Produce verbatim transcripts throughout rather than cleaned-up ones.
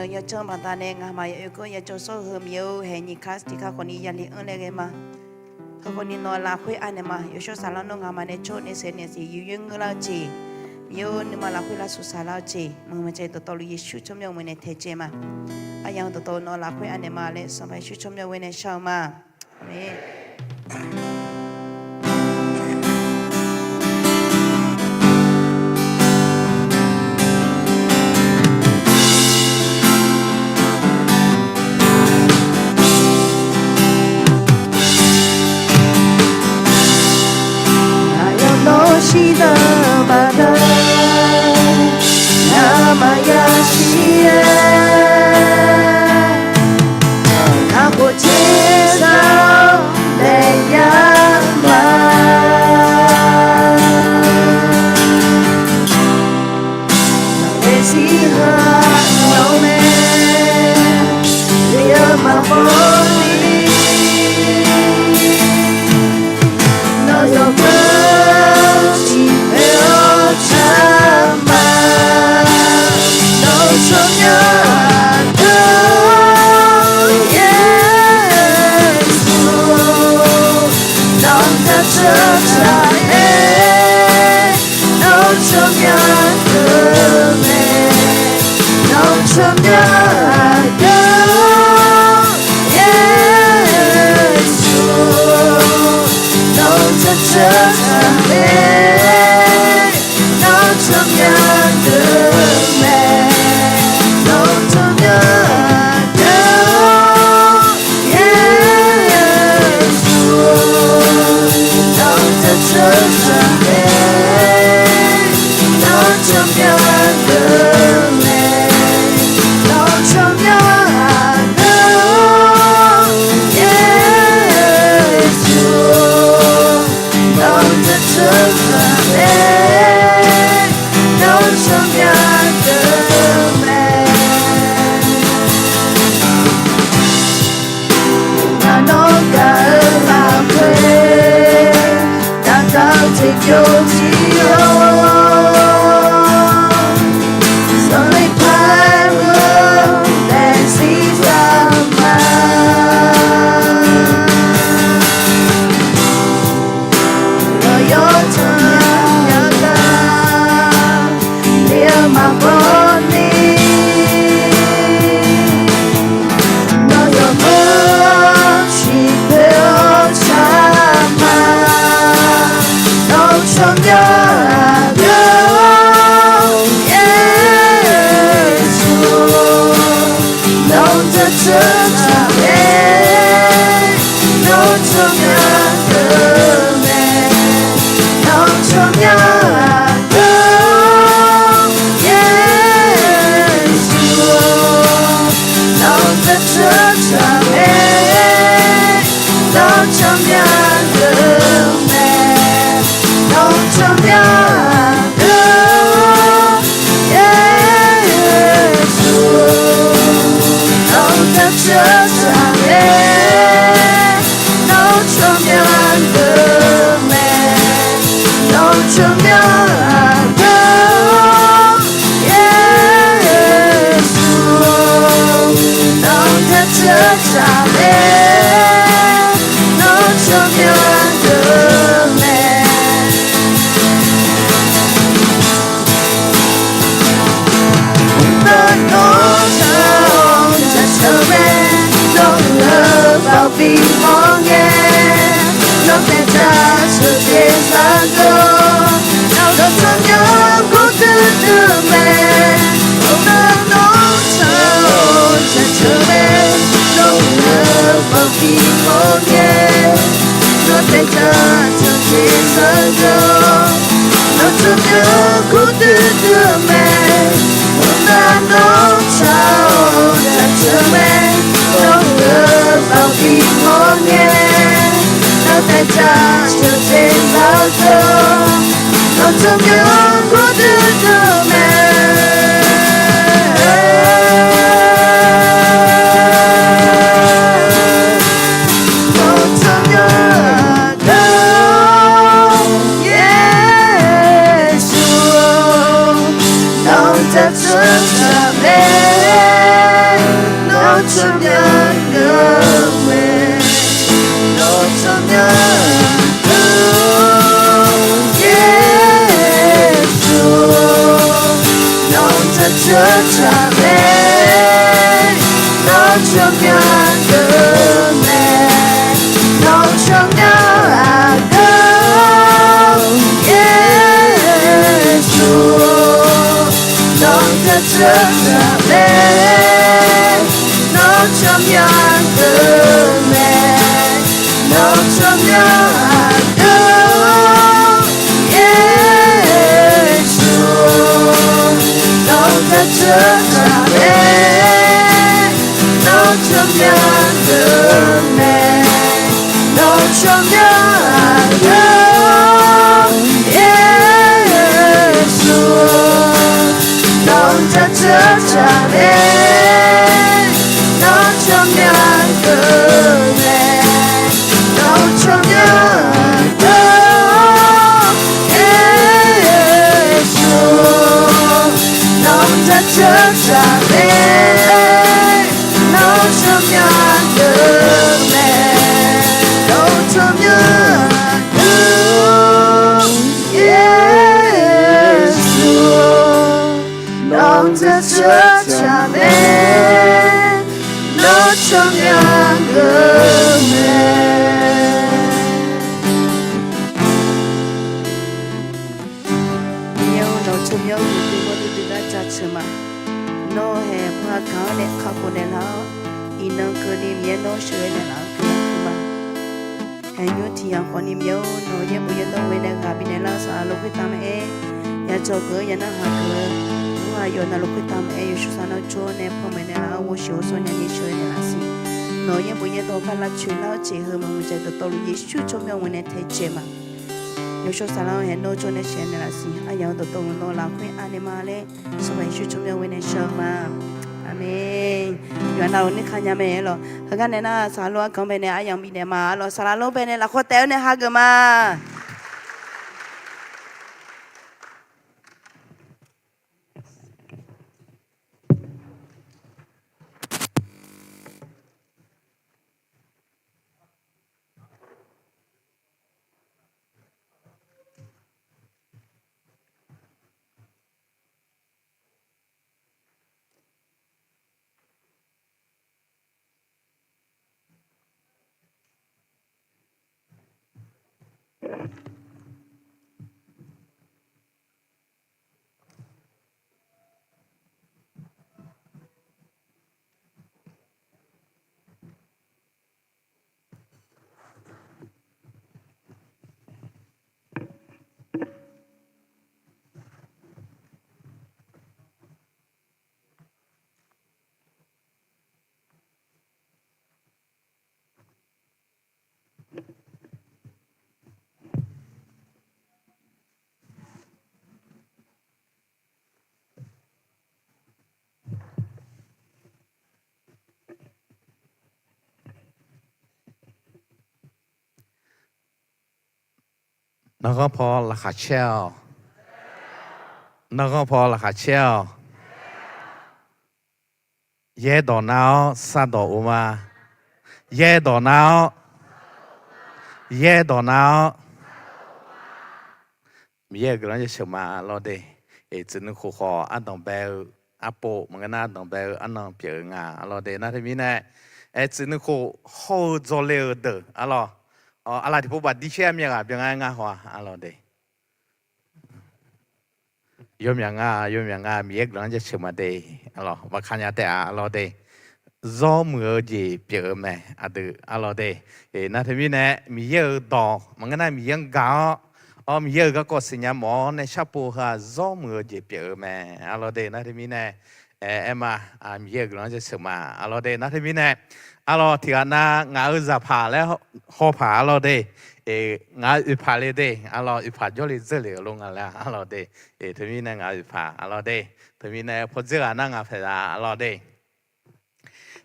Yawjanr baqdanae ngamaf ya oekeuv ya jawr sawr-eu heu Miqyaer-or, haeq nyiq kar tiq kar khawfni ya li anr laer ghae ma. Heu khawfni nawq-eu lafkhoer anaeq ma. Yawshawr Saflar nawr ngamaf nae tsawr nae saef naeq siq yufyoer ngeur lar-eu jeq. Miqyaer-or, nuima lafkhoer lavsuf saflar-eu jeq maqngeur maqjav dawqtawvluf Yeqsur tsawrmyanr ghoe nae taejae ma. Aryamq dawqtawvluf nawq-eu lafkhoer anaeq ma laer Sanqpaq Yeqsur tsawrmyanr ghoe nae shar-eu ma. Aqmeq. Aqyawf nawr shirdan baqda, ngamaf ya shir-aer, aqkhof terzaq-awr daef yar ma. Aqghae shir-eu ghawqmae, Miqyaer-eu maqmawr ni, nawr yawqghaq ciqpae-awr car ma. Nawr-eu tsawrmyanr aqdui-or, Yeqsur, nawq-anr jaceuq taq-aer, nawr-eu tsawrmyanr deuq mae. Nawr-eu tsawrmyanr aqdui-or, Yeqsur, nawq-anr jaceuq taq-aer, nawr-eu tsawrmyanr deuq mae. Nawr-eu tsawrmyanr aqdui-or, Yeqsur, nawq-anr jaceuq taq-aer, nawr-eu tsawrmyanr deuq mae. Nawr-eu tsawrmyanr aqdui-or, Yeqsur, nawq-anr jaceuq taq-aer, nawr-eu tsawrmyanr deuq mae. Ngaq nawr gaq-eu lafkhoer, daqda-eu jeq byovjir-awr, Sanqpaq Miqyaer-or, daefzir za ma. Aqyawf yawtanq yawqghaq, Miqyaer-eu maqbawr ni, nawr yawqghaq ciqpae-awr car ma. Nawr-eu tsawrmyanr aqdui-or, Yeqsur, nawq-anr jaceuq taq-aer, nawr-eu tsawrmyanr deuq mae. Nawr-eu tsawrmyanr aqdui-or, Yeqsur, nawq-anr jaceuq taq-aer, nawr-eu tsawrmyanr deuq mae. Nawr-eu tsawrmyanr aqdui-or, Yeqsur, nawq-anr jaceuq taq-aer, nawr-eu tsawrmyanr deuq mae. Nawr-eu tsawrmyanr aqdui-or, Yeqsur, nawq-anr jaceuq taq-aer, nawr-eu tsawrmyanr deuq mae. Mqtav nawr-anr jaceuq mae, nawr-eu tsawrmyanr deuq mae, nawr tsawrmyanr aqdui-or, Yeqsur, nawr jaceuq taq mae, nawr tsawrmyanr deuq mae, nawr tsawrmyanr aqdui-or, Yeqsur, nawr jaceuq taq mae, nawr tsawrmyanr deuq mae, nawr tsawrmyanr aqdui-or, Yeqsur, nawr jaceuq taq mae, nawr tsawrmyanr deuq mae, nawr tsawrmyanr aqdui-or, Yeqsur, nawr jaceuq taq mae, nawr tsawrmyanr deuq mae, nawr tsawrmyanr aqdui-or, Yeqsur, nawr jaceuq taq mae, nawr tsawrmyanr deuq mae. Miqyaer-or, nawq-eu tsawrmyanr-eu uqduq mawrduq duidar jaceuq ma. Nawr haeq paq gaq-anr nae kakhof naeqlar-awr, iqnan keuvni Miqyaer nawr sheuqghae naeqlaf-anr guiqlanq huiqma. Haeq nymr tiq yamq khawfni Miqyaer-or, nawq-euq yaerbof yaerdawr ghoe nae ghaq bifnaeq lar-eu saqlaq lof khoertav maqaer, yajawq geuf-eu yanav haq geuf-eu, nawr aqyawf navluf khoertav maqaer, yawshawr sar nar jawr nae panmaeq naeqlaf-awr, ghovshiq ghovshaw nyani sheuqghae naeqlaf siq. Nawq-euq yaerbof yaerdawr-eu bar lavcoeq lar-awr jeq heu maqmuiq jaq dawqtawvluf Yeqsur tsawrmyanr ghoe nae taejae ma. Yawshawr saqlaq-anr haeq nawr jawr nae sheuqghae naeqlaf siq. Aryamq-eu dawqtawvluf nawq lafkhoer anaeq ma laer, Sanqpaq Yeqsur tsawrmyanr ghoe nae shar-eu ma. Aqmeq. Yawqha navluf nir kanya mae lawq. Heugar nae nar saqlaq lof-aer ganq bae nae aryamq bifnaeq ma lawq. Saqlaq lof bae nae lafkhawf taef-aer nae hageuf ma. Narghanr paw laqkhaq caer-awq. Narghanr paw laqkhaq caer-awq. Yaerdawq nar-awr sardawq or ma. Yaerdawq nar-awr, yaerdawq nar-awr, Miqyaer-euq guiqlanq jaceuq ma lawr de. Aertsuif nuikhof khawf ardanq bae-eu arpov maqngeur nar, ardanq bae-eu arnan pyeuf-eu nga lawr de. Nar teumirnae, aertsuif nuikhof hawr-eu dzawle-euq deuq arlawq, aqlaf tiqpov baf dir caer-a myav ghaq byan ngar ngar haw-a arlawq de. Yawmyaq nga, yawmyaq nga, Miqyaer guiqlanq jaceuq ma de. Arlawq, baqkanya taef-a arlawq de. Zawr muiq-eu jeq pyeuf-eu mae aqdui arlawq de. Nar teumirnae Miqyaer-euq dawq maqngeur nar Miqyaer-anr gaq-awr, awr Miqyaer-euq garkawv siqnya mawf-awr nae sharpov heu-aq zawr muiq-eu jeq pyeuf-eu mae arlawq de. Nar teumirnae aer, aer ma, Miqyaer-euq guiqlanq jaceuq ma arlawq de. Nar teumirnae arlawq, tiqghaq nav ngaq-euq zaqpaq laer hawpaq arlawq de. Ngaq-euq oeqpaq le de arlawq, oeqpaq jawrle dzeur le-euq lo nga laer arlawq de. Teumirnae ngaq-euq oeqpaq arlawq de. Teumirnae pawdzer ghaq nar ngaq paeqzaq arlawq de.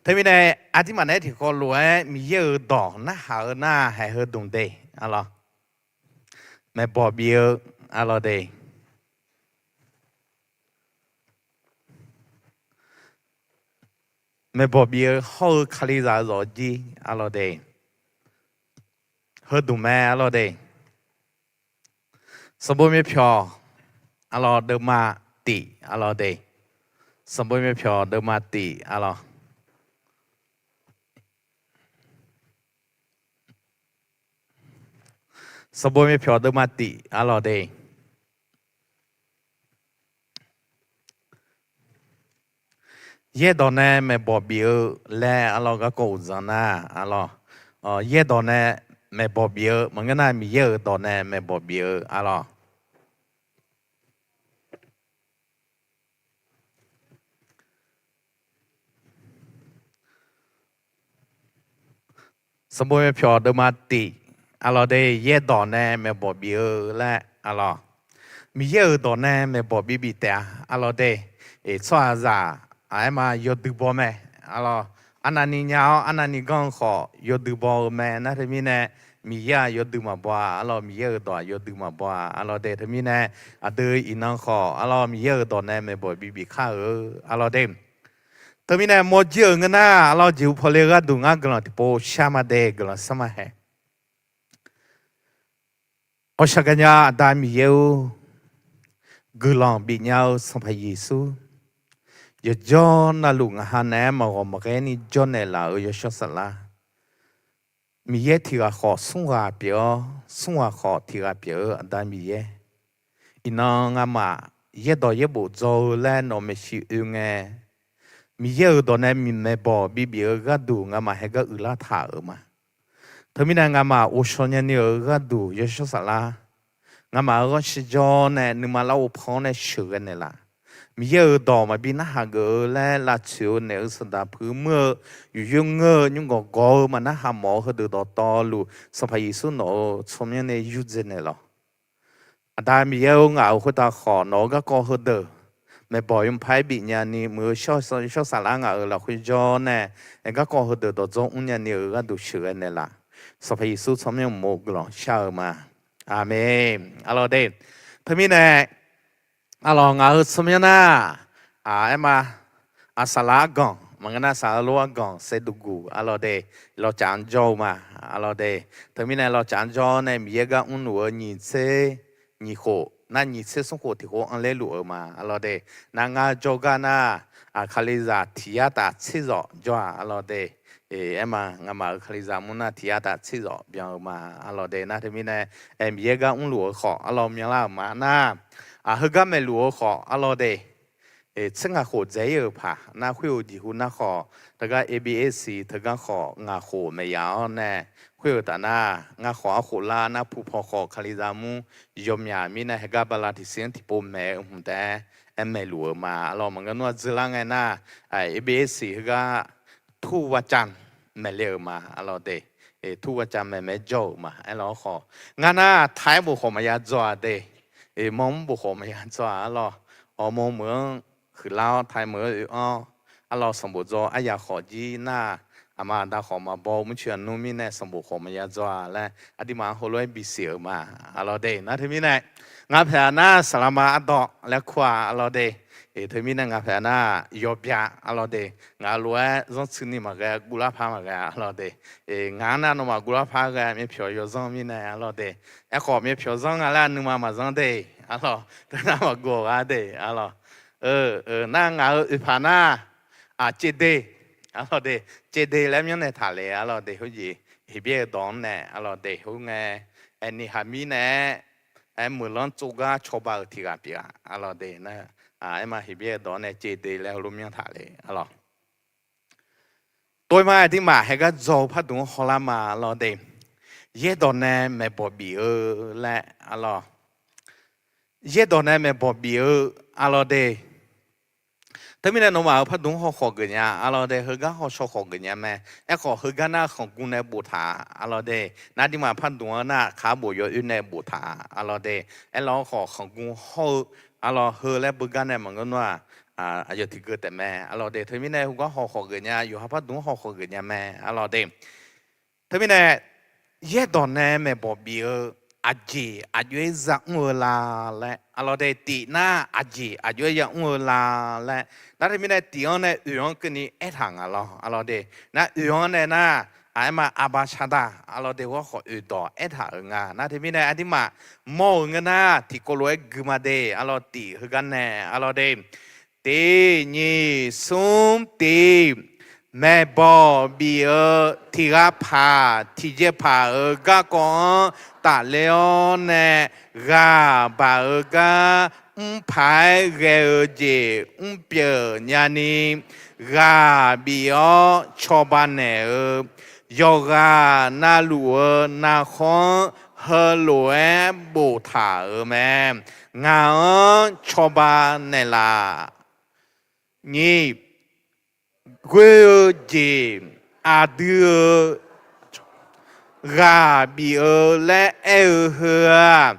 Teumirnae aqdirmaf naeq-aer tiqkawv lof-aer Miqyaer-euq dawq narhaq-eu nar haeq heudmq de arlawq. Maeqbawq bif-eu arlawq de. Maeqbawq bif-eu hawr-eu Kalizaq-eu zawqjir arlawq de. Heudmq mae arlawq de. Sanqbof myavpyawq arlawq deuvma tif arlawq de. Sanqbof myavpyawq deuvma tif arlawq. Sanqbof myavpyawq deuvma tif arlawr de. Yaerdawq nae maeqbawq bif-eu laer arlawr garkawv uqdzan nar arlawr, yaerdawq nae maeqbawq bif-eu maqngeur nar, Miqyaer-euq dawq nae maeqbawq bif-eu arlawr. Sanqbof myavpyawq deuvma tif arlawr de, yaerdawq nae maeqbawq bif-eu laer arlawr. Miqyaer-euq dawq nae maeqbawq bibif taef-a arlawr de. Tsawrhaqzaq aqaer ma yawdui baw mae arlawr. Arnavni nya-awr arnavni ganr-eu khawf yawdui baw-eu mae nar teumirnae, Miqyaer-aq yawdui maqbaw-a arlawr, Miqyaer-euq dawq-aq yawdui maqbaw-a arlawr de. Teumirnae aqdui iqnan khawf arlawr, Miqyaer-euq dawq nae maeqbawq bibif kar-eu arlawr de. Teumirnae mawrjir-euq ngeur nar arlawr, jeqhu pawle-eu gharduq ngar guiqlanq tiqpov shar ma de, guiqlanq shar ma hae. Ghawqshaq gaqnya Aqda Miqyaer-or, guiqlanq bifnya-eu Sanqpaq Yeqsur, yawqjawr navluf ngaq ha naeq-aer maqghawq maqghae ni jawrnaeq laf-euq yawshawr saflar, Miqyaer tiq ghaq khawf smr ghaq pyeuf-awr, smr ghaq khawf tiq ghaq pyeuf-eu Aqda Miqyaer, iqnan ngamaf yaerdawq yaerbof dzaw-eu laer nawq maeqshi oe ngae, Miqyaer-euq dawq nae maeqbawq bibif-eu gharduq ngamaf haegar uiqlar taq-euq ma. Teumirnae ngamaf ghovshaw nyani-euq gharduq yawshawr saflar, ngamaf-euq ghanr shirjawr nae nuima larghov pan-anr nae sheuqghae naeqlaf. Miqyaer-euq dawq maqbi narhaq geuf-eu laer lavtsoeq-eu naeq-eu saqdaq puiq muir-eu yuqyoer ngeur-eu nymrgawq gawq-eu maqnarhaq mawf-eu heudeuq dawqtawvluf, Sanqpaq Yeqsur nawq-euq tsawrmyanr nae yurdzae naeqlaf. Aqda Miqyaer-or, ngaq-euq khoertav khawf nawq-euq garkawv heudeuq maeqbawq yawpar-aer bifnya ni, muiq-eu shawr saflar ngaq-euq lafkhoer jawr nae, garkawv heudeuq dawqdzawr mrnya ni-euq gharduq sheuqghae naeqlaf. Sanqpaq Yeqsur tsawrmyanr uqmov guiqlanq shar-eu ma. Aqmeq. Arlawr de. Teumirnae arlawr, ngaq-euq tsawrmyanr nar, aer ma, aq saqlaq arganq maqngeur nar, saqlaq lof arganq saevdov guq arlawr de, lawcaf-anr jawr-eu ma arlawr de. Teumirnae lawcaf-anr jawr nae Miqyaer gar mrluf-eu nyiq tser nyiq khof nar, nyiq tser smr khof tiq khof anrler luf-eu ma arlawr de. Nar ngar jawrgar nar, aq kalizaq tiq yar taf tser zawq jawr-aq arlawr de. Aer ma, ngamaf-euq kalizaq mur nar tiq yar taf tser zawq byan-eu ma arlawr de. Nar teumirnae, aer Miqyaer gar mrluf-eu khawf arlawr myanlar-euq ma nar, aq heugar maeqluf-eu khawf arlawr de. Tser ngaq khof dzaeq-ir-euq paq nar, khoer-euq jeqhu nar khawf, teugar A B S teugar khawf ngaq khof maeq yaf-awr nae, khoer-euq taf nar, ngar khawf arkhof lar nar, pu paw khawf kalizaq mur yawmyaq mirnae, heugar bala tiqsiq-anr tiqpov maeq-eu hmq taef-aer aer maeqluf-eu ma arlawr. Maqngeur nar-aq dzeurlar ngae nar, A B S heugar ทูตวันจันทร์ maeqle-euq ma arlawr de. ทูตวันจันทร์ maeq maeq jawr-euq ma. Aerlawr khawf, ngar nar taq-aer bof khawf maqya dzaw-aq de. Mawr mr bof khawf maqya dzaw-aq arlawr. Awq mawr meuq-anr huiqlar-awr, taq-aer meuq-anr oe-awr, arlawr sanqbof dzaw aryaq khawf jir nar, aqma aqda khawf maqbaw murcoeq aqnmr mirnae sanqbof khawf maqya dzaw-a laer aqduimaf-anr heulof-aer bisiq-euq ma arlawr de. Nar teumirnae, ngar paeq-a nar saqlaqma ardawq laer kur-a arlawr de. Teumirnae ngaq paeq-a nar yawbya arlawr de. Ngaq lof-aer zanrtsuini maqghae, guvlar par maqghae arlawr de. Ngaq-anr nar nawmaf guvlar par ghae myavpyawq yawzanr mirnae arlawr de. Aerkhawf myavpyawq zanr nga laer nuima maqzanr de arlawr. Teunar maqguv-awq gha de arlawr. Nar ngaq-euq oeqpaq nar, aq, caevde arlawr de. Caevde laer myanrnae taqle arlawr de. Khoerjeq Heqbyaer-euq dawq-anr nae arlawr de. Khoerngae, aerni haqmir naeq-aer, aer meuqlanr tsovgar cawba-euq tiq ghaq pyeuf-a arlawr de. Aer ma, Heqbyaer-euq dawq-anr nae caevde laer heulof myanr taqle arlawr. Tov-aer ma, aqduimaf heugar dzaw-eu pardmq-anr hawlar ma arlawr de. Yaerdawq nae maeqbawq bif-eu laer arlawr. Yaerdawq nae maeqbawq bif-eu arlawr de. Teumirnae nawmaf-euq pardmq-anr haw khawf geuf nya arlawr de. Heugar haw shaw khawf geuf nya mae. Aerkhawf heugar nar khanqgmr nae boftaq arlawr de. Nar aqduimaf pardmq-anr nar kaq bof yawoer nae boftaq arlawr de. Aerlawr khawf khanqgmr hawr-eu arlawr heu laer beugar nae maqngeur nar-aq, aqyawf tiqgeu taef mae arlawr de. Teumirnae heugar haw khawf geuf nya, yawqha pardmq-anr haw khawf geuf nya mae arlawr de. Teumirnae yaerdawq nae maeqbawq bif-eu aqjeq aqjox-aer za mr-eu la laer arlawr de. Tif nar aqjeq aqjox-aer ya mr-eu la laer. Nar teumirnae tif-anr nae oeq-anr keuvni aertaq nga lawr arlawr de. Nar oeq-anr nae nar, aqaer ma, aqba shaqdaq arlawr de. Heugar khawf oeqdawq aertaq-euq nga. Nar teumirnae aqduimaf mawr-euq ngeur nar tiqkawv lof-aer gui ma de arlawr. Tif heugar nae arlawr de. Tiq nyiq smr tiq, maeqbawq bif-eu tiq ghaq paq tiqjeq paq-euq garkawv-anr tafler-awr nae ghaq baq-eu gar mrpaq-aer ghae-eu jeq mrpyeuf nyani ghaq bif-awr cawba naeq-eu yawqghaq navluf-eu narkhawr-anr heulof-aer boftaq-euq mae. Ngaq-anr cawba naeqlaf. Nyiq, ghoe-eu jeq aqdui-euq ghaq bif-eu laer aer-eu heu-aq,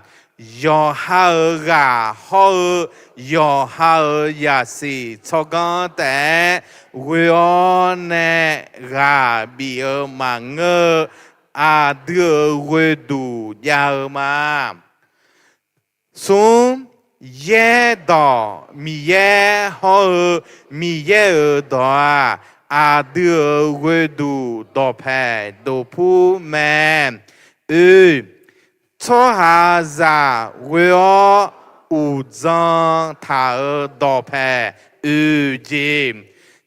yawqha-euq ghaq hawr-eu yawqha-euq zaqsiq tsawrganr taef-aer ghoe-awr nae ghaq bif-eu maqngeur-eu aqdui-euq ghoeduq jav-eu ma. Smr, yaerdawq Miqyaer hawr-eu Miqyaer-euq dawq-aq, aqdui-euq ghoeduq dawqpaeq dawqpur mae. Oe, tsawrhaqzaq ghoe-awr uqdzan taq-euq dawqpaeq oe jeq.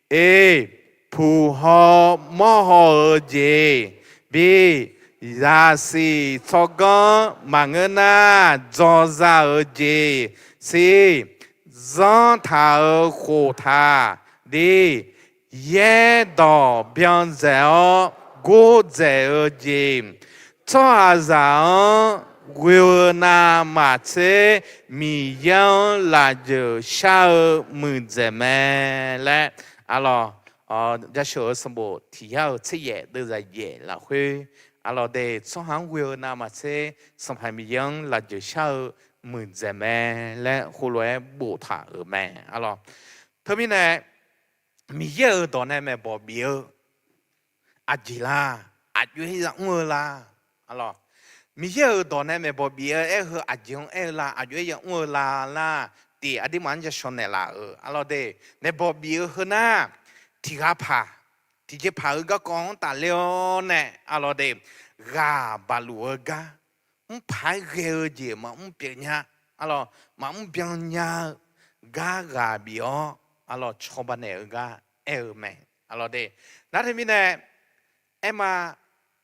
Oe, puq haw mawr haw-eu jeq. Bi, zaqsiq tsawrganr maqngeur nar dzaw za-eu jeq. Sir, zanr taq-euq khoftaq. Dir, yaerdawq byandzaeq-awr gordzaeq-eu jeq. Tsawrhaqzaq-anr ghoe-eu navmaqtser Miqyaer-anr lafjeuq shar-eu muiqdzaeq mae laer, arlawq, Jasheuq-eu sanqbof tiq yar-euq tser yaef deuvzaq yaef lafkhoer, arlawq de, tsawrhaq-anr ghoe-eu navmaqtser Sanqpaq Miqyaer-anr lafjeuq shar-eu muiqdzaeq mae laer heulof-aer boftaq-euq mae, arlawq. Teumirnae Miqyaer-euq dawq nae maeqbawq bif-eu aqjeq la? Aqjox-aer yamr-eu la? Arlawq, Miqyaer-euq dawq nae maeqbawq bif-eu aer-eu heu aqjeq-anr aer-eu la? Aqjox-aer yamr-eu la lar, tiq aqdirmaf-anr yashawq naeqlaf-euq, arlawq de, maeqbawq bif-eu heu nar, tiq ghaq paq tiqjeq paq-eu garkawv-anr tafler-awr nae, arlawq de, ghaq baqluf-eu gar, mrpaq-aer ghae-eu jeq maqmr pyeuf nya, arlawq, maqmr byan nya-eu gar ghaq bif-awr, arlawq, cawba naeq-eu gar aer-eu mae, arlawq de. Nar teumirnae, aerma,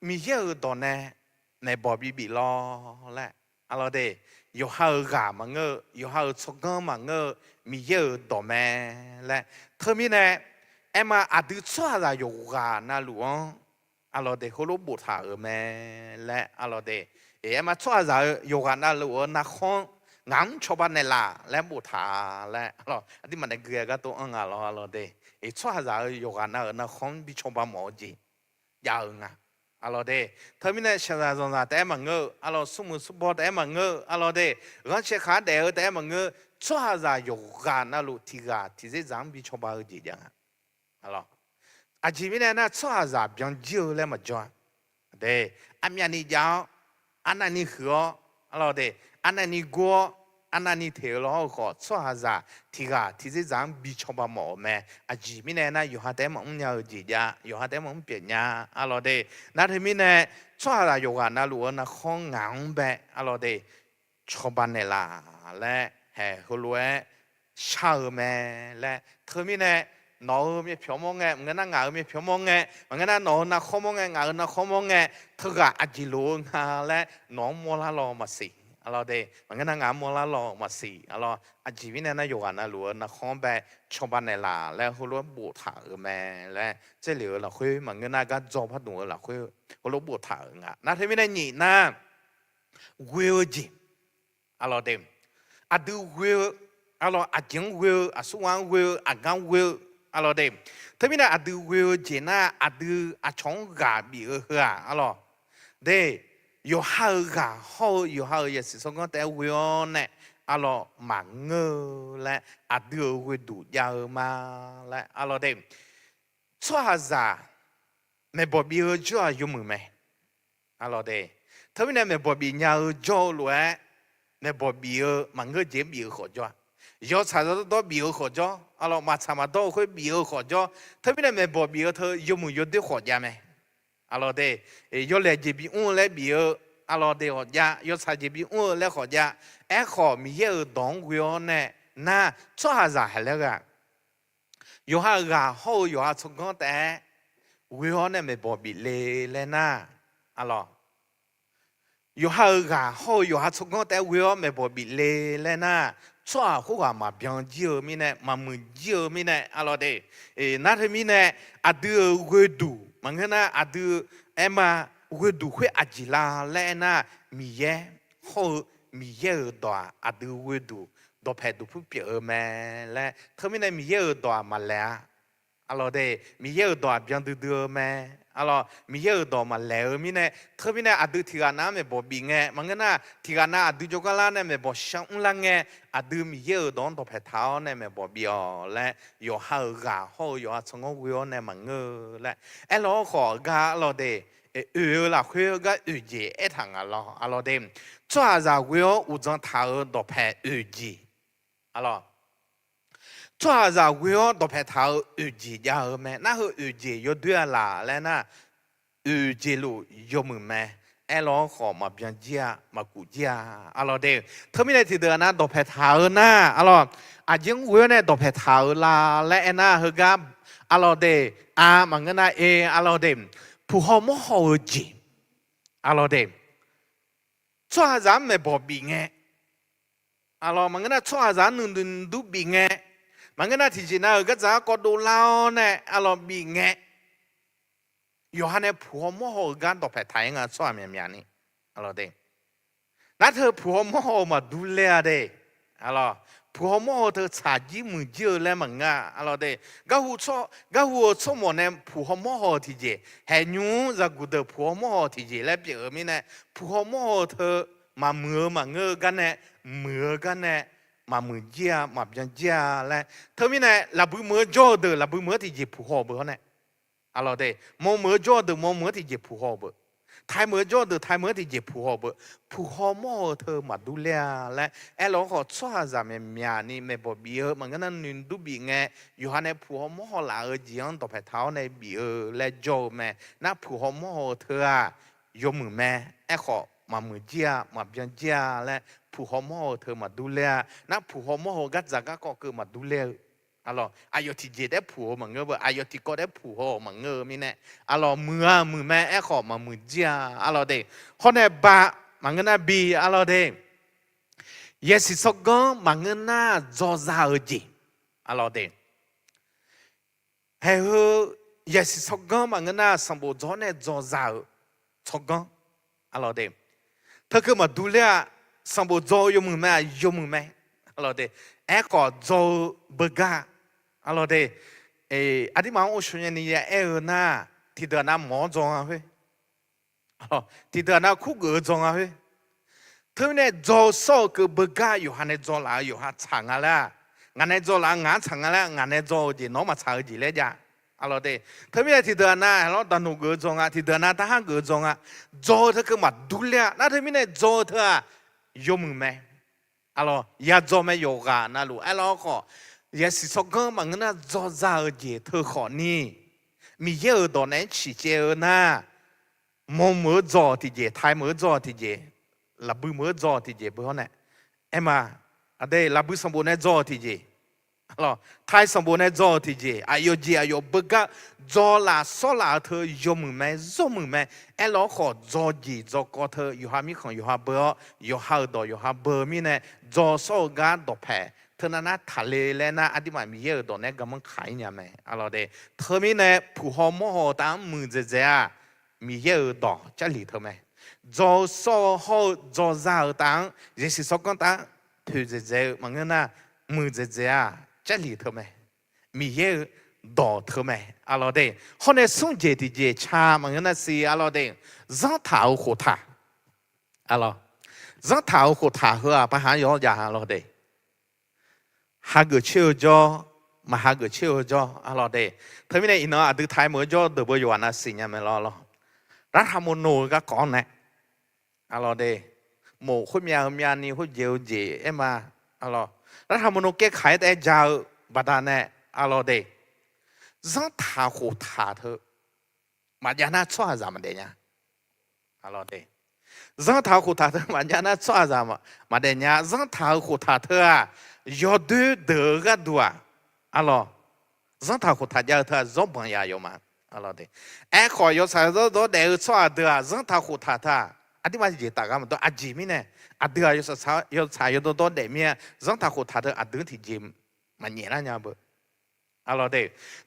Miqyaer-euq dawq nae maeqbawq bibif lawr laer, arlawq de, yawqha-euq ghaq maqngeur-eu, yawqha-euq tsawrganr maqngeur-eu, Miqyaer-euq dawq mae laer. Teumirnae, aerma aqdui tsawrhaqzaq yawqghaq navluf-anr, arlawq de, heulof boftaq-euq mae laer, arlawq de. Aerma tsawrhaqzaq-eu yawqghaq navluf-eu narkhawr-anr ngaq-anr cawba naeqlaf laer boftaq laer, arlawq, aqdirmaf nae gui-a gar tov-anr nga lawr, arlawq de. Tsawrhaqzaq-eu yawqghaq nav-euq narkhawr-anr bi cawba mawf-eu jeq jav-eu nga, arlawq de. Teumirnae shaqzaq zanqzaq taef-aer maqngeur-eu, arlawq, smrmuiq smrbaw taef-aer maqngeur-eu, arlawq de, ghanrcae khaq-aer daef-eu taef-aer maqngeur, tsawrhaqzaq yawqghaq navluf tiq ghaq tiq dzerdzaq-anr bi cawba-eu jeq jav nga. Aqjeq mirnae nar, tsawrhaqzaq byanjir-eu laer maqjawr-a. De, armyavni jav-awr, arnavni huiq-awr, arlawq de, arnavni gor-awr, arnavni teq-eu lawr-eu khawf, tsawrhaqzaq tiq ghaq tiq dzerdzaq-anr bi cawba mawf-euq mae. Aqjeq mirnae nar, yawqha taef-aer maqmr nya-eu jeq jav, yawqha taef-aer maqmr pyeuf nya, arlawq de. Nar teumirnae, tsawrhaqzaq yawqghaq navluf-eu narkhawr ngaq-anr bae, arlawq de, cawba naeqlaf laer haeq heulof-aer shar-eu mae laer. Teumirnae, nawq-euq myavpyawq mawr ngae, maqngeur nar ngaq-euq myavpyawq mawr ngae, maqngeur nar nawq-euq narkhawr mawr ngae, ngaq-euq narkhawr mawr ngae, teughaq aqjeq lof-eu nga laer nawq-anr mawrlar lawq maqsiq, arlawq de, maqngeur nar ngaq-anr mawrlar lawq maqsiq, arlawq, aqjeq mirnae nar, yawqghaq navluf-eu narkhawr-anr bae cawba naeqlaf laer heulof-aer boftaq-euq mae laer, Jarlif-eu lafkhoer maqngeur nar, gar dzaw pardmq-eu lafkhoer heulof boftaq-euq nga. Nar teumirnae nyiq nar, ghoe-eu jeq, arlawq de, aqdui ghoe-eu, arlawq, aqjeq-anr ghoe-eu, aqsurghaq-anr ghoe-eu, aqgar ghoe-eu, arlawq de. Teumirnae aqdui ghoe-eu jeq nar, aqdui aqcawq-anr ghaq bif-eu heu-aq, arlawq de, yawqha-euq ghaq hawr-eu yawqha-euq yasiq tsawrganr taef-aer ghoe-awr nae, arlawq, maqngeur-eu laer aqdui-euq ghoeduq jav-eu ma laer, arlawq de. Tsawrhaqzaq maeqbawq bif-eu jawr-aq yawmuiq mae, arlawq de. Teumirnae maeqbawq bif nya-eu jawr-eu lof-aer, maeqbawq bif-eu maqngeur jeq-anr bif-eu khawf jawr-a. Yawtsaq yawdawr bif-eu khawf jawr, arlawq, maqtsaq maqdawr-eu khoer bif-eu khawf jawr. Teumirnae maeqbawq bif-eu teu yawmuiq yawdoer khawf jav mae, arlawq de. Yawlaeq jeq bimr-eu laer bif-eu, arlawq de, khawf jav. Yawtsaq jeq bimr-eu laer khawf jav. Aerkhawf, Miqyaer-euq dawq-anr ghoe-awr nae nar, tsawrhaqzaq haiq laer ghaq, yawqha-euq ghaq hawr-eu yawqha tsawrganr taef-aer ghoe-awr nae maeqbawq bif le laer nar, arlawq, yawqha-euq ghaq hawr-eu yawqha tsawrganr taef-aer ghoe-awr maeqbawq bif le laer nar, tsawrhaq khoerghaq maqbyan jir-eu mirnae, maqmuiq jir-eu mirnae, arlawq de. Nar teumirnae, aqdui-euq ghoeduq maqngeur nar, aqdui aerma ghoeduq khoer aqjeq la laer aernar, Miqyaer hawr-eu Miqyaer-euq dawq-aq, aqdui ghoeduq dawqpaeq duqpur pyeuf-eu mae laer. Teumirnae Miqyaer-euq dawq-aq maqlaeq-a, arlawq de. Miqyaer-euq dawq-aq byan duidui-eu mae, arlawq. Miqyaer-euq dawq maqlaeq-eu mirnae, teumirnae aqdui tiqghaq nav-anr maeqbawq bif ngae maqngeur nar, tiqghaq nav aqdui jawrgar lar nae maeqbawq shanr mrlar ngae, aqdui Miqyaer-euq dawq-anr dawqpaeq taq-awr nae maeqbawq bif-awq laer, yawqha-euq ghaq hawr-eu yawqha tsawrganr ghoe-awr nae maqngeur-eu laer. Aerlawq-awr khawf gar, arlawq de, oeq-eu lafkhoer gar oeq jeq aertaq nga lawr, arlawq de. Tsawrhaqzaq ghoe-awr uqdzan taq-euq dawqpaeq oeq jeq, arlawq, tsawrhaqzaq ghoe-awr dawqpaeq taq-euq oeq jeq jav-eu mae. Nar heu oeq jeq yawdoer-a laf laer nar, oeq jeq luf yawmuiq mae. Aerlawq-awr khawf maqbyan jir-a, maqkuf jir-a, arlawq de. Teumirnae tiqdeuq-aq nav dawqpaeq taq-eu nar, arlawq, aqjeq-anr ghoe-awr nae dawqpaeq taq-euq la laer aernar, heugar, arlawq de, a maqngeur nar, e, arlawq de, puq haw mawr haw-eu jeq, arlawq de, tsawrhaqzaq-anr maeqbawq bif ngae, arlawq, maqngeur nar tsawrhaqzaq-anr nuinoeq dur bif ngae, maqngeur nar tiqjeq nav-euq gardzaq garkawv dovlar-awr nae, arlawq, bif ngae, yawqha nae puq haw mawr haw-eu gar dawqpaeq taq-aer nga, tsawrhaq myaqmyaq ni, arlawq de. Nar teu puq haw mawr haw-eu maqdur ler-a de, arlawq, puq haw mawr haw teu tsaq jir muiq jir-eu laer maqngeur-a, arlawq de. Garhu-eu tsawrmawq nae puq haw mawr haw-eu tiqjeq, haeqnymr-anr zaqguq deuq puq haw mawr haw-eu tiqjeq laer pyeuf-eu mirnae, puq haw mawr-eu teu maqmuiq-eu maqngeur-eu gar nae, muiq-eu gar nae, maqmuiq jir-a, maqbyan jir-a laer. Teumirnae lafbui meuq-eu jawr-eu deuq lafbui meuq-eu tiqjeq puq haw-eu beu hawr nae, arlawq de, mawrmuiq-eu jawr-eu deuq mawrmuiq-eu tiqjeq puq haw-eu beu, taemeuq-eu jawr-eu deuq taemeuq-eu tiqjeq puq haw-eu beu, puq haw mawr-eu teu maqdur ler-a laer. Aerlawq-awr khawf tsawrhaqzaq myaqmyaq ni maeqbawq bif-eu maqngeur nar nuinoeq dur bif ngae, yawqha nae puq haw mawr haw laf-eu jeq-anr dawqpaeq taq-awr nae bif-eu laer jawr-eu mae. Nar puq haw mawr haw-eu teu-aq, yawmuiq mae. Aerkhawf maqmuiq jir-a, maqbyan jir-a laer, puq haw mawr haw-eu teu maqdur ler-a. Nar puq haw mawr haw-eu gardzaq garkawv keuv maqdur ler-eu, arlawq, aqyawf tiqjeq taef-aer puq haw-eu maqngeur beu, aqyawf tiqkawv taef-aer puq haw-eu maqngeur-eu mirnae, arlawq, muiq-a muiq mae. Aerkhawf maqmuiq jir-a, arlawq de. Hawr nae ba, maqngeur nar bi, arlawq de, yasiq tsawrganr maqngeur nar dzawza-eu jeq, arlawq de. Haeq heu yasiq tsawrganr maqngeur nar sanqbof dzaw-awr nae dzawza-euq tsawrganr, arlawq de. Teukeuv maqdur ler-a, sanqbof dzaw-eu yawmuiq mae-aq yawmuiq mae, arlawq de. Aerkhawf dzaw-eu beugar, arlawq de. Aqdirmaf-anr ghovshaw nyani ya aer-eu nar, tiqdeuq-aq nav mawq-awr dzaw nga khoer, tiqdeuq-aq nav kurgeuf-eu dzaw nga khoer. Teumirnae dzaw-eu sawr-eu keuv beugar yawqha nae dzaw laf-eu yawqha tsaq nga laer-aq, ngaq nae dzaw laf-eu ngaq-anr tsaq nga laer ngaq nae dzaw-eu jeq nawq-anr maqtsaq-eu jeq laer jav, arlawq de. Teumirnae tiqdeuq-aq nav aqlawr daqnoeq geuf-eu dzaw nga, tiqdeuq-aq nav darhar geuf-eu dzaw nga. Dzaw-eu teukeuv maqdur ler-a. Nar teumirnae dzaw-eu teu-aq, yawmuiq mae, arlawq, yadzaw mae yawqghaq navluf. Aerlawr khawf, yasiq tsawrganr maqngeur nar dzawza-eu jeq teu khawf ni, Miqyaer-euq dawq naeq-aer ciqcaev-eu nar, mawrmuiq-eu dzaw-eu tiqjeq, taemeuq-eu dzaw-eu tiqjeq, lafbui meuq-eu dzaw-eu tiqjeq beu hawr nae, aerma, aqdui lafbui sanqbof nae dzaw-eu tiqjeq, tae sanqbof nae dzaw-eu tiqjeq, aqyawf jeq aqyawf beugar dzaw laf sawr laf-eu teu yawmuiq mae, zawmuiq mae. Aerlawr khawf dzaw jeq dzaw kawv teu yawqha mirkhanq yawqha beu-awr, yawqha-euq dawq yawqha beu mirnae, dzaw sawr-eu gar dawqpaeq teunav nar taqle laer nar, aqdirmaf Miqyaer-euq dawq naeq-aer garmanr kaq-ir nya mae, arlawq de. Teumirnae puq haw mawr haw-eu taf-anr muiqdzaeq dzaeq-aq, Miqyaer-euq dawq Jarlif teu mae. Dzaw-eu sawr-eu hawr-eu dzaw za-eu taf-anr, yasiq tsawrganr taf-anr poeqdzaeq dzaeq-eu maqngeur nar, muiqdzaeq dzaeq-aq, Jarlif teu mae. Miqyaer-euq dawq teu mae, arlawq de. Hawr nae smr jeq tiqjeq ca maqngeur nar siq, arlawq de, zanrtaq-euq khoftaq, arlawq, zanrtaq-euq khoftaq heu-aq, baqhaq-anr yawr jav, arlawq de. Hageuf coer-eu jawr, maq hageuf coer-eu jawr, arlawq de. Teumirnae iqnan aqdui tae meuq-eu jawr deuq beu yawqghaq navsiq nya mae lawr, arlawq. Lartaq mawrno-eu garkawv-anr nae, arlawq de, mof khoermyav heu myavni khoerjeq-eu jeq aerma, arlawq, lartaq mawrno kaerkaq-aer taef-aer ja-eu baqdanae, arlawq de, zanrtaq khoftaq teu maqjav nar tsawrhaqzaq maqdaef nya. Zanrtaq-eu khoftaq teu maqjav nar tsawrhaqzaq maqdaef nya. Zanrtaq-eu khoftaq teu-aq, yawdoer deuq-eu gharduq-aq, arlawq, zanrtaq khoftaq jav-eu teu-aq, zawrbanq yaf yawf ma. Aerkhawf, yawtsaq yawdawr dawr daef-eu tsawrhaq deuq-aq, zanrtaq khoftaq teu-aq, aqduimaf tiqjeq tafghaq maqdawr. Aqjeq mirnae, aqdui-aq yawtsaq yawdawr dawr daef mir-a, zanrtaq khoftaq teu aqdui-anr tiqjeq maqnyaef lar nya beu.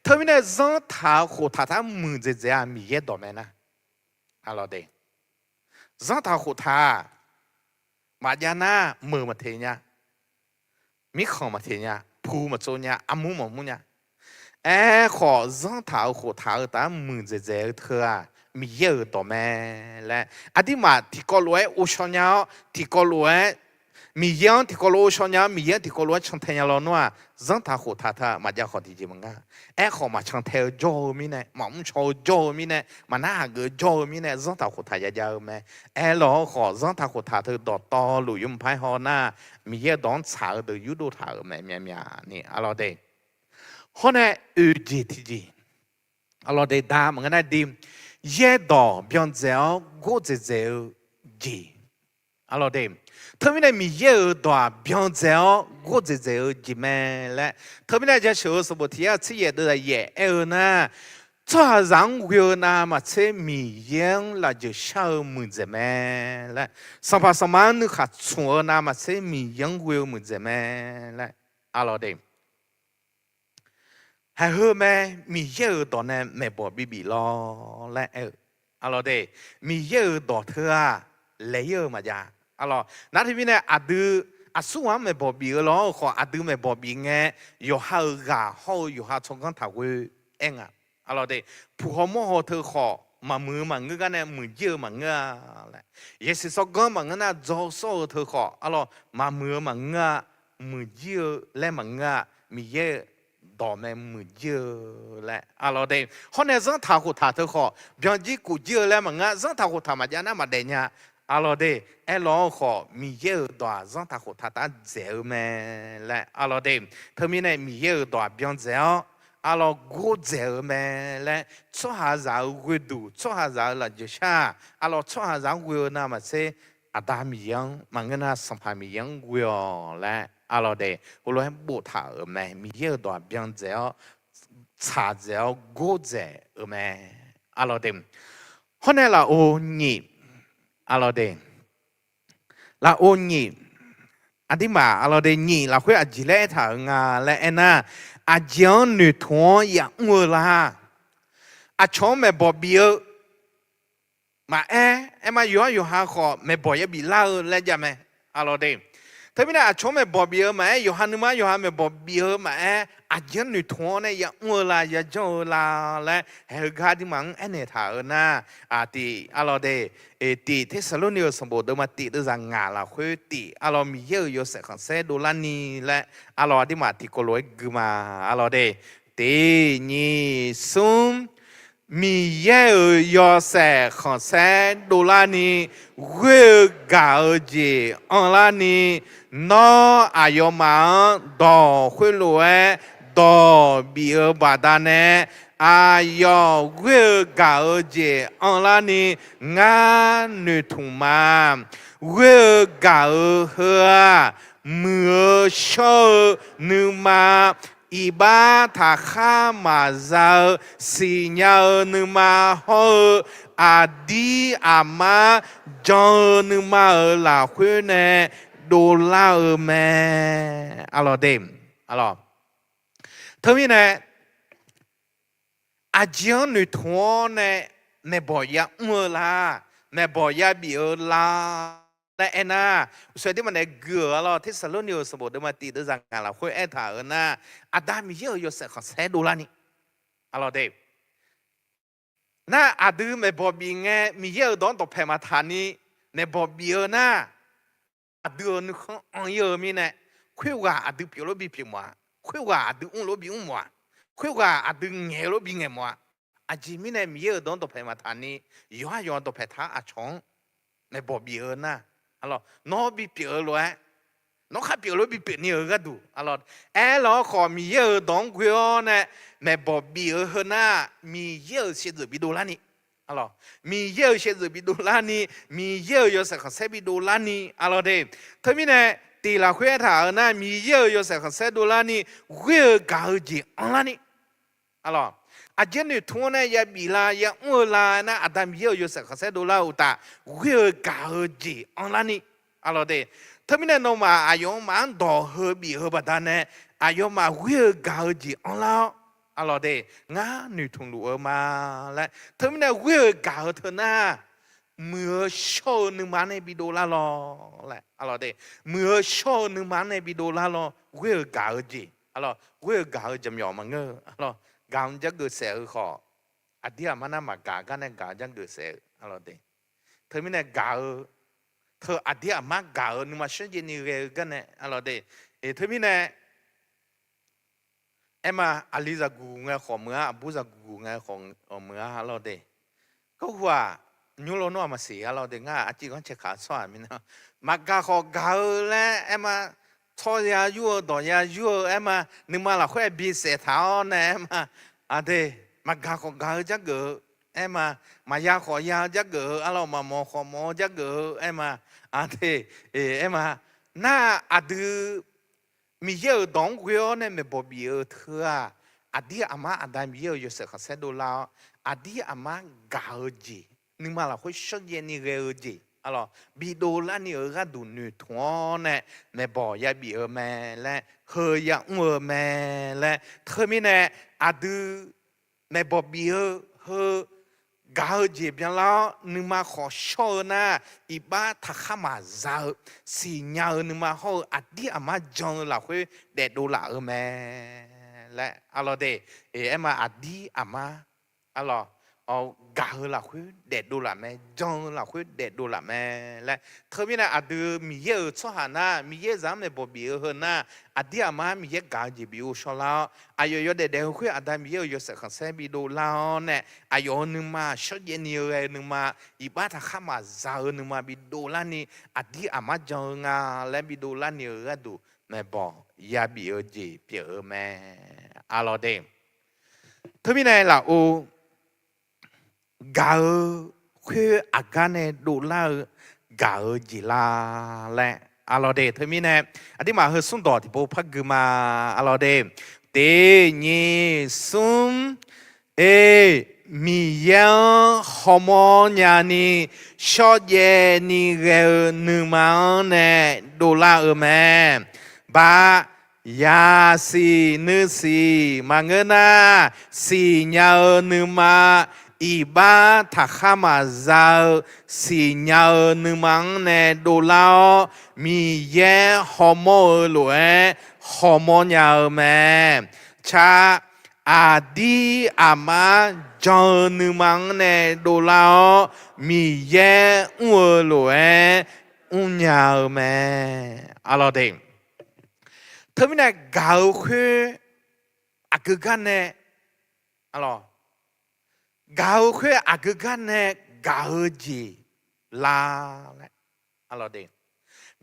Teumirnae zanrtaq-euq khoftaq teu-aq muiqdzaeq dzaeq-a, Miqyaer dawq mae nar. Zanrtaq khoftaq-aq, maqjav nar meuq maqteq nya, mirkhanq maqteq nya, pu maqtsov nya, armur maqmur nya. Aerkhawf, zanrtaq-euq khoftaq-eu taf-aq muiqdzaeq dzaeq-eu teu-aq, Miqyaer-euq dawq mae laer aqduimaf tiqkawv lof-aer ghovshaw nya-awr, tiqkawv lof-aer Miqyaer-anr tiqkawv lof ghovshaw nya-awr, Miqyaer-anr tiqkawv lof-aer cantae nya lawnmr-aq, zanrtaq khoftaq teu-aq maqjav khawf tiqjeq maqngeur. Aerkhawf, maqcantae-eu jawr-eu mirnae, maqmr caw-eu jawr-eu mirnae, maqnar haq geuf-eu jawr-eu mirnae, zanrtaq khoftaq ya jav-eu mae. Aerlawq-awr khawf, zanrtaq khoftaq teu dawqtawvluf yawmuiq paq-aer haw nar, Miqyaer-euq dawq-anr tsaq-eu deuq yurdov taq-euq mae, myav myav ni arlawr de. Hawr nae oeq jeq tiqjeq, arlawr de, da maqngeur nar de, yaerdawq byandzaeq-awr gordzaeq dzaeq-eu jeq, arlawr de. Teumirnae Miqyaer-euq dawq-aq byandzaeq-awr gordzaeq dzaeq-eu jeq mae laer. Teumirnae jaceuq-eu sanqbof tiq yar-eu tser yaef deuvzaq yaef aer-eu nar, tsawrhaqzaq-anr ghoe-eu navmaqtser Miqyaer-anr lafjeuq shar-eu muiqdzaeq mae laer, sanqpaq sanqma-anr nuikhaq tsmq-eu navmaqtser Miqyaer-anr ghoe-eu muiqdzaeq mae laer, arlawr de. Haiq heu mae, Miqyaer-euq dawq nae maeqbawq bibif lawr laer aer-eu, arlawr de. Miqyaer-euq dawq teu-aq laeq-ir-eu maqjav. Arlawr, nar teumirnae aqdui aqsurghaq-anr maeqbawq bif-eu lawr-eu khawf, aqdui maeqbawq bif ngae, yawqha-euq ghaq hawr-eu yawqha tsawrganr taqghoe aer nga. Arlawr de, puq haw mawr haw teu khawf maqmuiq-eu maqngeur gar nae muiqjir-eu maqngeur-a laer, yaeqsiq tsawrganr maqngeur nar dzaw sawr-eu teu khawf, arlawr, maqmuiq-eu maqngeur-a, muiqjir-eu laer maqngeur-a, Miqyaer-euq dawq mae muiqjir-eu laer, arlawr de. Hawr nae zanrtaq khoftaq teu khawf byanjir kofjir-eu laer maqngeur-a, zanrtaq khoftaq maqjav nar maqdaef nya, arlawr de. Aerlawr-eu khawf, Miqyaer-euq dawq-aq zanrtaq khoftaq taf-aer dzaeq-eu mae laer, arlawr de. Teumirnae Miqyaer-euq dawq-aq byandzaeq-awr, arlawr, gordzaeq-eu mae laer, tsawrhaqzaq-euq ghoeduq, tsawrhaqzaq-euq lafjeuq shar-aq, arlawr, tsawrhaqzaq-anr ghoe-eu navmaqtser, Aqda Miqyaer-anr maqngeur nar Sanqpaq Miqyaer-anr ghoe-awq laer, arlawr de, heulof-aer boftaq-euq mae. Miqyaer-euq dawq-aq byandzaeq-awr, tsaqdzaeq-awr gordzaeq-eu mae, arlawr de. Hawr nae lafov nyiq, arlawr de, lafov nyiq, aqdirmaf arlawr de nyiq lafkhoer aqjeq laer aertaq-euq nga laer aernar, aqjeq-anr noeqtmq-awr yamr-eu la. Aqcawq-anr maeqbawq bif-eu maqaer, aerma yawqha yawqha khawf maeqbawq yabif lar-eu laer jav mae, arlawr de. Teumirnae aqcawq-anr maeqbawq bif-eu maqaer, yawqha nuima yawqha maeqbawq bif-eu maqaer, aqjeq-anr noeqtmq-awr nae yamr-eu la, yajanr-eu la laer, haeq heugar aqdirmaf-anr aernaeq taq-euq nar, tif, arlawr de, tif Tersaqlorni-euq sanqbof deuvma tif deuvzaq ngaq lafkhoer tif, arlawr, Miqyaer-euq yawshaef khanqsaer dovlarni laer, arlawr, aqdirmaf tiqkawv lof-aer gui ma, arlawr de. Tiq nyiq smr, Miqyaer-euq yawshaef khanqsaer dovlarni ghoer-eu gaq-eu jeq anrlarni, nawr aqyawfmaf-anr dawq khoerlof-aer dawq bif-eu baqdanae, aqyawf ghoer-eu gaq-eu jeq anrlarni ngar noeqtmq ma. Ghoer-eu gaq-eu heu-aq, muiq-eu shawr-eu nuima, iqbax taqkhar maqza-eu siqnya-eu nuima hawr-eu, aqdir aqmar jan-eu nuima-euq lafkhoer nae dovlar-eu mae. Arlawr de, arlawr. Teumirnae, aqjeq-anr noeqtmq-awr nae maeqbawq yamr-eu la, maeqbawq yabif-eu la laer aernar, uqshoe aqdirmaf nae gui-euq arlawr, Tersaqlorni-euq sanqbof deuvma tif deuvzaq ngaq lafkhoer aertaq-euq nar, Aqda Miqyaer-euq yawshaef khanqsaer dovlarni, arlawr de. Nar aqdui maeqbawq bif ngae Miqyaer-euq dawq-anr dawqpaeq maqtaq ni maeqbawq bif-eu nar, aqdui-euq nuikhanr anr-ir-eu mirnae, khoerghaq aqdui pyeuf lof bi pyeuf mawf-a, khoerghaq aqdui mr lof bi mr mawf-a, khoerghaq aqdui ngaeq-eu lof bi ngaeq mawf-a. Aqjeq mirnae Miqyaer-euq dawq-anr dawqpaeq maqtaq ni, yawqha yawqha dawqpaeq taq-awr aqcawq-anr maeqbawq bif-eu nar, nawr bipyeuf-eu lof-aer, nawr khar pyeuf lof bipyeuf ni-euq gharduq, aerlawr khawf Miqyaer-euq dawq-anr ghoe-awr nae maeqbawq bif-eu heu nar, Miqyaer-euq shaevdzeuf bi dovlarni, Miqyaer-euq shaevdzeuf bi dovlarni, Miqyaer-euq yawshaef khanqsaer bi dovlarni, arlawr de. Teumirnae, tiq lafkhoer aertaq-euq nar, Miqyaer-euq yawshaef khanqsaer dovlarni, ghoer-eu gaq-eu jeq anrlarni, arlawr, Aqjeq noeqtmq-awr nae yabif la, yamr-eu la nar, Aqda Miqyaer-euq yawshaef khanqsaer dovlar-eu uqtaf, ghoer-eu gaq-eu jeq anrlarni, aqlawq de. Teumirnae nawmaf aqyawf-anr maqanr dawq heu bif-eu baqdanae, aqyawfmaf ghoer-eu gaq-eu jeq anrlar-awr, aqlawq de, ngar noeqtmq luf-eu ma laer. Teumirnae ghoer-eu gaq-eu teu nar, muiq-eu shawr-eu nuima-anr nae bidov lar lawr laer, aqlawq de, muiq-eu shawr-eu nuima-anr nae bidov lar lawr. Ghoer-eu gaq-eu jeq, aqlawq, ghoer-eu gaq-eu jeq myawf maqngeur-eu, aqlawq, gaq-eu jargeuf saef-eu khawf, aqdir aqmar nar maqgaq gar nae gaq-eu jargeuf saef-eu, aqlawq de. Teumirnae gaq-eu, teu aqdir aqmar gaq-eu nuima shawrjaev ni ghae-eu gar nae, aqlawq de. Eq, teumirnae aerma, aqli zaqguq ngae khawf meuq-ar, aqbur zaqguq ngae khawf meuq-ar, aqlawq de. Kawrhu-aq, nymr lawnmr-aq maqsiq, aqlawq de, ngar aqciv ghanrcae kaq-eu tsawrhaq mirnae, maqgaq khawf gaq-eu laer aerma, tsawrya yur-eu dawqya yur-eu aerma, nuima lafkhoer-aer bisaef taq-awr nae aerma, aqde, maqgaq khawf gaq-eu jargeuf-eu aerma, maqya khawf ya-eu jargeuf-eu, aqlawq, maqmawf khawf mawf-eu jargeuf-eu aerma, aqde, aerma, nar aqdui Miqyaer-euq dawq-anr ghoe-awr nae maeqbawq bif-eu teu-aq, aqdir aqmar Aqda Miqyaer-euq yawshaef khanqsaer dovlar-awr, aqdir aqmar gaq-eu jeq, nuima lafkhoer shawrjaev ni ghae-eu jeq, aqlawq, bidov larni-euq gharduq noeqtmq-awr nae maeqbawq yabif-eu mae laer, heu yamr-eu mae laer, teumirnae aqdui maeqbawq bif-eu heu gaq-eu jeq byanlar-awr, nuima khawf shawr-eu nar, iqbax taqkhar maqza-eu, siqnya-eu nuima hawr-eu aqdir aqmar jan-eu lafkhoer daefdov laf-eu mae laer, aqlawq de. Eq, aerma, aqdir aqmar, aqlawq, gaq-eu lafkhoer daefdov laf mae, jan-eu lafkhoer daefdov laf mae laer. Teumirnae aqdui Miqyaer-euq tsawrhaq nar, Miqyaer zaq-anr maeqbawq bif-eu heu nar, aqdir aqmar Miqyaer gaq-eu jeq bighovshaw lar-awr, aqyawf yawdaef daef-eu khoer Aqda Miqyaer-euq yawshaef khanqsaer bidov lar-awr nae, aqyawf-euq nuima shawrjaev ni-eu ghae-eu nuima, iqbax taqkhar maqza-eu nuima bidov larni, aqdir aqmar jan-eu nga laer bidov larni-euq gharduq maeqbawq yabif-eu jeq pyeuf-eu mae, aqlawq de. Teumirnae lafov gaq-eu khoer aqgar nae dovlar-eu gaq-eu jeq la laer, aqlawq de. Teumirnae aqdirmaf heu smrdawq tiqpov par gui ma, aqlawq de. Tiq nyiq smr, e, Miqyaer-anr hawmawr nyani shawrjaev ni ghae-eu nuima-anr nae dovlar-eu mae. Baq, yasiq nuisiq maqngeur nar, siqnya-eu nuima, iqbax taqkhar maqza-eu siqnya-eu nuima-anr nae dovlar-awr, Miqyaer hawmawr-eu lof-aer hawmawr nya-eu mae. Ca, aqdir aqmar jan-eu nuima-anr nae dovlar-awr, Miqyaer mr-eu lof-aer mrnya-eu mae, aqlawq de. Teumirnae gaq-eu khoer aqgeu gar nae, aqlawq, gaq-eu khoer aqgeu gar nae gaq-eu jeq la laer, aqlawq de.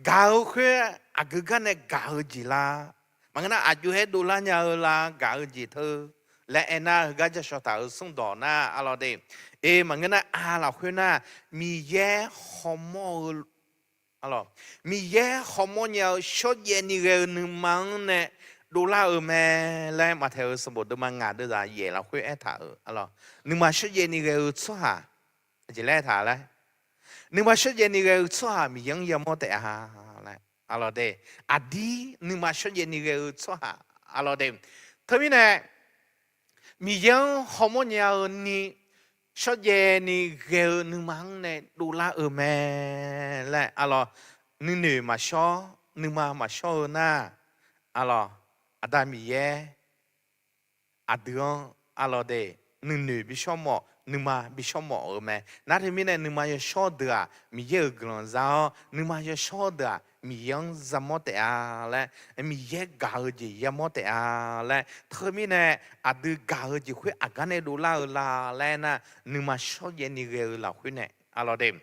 Gaq-eu khoer aqgeu gar nae gaq-eu jeq la. Maqngeur nar aqjox-aer dovlar nya-eu la gaq-eu jeq teu laer aernar, heugar ja shaw taq-euq smrdawq nar, aqlawq de. E, maqngeur nar a lafkhoer nar, Miqyaer hawmawr-eu, aqlawq, Miqyaer hawmawr nya-eu shawrjaev ni ghae-eu nuima-anr nae dovlar-eu mae laer Maqtaeq-euq sanqbof deuvma ngaq deuvzaq yaef lafkhoer aertaq-euq, aqlawq, nuima shawrjaev ni ghae-eu tsawrhaq, aqjeq laer aertaq laer, nuima shawrjaev ni ghae-eu tsawrhaq Miqyaer-anr yamawr taef-a laer, aqlawq de. Aqdir nuima shawrjaev ni ghae-eu tsawrhaq, aqlawq de. Teumirnae Miqyaer-anr hawmawr nya-eu ni shawrjaev ni ghae-eu nuima-anr nae dovlar-eu mae laer, aqlawq, nuinoeq maqshawr, nuima maqshawr-eu nar, aqlawq, Aqda Miqyaer aqdui-anr, aqlawq de, nuinoeq bishawr mawf, nuima bishawr mawf-eu mae. Nar teumirnae nuima yawshawr deuq-aq Miqyaer-euq guiqlanq za-awr, nuima yawshawr deuq-aq Miqyaer-anr yamawr taef-a laer, Miqyaer gaq-eu jeq yamawr taef-a laer, teumirnae aqdui gaq-eu jeq khoer aqgar nae dovlar-eu la laer nar, nuima shawrjaev ni ghae-eu lafkhoer nae, aqlawq de.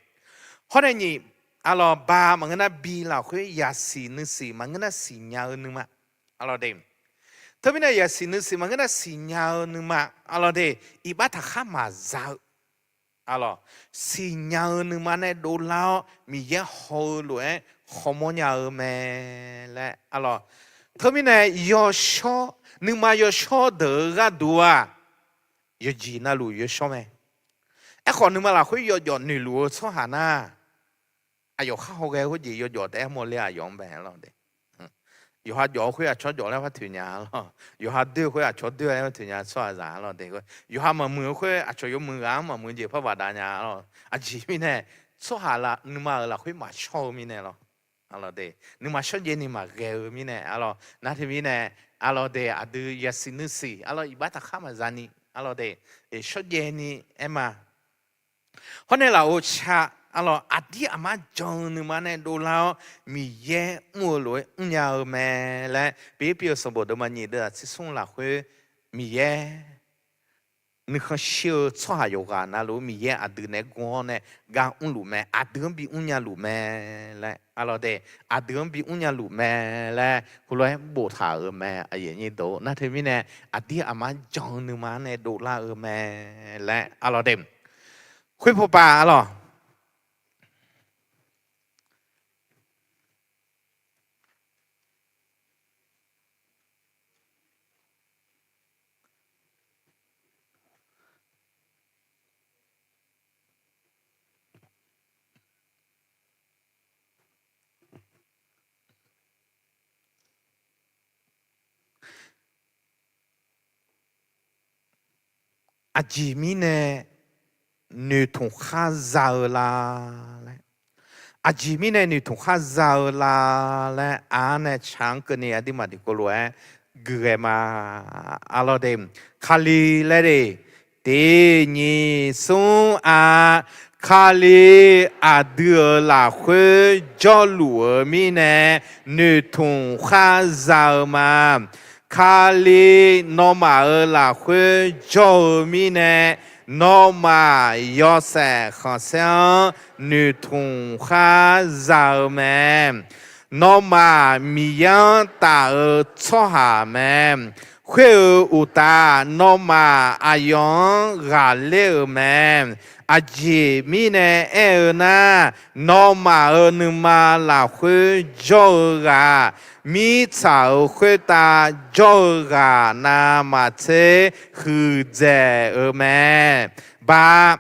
Hawr nae nyiq, aqlawq, ba maqngeur nar bi lafkhoer yasiq nuisiq maqngeur nar siqnya-eu nuima, aqlawq de. Teumirnae yasiq nuisiq maqngeur nar siqnya-eu nuima, aqlawq de, iqbax taqkhar maqza-eu, aqlawq, siqnya-eu nuima nae dovlar-awr Miqyaer haw-eu lof-aer hawmawr nya-eu mae laer, aqlawq. Teumirnae yawshawr, nuima yawshawr deuq-eu gharduq-aq, yawqjeq navluf yawshawr mae. Aerkhawf, nuima lafkhoer yawjawf noeqluf-eu tsawrhaq nar, aqyawf khar hawghae khoerjeq yawjawf taef-aer mawrler aqyawf-anr bae lawr de. Yawqha jawf-eu khoer aqcawq jawf laer par toeq nya lawr. Yawqha doer-eu khoer aqcawq doer laer par toeq nya tsawrhaqzaq lawr de. Yawqha maqmuiq-eu khoer aqcawq yawmuiq ghaq-anr maqmuiq jeq par baqda nya lawr. Aqjeq mirnae, tsawrhaq nuima-euq lafkhoer maqshawr-eu mirnae lawr. Nuima shawrjaev ni maqghae-eu mirnae arlawr. Nar teumirnae, arlawr de, aqdui yasiq nuisiq arlawr, iqbax taqkhar maqza ni arlawr de, shawrjaev ni aer ma. Hawr nae lafov ca, arlawr, aqdir aqmar jan-eu nuima nae dovlar-awr, Miqyaer mr-eu lof-aer mrnya-eu mae laer Pirlirpiv-euq sanqbof deuvma nyiq deuvzaq tsersmr lafkhoer, Miqyaer nuikhanr shir-eu tsawrhaq yawqghaq navluf-eu Miqyaer aqdui naeq-aer gor-awr nae gar mrluf mae. Aqdui-anr bimr nya luf mae laer, arlawr de, aqdui-anr bimr nya luf mae laer heulof-aer boftaq-euq mae. Nar teumirnae, aqdir aqmar jan-eu nuima nae dovlar-eu mae laer, arlawr de, khoerpov pav, arlawr. Aqjeq mirnae noeqtmq khar za-eu la laer, aqjeq mirnae noeqtmq khar za-eu la laer, aq-anr nae tsaq-anr keuvni aqduimaf tiqkawv lof-aer guighae ma. Arlawr de, Kali laer de, tiq nyiq smr-a, Kali aqdui-euq lafkhoer jawrluf-eu mirnae noeqtmq khar za-eu ma. Kali nawmaf-euq lafkhoer jawr-eu mirnae, nawmaf yawshaef khanqsaer-anr noeqtmq khar za-eu mae. Nawmaf Miqyaer-anr taf-eu tsawrhaq mae. Khoer-euq uqtaf, nawmaf aqyawf-anr ghaqler-euq mae. Aqjeq mirnae aer-eu nar, nawmaf-euq nuima lafkhoer jawr-eu ghaq, mirtsaq-euq khoertav jawr-eu ghaq navmaqtser huiqdzaeq-eu mae. Baq,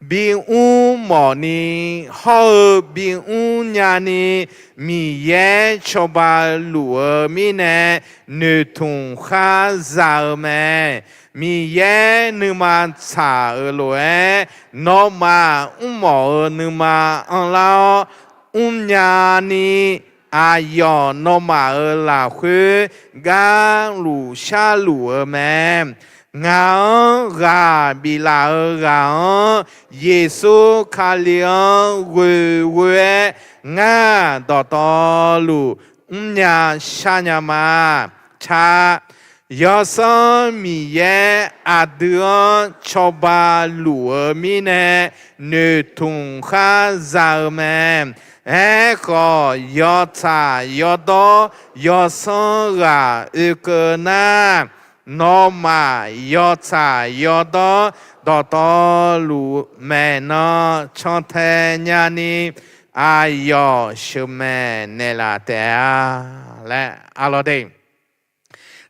bimr mawfni hawr-eu bimr nyani, Miqyaer cawba luf-eu mirnae noeqtmq khar za-eu mae. Miqyaer nuima tsaq-euq lof-aer, nawmaf mrmawf-eu nuima anrlar-awr, mrnya ni aqyawf nawmaf-euq lafkhoer gar luf sharluf-eu mae. Ngaq-anr ghaq biflaf-eu ghaq-anr, Yeqsur Kali-anr ghoeghoe-aer ngar dawqtawvluf mrnya sharnya ma. Tsaq, Yawsanr Miqyaer aqdui-anr cawba luf-eu mirnae noeqtmq khar za-eu mae. Aerkhawf, yawtsaq yawdawr yawsanr ghaq oekeuv nar, nawmaf yawtsaq yawdawr dawqtawvluf maeqnan cantae nyani, aqyawf sheuqmaeq naeqlaf taef-a laer, arlawr de.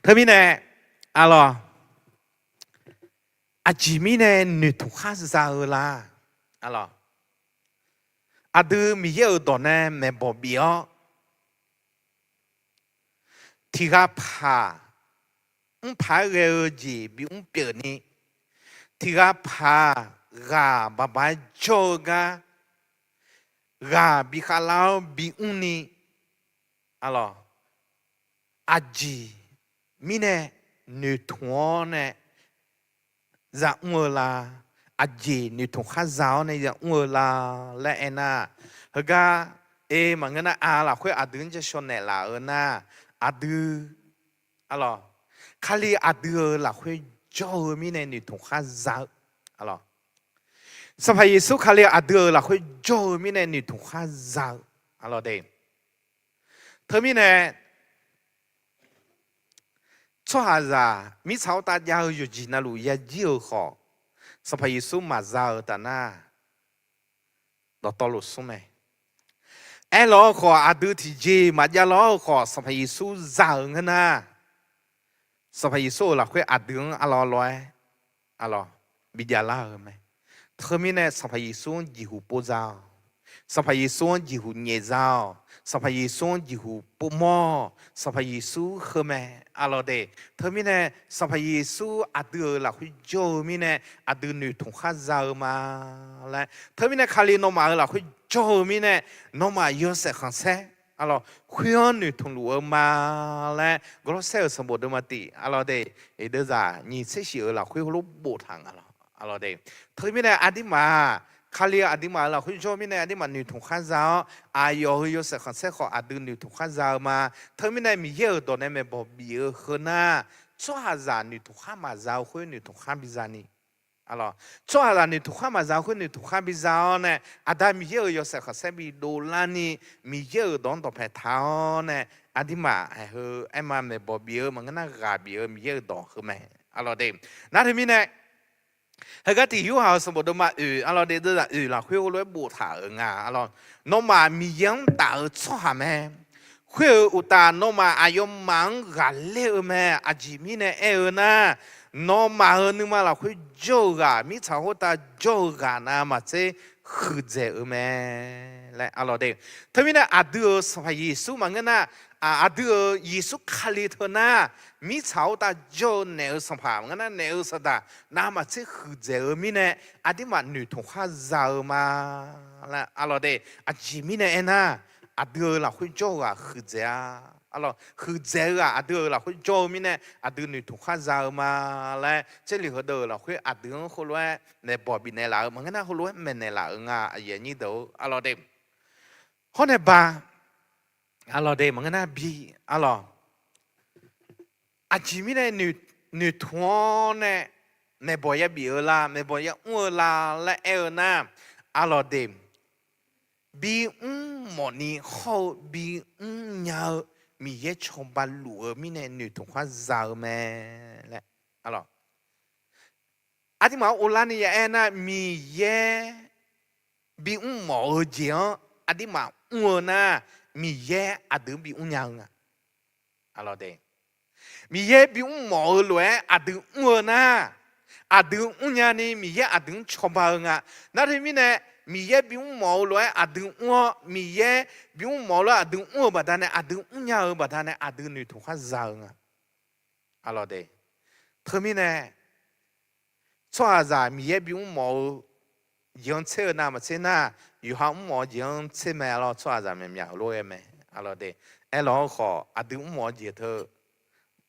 Teumirnae, arlawr, aqjeq mirnae noeqtmq khar za-eu la, arlawr, aqdui Miqyaer-euq dawq nae maeqbawq bif-awr, tiq ghaq paq mr paq-aer ghae-eu jeq bimr pyeuf ni, tiq ghaq paq ghaq baqbaq-aer jawr-eu gar, ghaq bi khavlar-awr bimr ni, arlawr, aqjeq mirnae noeqtmq-awr nae za mr-eu la? Aqjeq noeqtmq khar za-awr nae za mr-eu la laer aernar, heugar, e, maqngeur nar, a, lafkhoer aqdui-anr jashawr naeqlaf-eu nar, aqdui, arlawr, Kali aqdui-euq lafkhoer jawr-eu mirnae noeqtmq khar za-eu, arlawr, Sanqpaq Yeqsur Kali aqdui-euq lafkhoer jawr-eu mirnae noeqtmq khar za-eu, arlawr de. Teumirnae, tsawrhaqzaq mirtsaq-awr tav jav-eu yawqjeq navluf yajir-eu khawf, Sanqpaq Yeqsur maqza-eu taf nar, dawqtawvluf smr mae. Aerlawq-eu khawf, aqdui tiqjeq maqjav lawr-eu khawf, Sanqpaq Yeqsur za-euq ngeur nar, Sanqpaq Yeqsur-euq lafkhoer aqdui-anr arlawr lawr-aer, arlawr, bi javlar-eu mae. Teumirnae Sanqpaq Yeqsur-anr jeqhuq pov za-awq. Sanqpaq Yeqsur-anr jeqhuq nyaef za-awq. Sanqpaq Yeqsur-anr jeqhuq povmawr-awq. Sanqpaq Yeqsur heu mae. Arlawq de. Teumirnae Sanqpaq Yeqsur aqdui-euq lafkhoer jawr-eu mirnae aqdui noeqtmq khar za-eu ma laer. Teumirnae Kali nawmaf-euq lafkhoer jawr-eu mirnae nawmaf yawshaef khanqsaer arlawq khoer-anr noeqtmq luf-eu ma laer Gawrlawrsaer-euq sanqbof deuvma tif arlawq de. Iqdeuvzaq nyiq tser shif-euq lafkhoer heulof boftaq nga lawq arlawq de. Teumirnae aqdirmaf Kali aqduimaf-euq lafkhoer jawr mirnae aqdirmaf noeqtmq khar za-awr aqyawf heu yawshaef khanqsaer khawf aqdui noeqtmq khar za-eu ma. Teumirnae Miqyaer-euq dawq nae maeqbawq bif-eu heu nar tsawrhaqzaq noeqtmq khar maqza-eu khoer noeqtmq khar biza ni. Tsawrhaqzaq noeqtmq khar maqza-eu khoer noeqtmq khar biza-awr nae aqda Miqyaer-euq yawshaef khanqsaer bidov larni Miqyaer-euq dawq-anr dawqpae taq-awr nae aqdirmaf aeqheu aerma maeqbawq bif-eu maqngeur nar ghaq bif-eu Miqyaer-euq dawq heu mae. Arlawq de. Nar teumirnae heugar tiq Yorhaq-euq sanqbof deuvma oeq arlawq de deuvzaq oeq lafkhoer heulof-aer boftaq-euq nga arlawq. Nawmaf Miqyaer-anr taf-eu tsawrhaq mae. Khoer-euq uqtaf nawmaf aqyawfmaf-anr ghaqler-eu mae. Aqjeq mirnae aer-eu nar, nawmaf-euq nuima lafkhoer jawr-eu ghaq mirtsaq khoertav jawr-eu ghaq navmaqtser huiqdzaeq-eu mae laer arlawq de. Teumirnae aqdui-euq Sanqpaq Yeqsur maqngeur nar, aqdui-euq Yeqsur Kali teu nar mirtsaq khoertav jawr-eu naeq-eu sanqpaq maqngeur nar naeq-eu saqdaq navmaqtser huiqdzaeq-eu mirnae aqdirmaf noeqtmq khar za-eu ma laer arlawq de. Aqjeq mirnae aernar, aqdui-euq lafkhoer jawr-eu ghaq huiqdzaeq-a. Arlawq huiqdzaeq-eu ghaq aqdui-euq lafkhoer jawr-eu mirnae aqdui noeqtmq khar za-eu ma laer Jarlif heudeuq-euq lafkhoer aqdui-anr heulof-aer maeqbawq bifnaeq laf-eu maqngeur nar heulof-aer maeqnaeq laf-eu nga aqyuif aqnyir deuq-or arlawq de. Hawr nae ba arlawq de maqngeur nar bi arlawq aqjeq mirnae noeqtmq-awr nae maeqbawq yabif-eu la maeqbawq yamr-eu la laer aer-eu nar arlawq de. Bimr mawfni hawr-eu bimr nya-eu Miqyaer cawba luf-eu mirnae noeqtmq khar za-eu mae laer arlawq. Aqduimaf-anr uvlarni ya aer nar Miqyaer bimr mawf-eu jeq-anr aqduimaf mr-eu nar Miqyaer aqdui bimr nya-eu nga. Miqyaer bimr mawf-eu lof-aer aqdui mr-eu nar aqdui mrnya ni Miqyaer aqdui-anr cawba-eu nga. Nar teumirnae Miqyaer bimr mawf-eu lof-aer aqdui mr-awr Miqyaer bimr mawf-eu lof-aer aqdui mr-eu baqdanae aqdui mrnya-eu baqdanae aqdui noeqtmq khar za-eu nga. Arlawq de. Teumirnae tsawrhaqzaq Miqyaer bimr mawf-eu jeq-anr tser-eu navmaqtser nar yawqha mr mawf-eu jeq-anr tser mae arlawq tsawrhaqzaq myaqmyaq heulof-aer mae. Arlawq de. Aerlawq-anr khawf aqdui mr mawf-eu jeq teu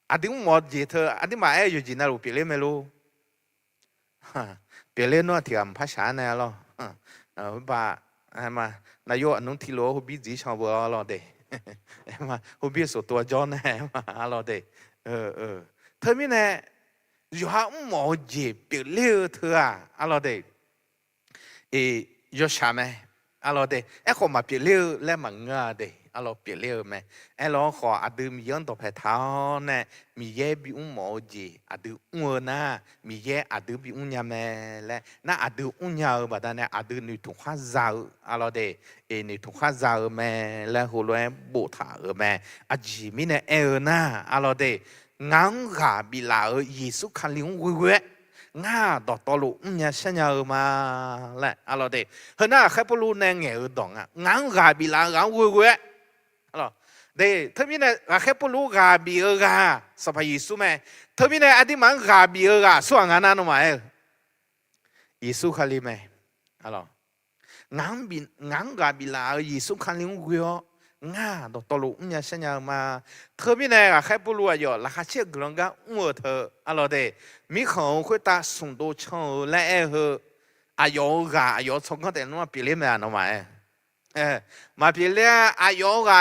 aqdui mr mawf-eu jeq teu aqduimaf aer-eu yawqjeq navluf pyeufler mae lor. Pyeufler nar tiq ghaq maqpar shaq-ar nae arlawq. Ba, navyof aqnmr tiqlof-aer hobir dziq can beu arlawq de. Hobir soqtov jawr nae ma arlawq de. Teumirnae yawqha mr mawf-eu jeq pyeufler-eu teu-aq arlawq de. Yawshaq mae. Arlawq de. Aerkhawf maqpyeufler-eu laer maqngeur-a de. Arlawq pyeufler-eu mae. Aerlawq-anr khawf aqdui Miqyaer-anr dawqpae taq-awr nae Miqyaer bimr mawf-eu jeq aqdui mr-eu nar Miqyaer aqdui bimr nya mae laer nar aqdui mrnya-eu baqdanae aqdui noeqtmq khar za-eu arlawq de. Noeqtmq khar za-eu mae laer heulof-aer boftaq-euq mae. Aqjeq mirnae aer-eu nar arlawq de. Ngaq-anr ghaq biflaf-euq Yeqsur Kali-anr ghoeghoe-aer ngar-aq dawqtawvluf mrnya sharnya-eu ma laer arlawq de. Heu nar ghaqkhaer Pawrluv nae ngaeq-eu dawq nga. Ngaq-anr ghaq biflaf-eu ghaq-anr ghoeghoe-aer. Teumirnae ghaqkhaer Pawrluv ghaq bif-eu ghaq Sanqpaq Yeqsur mae. Teumirnae aqduimaf-anr ghaq bif-eu ghaq aqsurghaq nga nar nawmaf aer-eu Yeqsur Kali mae. Ngaq-anr ghaq biflaf-euq Yeqsur Kali-anr ghoe-awr ngar-aq dawqtawvluf mrnya sharnya-eu ma. Teumirnae ghaqkhaer Pawrluv aqyawf laqkhaq caer-eu guiqlanq gar mr-eu teu arlawq de. Mirkhanq-euq khoertav smq dov can-eu laer aer-eu heu aqyawf-euq ghaq aqyawf-euq tsawrganr taef nar-aq pyeufler mae-aq nawmaf aer Maqpyeuf ler-a. Aqyawf-euq ghaq,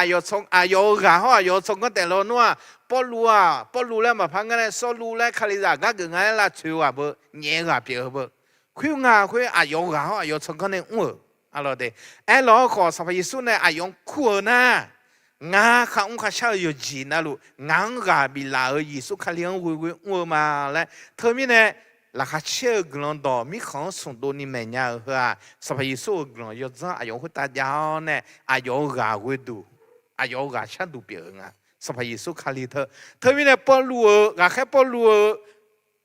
aqyawf-euq ghaq hawr aqyawf-euq tsawrganr taef lawnmr-aq, Pawrluv-aq, Pawrluv laer maqpar ngar nae Sawrluv laer Kalizaq gar geuf nga aer lavtsoeq-eu ghaq beu, nyaef-eu ghaq pyeuf-eu beu. Khoer nga khoer aqyawf-euq ghaq hawr aqyawf-euq tsawrganr nae mr-euq. Arlawq de, aerlawq-anr khawf Sanqpaq Yeqsur nae aqyawf-anr kur-eu nar, ngar kharmr kharshar-eu yawqjeq navluf ngaq-anr ghaq biflaf-euq Yeqsur Kali-anr ghoeghoe mr-eu ma laer teumirnae, laqkhaq caer-eu guiqlanq dawq mirkhanq-anr smq dovni maeqnya-euq heu-aq, Sanqpaq Yeqsur-euq guiqlanq yawdzanr aqyawf-euq khoertav jav-awr nae aqyawf-euq ghaq ghoeduq, aqyawf-euq ghaq sharduq pyeuf-eu nga. Sanqpaq Yeqsur Kali teu, teumirnae Pawrluv-euq, ghaqkhaer Pawrluv-euq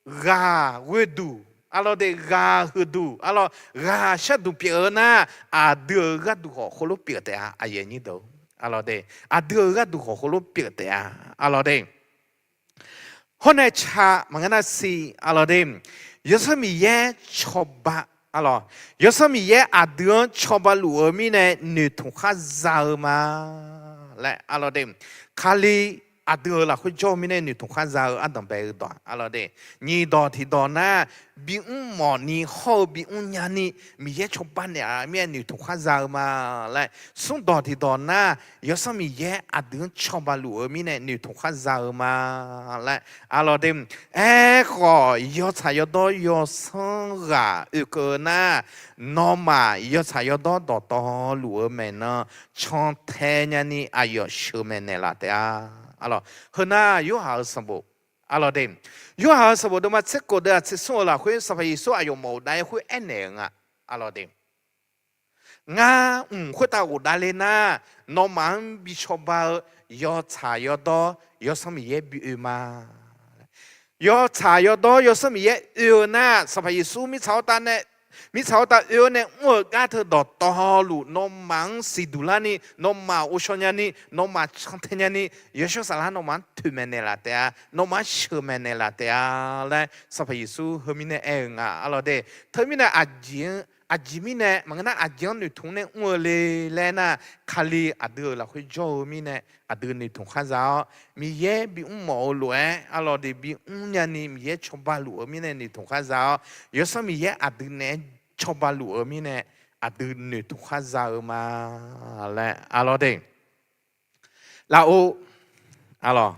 ghaq ghoeduq Arlawr de, ghaq huiqduq, arlawr, ghaq sharduq pyeuf-eu nar, aqdui-euq gharduq khawf heulof pyeuf taef-a, aqyuif aqnyir deuq. Arlawr de, aqdui-euq gharduq khawf heulof pyeuf taef-a. Arlawr de, hawr nae ca maqngeur nar siq, arlawr de, Yawsanr Miqyaer cawba, arlawr, Yawsanr Miqyaer aqdui-anr cawba luf-eu mirnae noeqtmq khar za-eu ma laer, arlawr de, Kali aqdui-euq lafkhoer jawr-eu mirnae noeqtmq khar za-eu ardanq bae-eu dawq, arlawr de, nyiq dawq tiqdawq nar, bimr mawf ni hawr-eu bimr nyani Miqyaer cawba naeq-a mirnae noeqtmq khar za-eu ma laer, smr dawq tiqdawq nar, Yawsanr Miqyaer aqdui-anr cawba luf-eu mirnae noeqtmq khar za-eu ma laer, arlawr de, aerkhawf yawtsaq yawdawr yawsanr ghaq oekeuv-eu nar, nawmaf yawtsaq yawdawr dawqtawvluf-eu maeqnan cantae nyani aqyawf sheuqmaeq naeqlaf taef-a. Arlawr, heunar Yorhaq-euq sanqbof, arlawr de, Yorhaq-euq sanqbof deuvma tser kof deuv-aq tser smr-eu lafkhoer Sanqpaq Yeqsur aqyawf mawf-eu dav-aer khoer aernaeq-eu nga, arlawr de, Ngar mq khoertav ghofdav le nar, nawmaf-anr bi cawba-eu yawtsaq yawdawr Yawsanr Miqyaer bi oe ma. Yawtsaq yawdawr Yawsanr Miqyaer oe-eu nar, Sanqpaq Yeqsur mirtsaq hawrtav nae, mirtsaq hawrtav oe-awr nae mr-euq gar teu dawqtawvluf nawmaf-anr siqduq larni, nawmaf ghovshaw nyani, nawmaf cantae nyani, Yawshawr Saflar nawmaf-anr toeqmaeq naeqlaf taef-a, nawmaf-anr sheuqmaeq naeqlaf taef-a laer Sanqpaq Yeqsur heumirnae aer-eu nga, arlawr de. Teumirnae aqjeq mirnae maqngeur nar, aqjeq-anr noeqtmq nae mr-eu le laer nar, Kali aqdui-euq lafkhoer jawr-eu mirnae aqdui noeqtmq khar za-awr, Miqyaer bimr mawf-eu lof-aer, arlawr de, bimr nyani Miqyaer cawba luf-eu mirnae noeqtmq khar za-awr, Yawsanr Miqyaer aqdui naeq-aer cawba luf-eu mirnae aqdui noeqtmq khar za-eu ma laer, arlawr de, lafov, arlawr,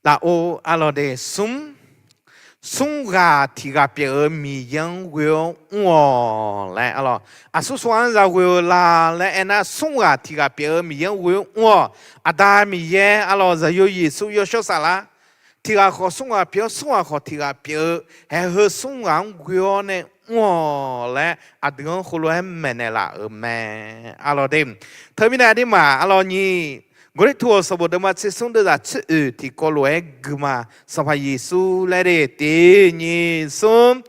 lafov, arlawr de, smr, smr ghaq tiq ghaq pyeuf-eu Miqyaer-anr ghoe-awr mr-awq laer, arlawr, aqsur sar-anr za ghoe-eu la laer aernar, smr ghaq tiq ghaq pyeuf-eu Miqyaer-anr ghoe-awr mr-awq. Aqda Miqyaer, arlawr, Zaqyo Yeqsur, Yawshawr Saflar, tiq ghaq khawf smr ghaq pyeuf-awr, smr ghaq khawf tiq ghaq pyeuf-eu, haeq heu smr ghaq-anr ghoe-awr nae mr-awq laer aqdui-anr heulof-aer maeqnaeq laf-euq mae, arlawr de. Teumirnae aqdirmaf, arlawr, nyiq Gawrliqtu-euq sanqbof deuvma tser smr deuvzaq tser oeq tiqkawv lof-aer guima, Sanqpaq Yeqsur laer de, tiq nyiq smr,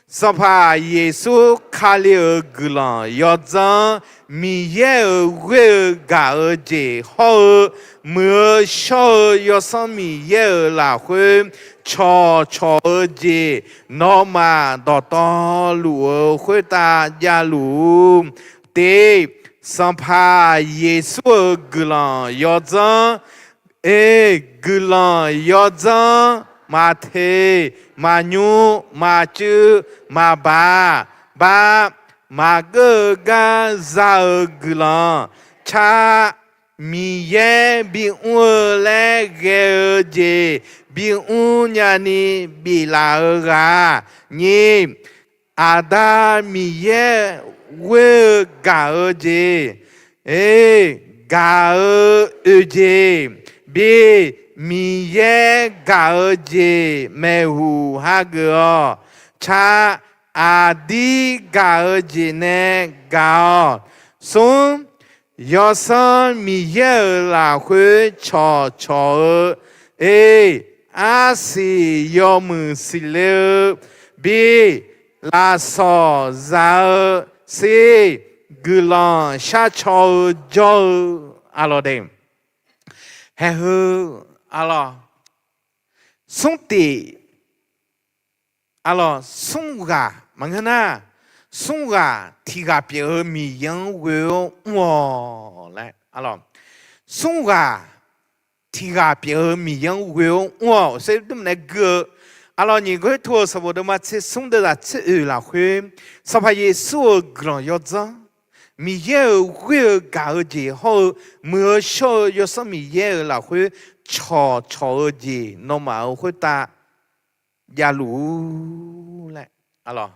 Sanqpaq Yeqsur Kali-euq guiqlanq yawdzanr, Miqyaer-euq ghoer-eu gaq-eu jeq hawr-eu, muiq-eu shawr-eu Yawsanr Miqyaer-euq lafkhoer cawqcawq-eu jeq, nawmaf dawqtawvluf-euq khoertav javluf-ur. Tiq, Sanqpaq Yeqsur-euq guiqlanq yawdzanr, e, guiqlanq yawdzanr, maqteq, maqnymr, maqcuiv, maqbaq, baq, maqgeur-eu gar za-eu guiqlanq, car, Miqyaer bimr-eu laer ghae-eu jeq bimr nyani biflaf-eu ghaq, nyiq, Aqda Miqyaer ghoer-eu gaq-eu jeq, e, gaq-eu oeq jeq, bi, Miqyaer gaq-eu jeq maeqhu hageuf-awq, car, aqdir gaq-eu jeq nae gaq-awq, smr, Yawsanr Miqyaer-euq lafkhoer cawqcawq-eu, e, arsiq yawmuiq siqle-eu, bi, lafsawq za-eu, sir, guiqlanq sharcaw-eu jawr-eu, arlawr de. Haeqheu, arlawr, smr tiq, arlawr, smr ghaq maqngeur nar, smr ghaq tiq ghaq pyeuf-eu Miqyaer-anr ghoe-awr mr-awq laer, arlawr, smr ghaq tiq ghaq pyeuf-eu Miqyaer-anr ghoe-awr mr-awq, ser dmr nae gui-eu, arlawr, nyiq Gawrliqtu-euq sanqbof deuvma tser smr deuvzaq tser oeq lafkhoer, Sanqpaq Yeqsur-euq guiqlanq yawdzanr, Miqyaer-euq ghoer-eu gaq-eu jeq hawr-eu, muiq-eu shawr-eu Yawsanr Miqyaer-euq lafkhoer cawqcawq-eu jeq nawmaf-euq khoertav javluf-ur laer, arlawr,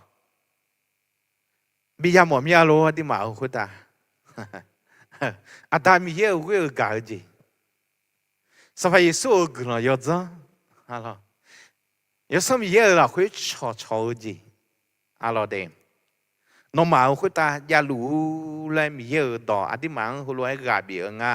bi yamawf mir-a lor, aqdirmaf-euq khoertav. Aqda Miqyaer-euq ghoer-eu gaq-eu jeq, Sanqpaq Yeqsur-euq guiqlanq yawdzanr, arlawr, Yawsanr Miqyaer-euq lafkhoer cawqcawq-eu jeq, arlawr de. nawmaf-euq khoertav javluf-ur laer Miqyaer-euq dawq aqduimaf-anr heulof-aer ghaq bif-eu nga.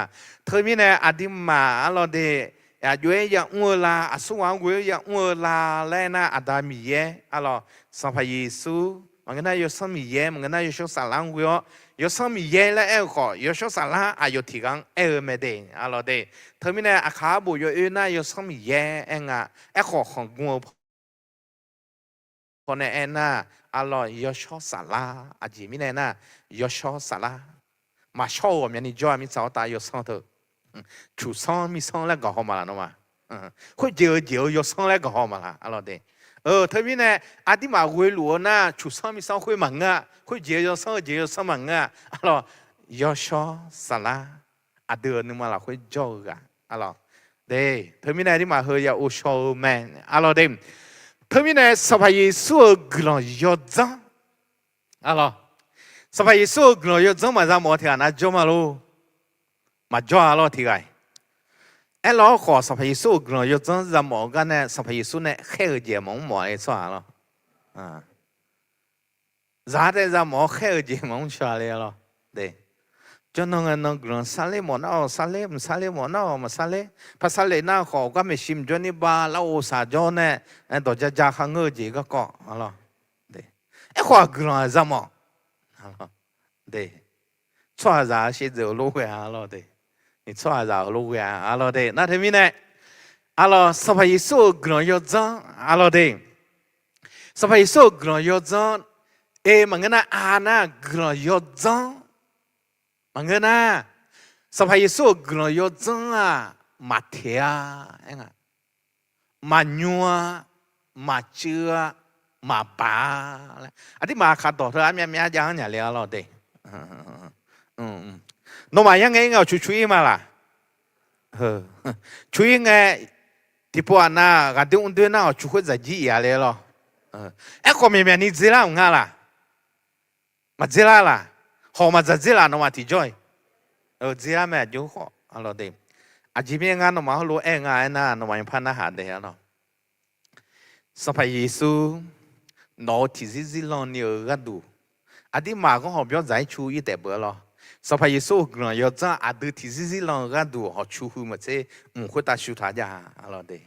Teumirnae aqduimaf arlawr de, aqjox-aer yamr-eu la, aqsurghaq-anr ghoe-aer yamr-eu la laer aernar, Aqda Miqyaer arlawr, Sanqpaq Yeqsur maqngeur nar, Yawsanr Miqyaer maqngeur nar, Yawshawr Saflar-anr ghoe-awr, Yawsanr Miqyaer laer aer-eu khawf, Yawshawr Saflar aqyawf tiqghaq-anr aer-eu mae de, arlawr de. Teumirnae aqkaq arbof yawoer nar, Yawsanr Miqyaer aer nga. Aerkhawf, khanqgmr-eu paw nae aernar, arlawr, Yawshawr Saflar, aqjeq mirnae nar, Yawshawr Saflar, maqshawr-euq ghawqmyani jawr-a. Mirtsaq-awr tav yawsanr teu, cuqsanr mirsanr laer gaq haw maqlaq nawmaf. Khoerjeq-eu jeq-eu yawsanr laer gaq haw maqlaq, arlawr de. Teumirnae aqduimaf ghoe luf-eu nar, cuqsanr mirsanr khoer maqngeur-a. Khoerjeq-eu yawsanr, jeq-eu yawsanr maqngeur-a, arlawr, Yawshawr Saflar, aqdui-euq nuima lafkhoer jawr-eu ghaq, arlawr de. Teumirnae aqduimaf heu ya ghovshaw-eu mae, arlawr de. Teumirnae Sanqpaq Yeqsur-euq guiqlanq yawdzanr, arlawr, Sanqpaq Yeqsur-euq guiqlanq yawdzanr maqza mawf-eu tiqghaq nar jawr ma lor. Maqjawr-a, arlawr, tiqghaq-iq. Aerlawr khawf, Sanqpaq Yeqsur-euq guiqlanq yawdzanr za mawf-eu gar nae Sanqpaq Yeqsur nae khaer-eu jeq maqmr mawf-a le, tsawrhaq, arlawr. Zaq-ar taev za mawf-awr khaer-eu jeq maqmr cawq-a le, arlawr de. Jawrnan ngae nan guiqlanq sarler mawf nar-awq sarler, mqsarler mawf nar-awq maqsarler. Par sarler nar khawf, gar maeqshi mqjawr nir ba larghov saq jawr nae dawq ja ja kharngeur-eu jeq garkawv, arlawr. Aerkhawf, aqguiqlanq-aq za mawf. Tsawrhaqzaq-a shevdzeuf-eu lof ghae-a, arlawr de. Tsawrhaqzaq-euq lof ghae-a, arlawr de. Nar teumirnae, arlawr, Sanqpaq Yeqsur-euq guiqlanq yawdzanr, arlawr de. Sanqpaq Yeqsur-euq guiqlanq yawdzanr, e, maqngeur nar, a nar guiqlanq yawdzanr. Maqngeur nar, Sanqpaq Yeqsur-euq guiqlanq yawdzanr-aq, maqteq-a, aer nga. Maqnymr-a, maqcuiv-a, maqbaq-a laer, aqduimaf kaqdawq teu armyav myav jav-anr nya le, arlawr de. Nawmaf yar ngae ir ngae awqcu cu ir ma laq? Cu ir ngae, tiqpov aqnav ghaqdoer mr doer nar awqcu khoer dzaq jir ir-a le, arlawr. Aerkhawf, myaqmyaq ni dzer lar mq nga laq? Maqdzer lar laq? Hawq maqdzaq dzer laf nawmaf tiqjawr-iq? Dzer lar mae, aqjox khawf, arlawr de. Aqjeq mirnae ngar nawmaf heulof-aer nga aernar, nawmaf yawpar narhaq dae, arlawr. Sanqpaq Yeqsur nawq-euq tiqzir zirlan ni-euq gharduq, aqduimaf ghanr hawq byawr dzaq-ir cu ir taef beu, arlawr. Sanqpaq Yeqsur-euq guiqlanq yawdzanr aqdui tiqzir zirlan-eu gharduq hawq cu hu maqtser, mq khoertav cu taq jav, arlawr de.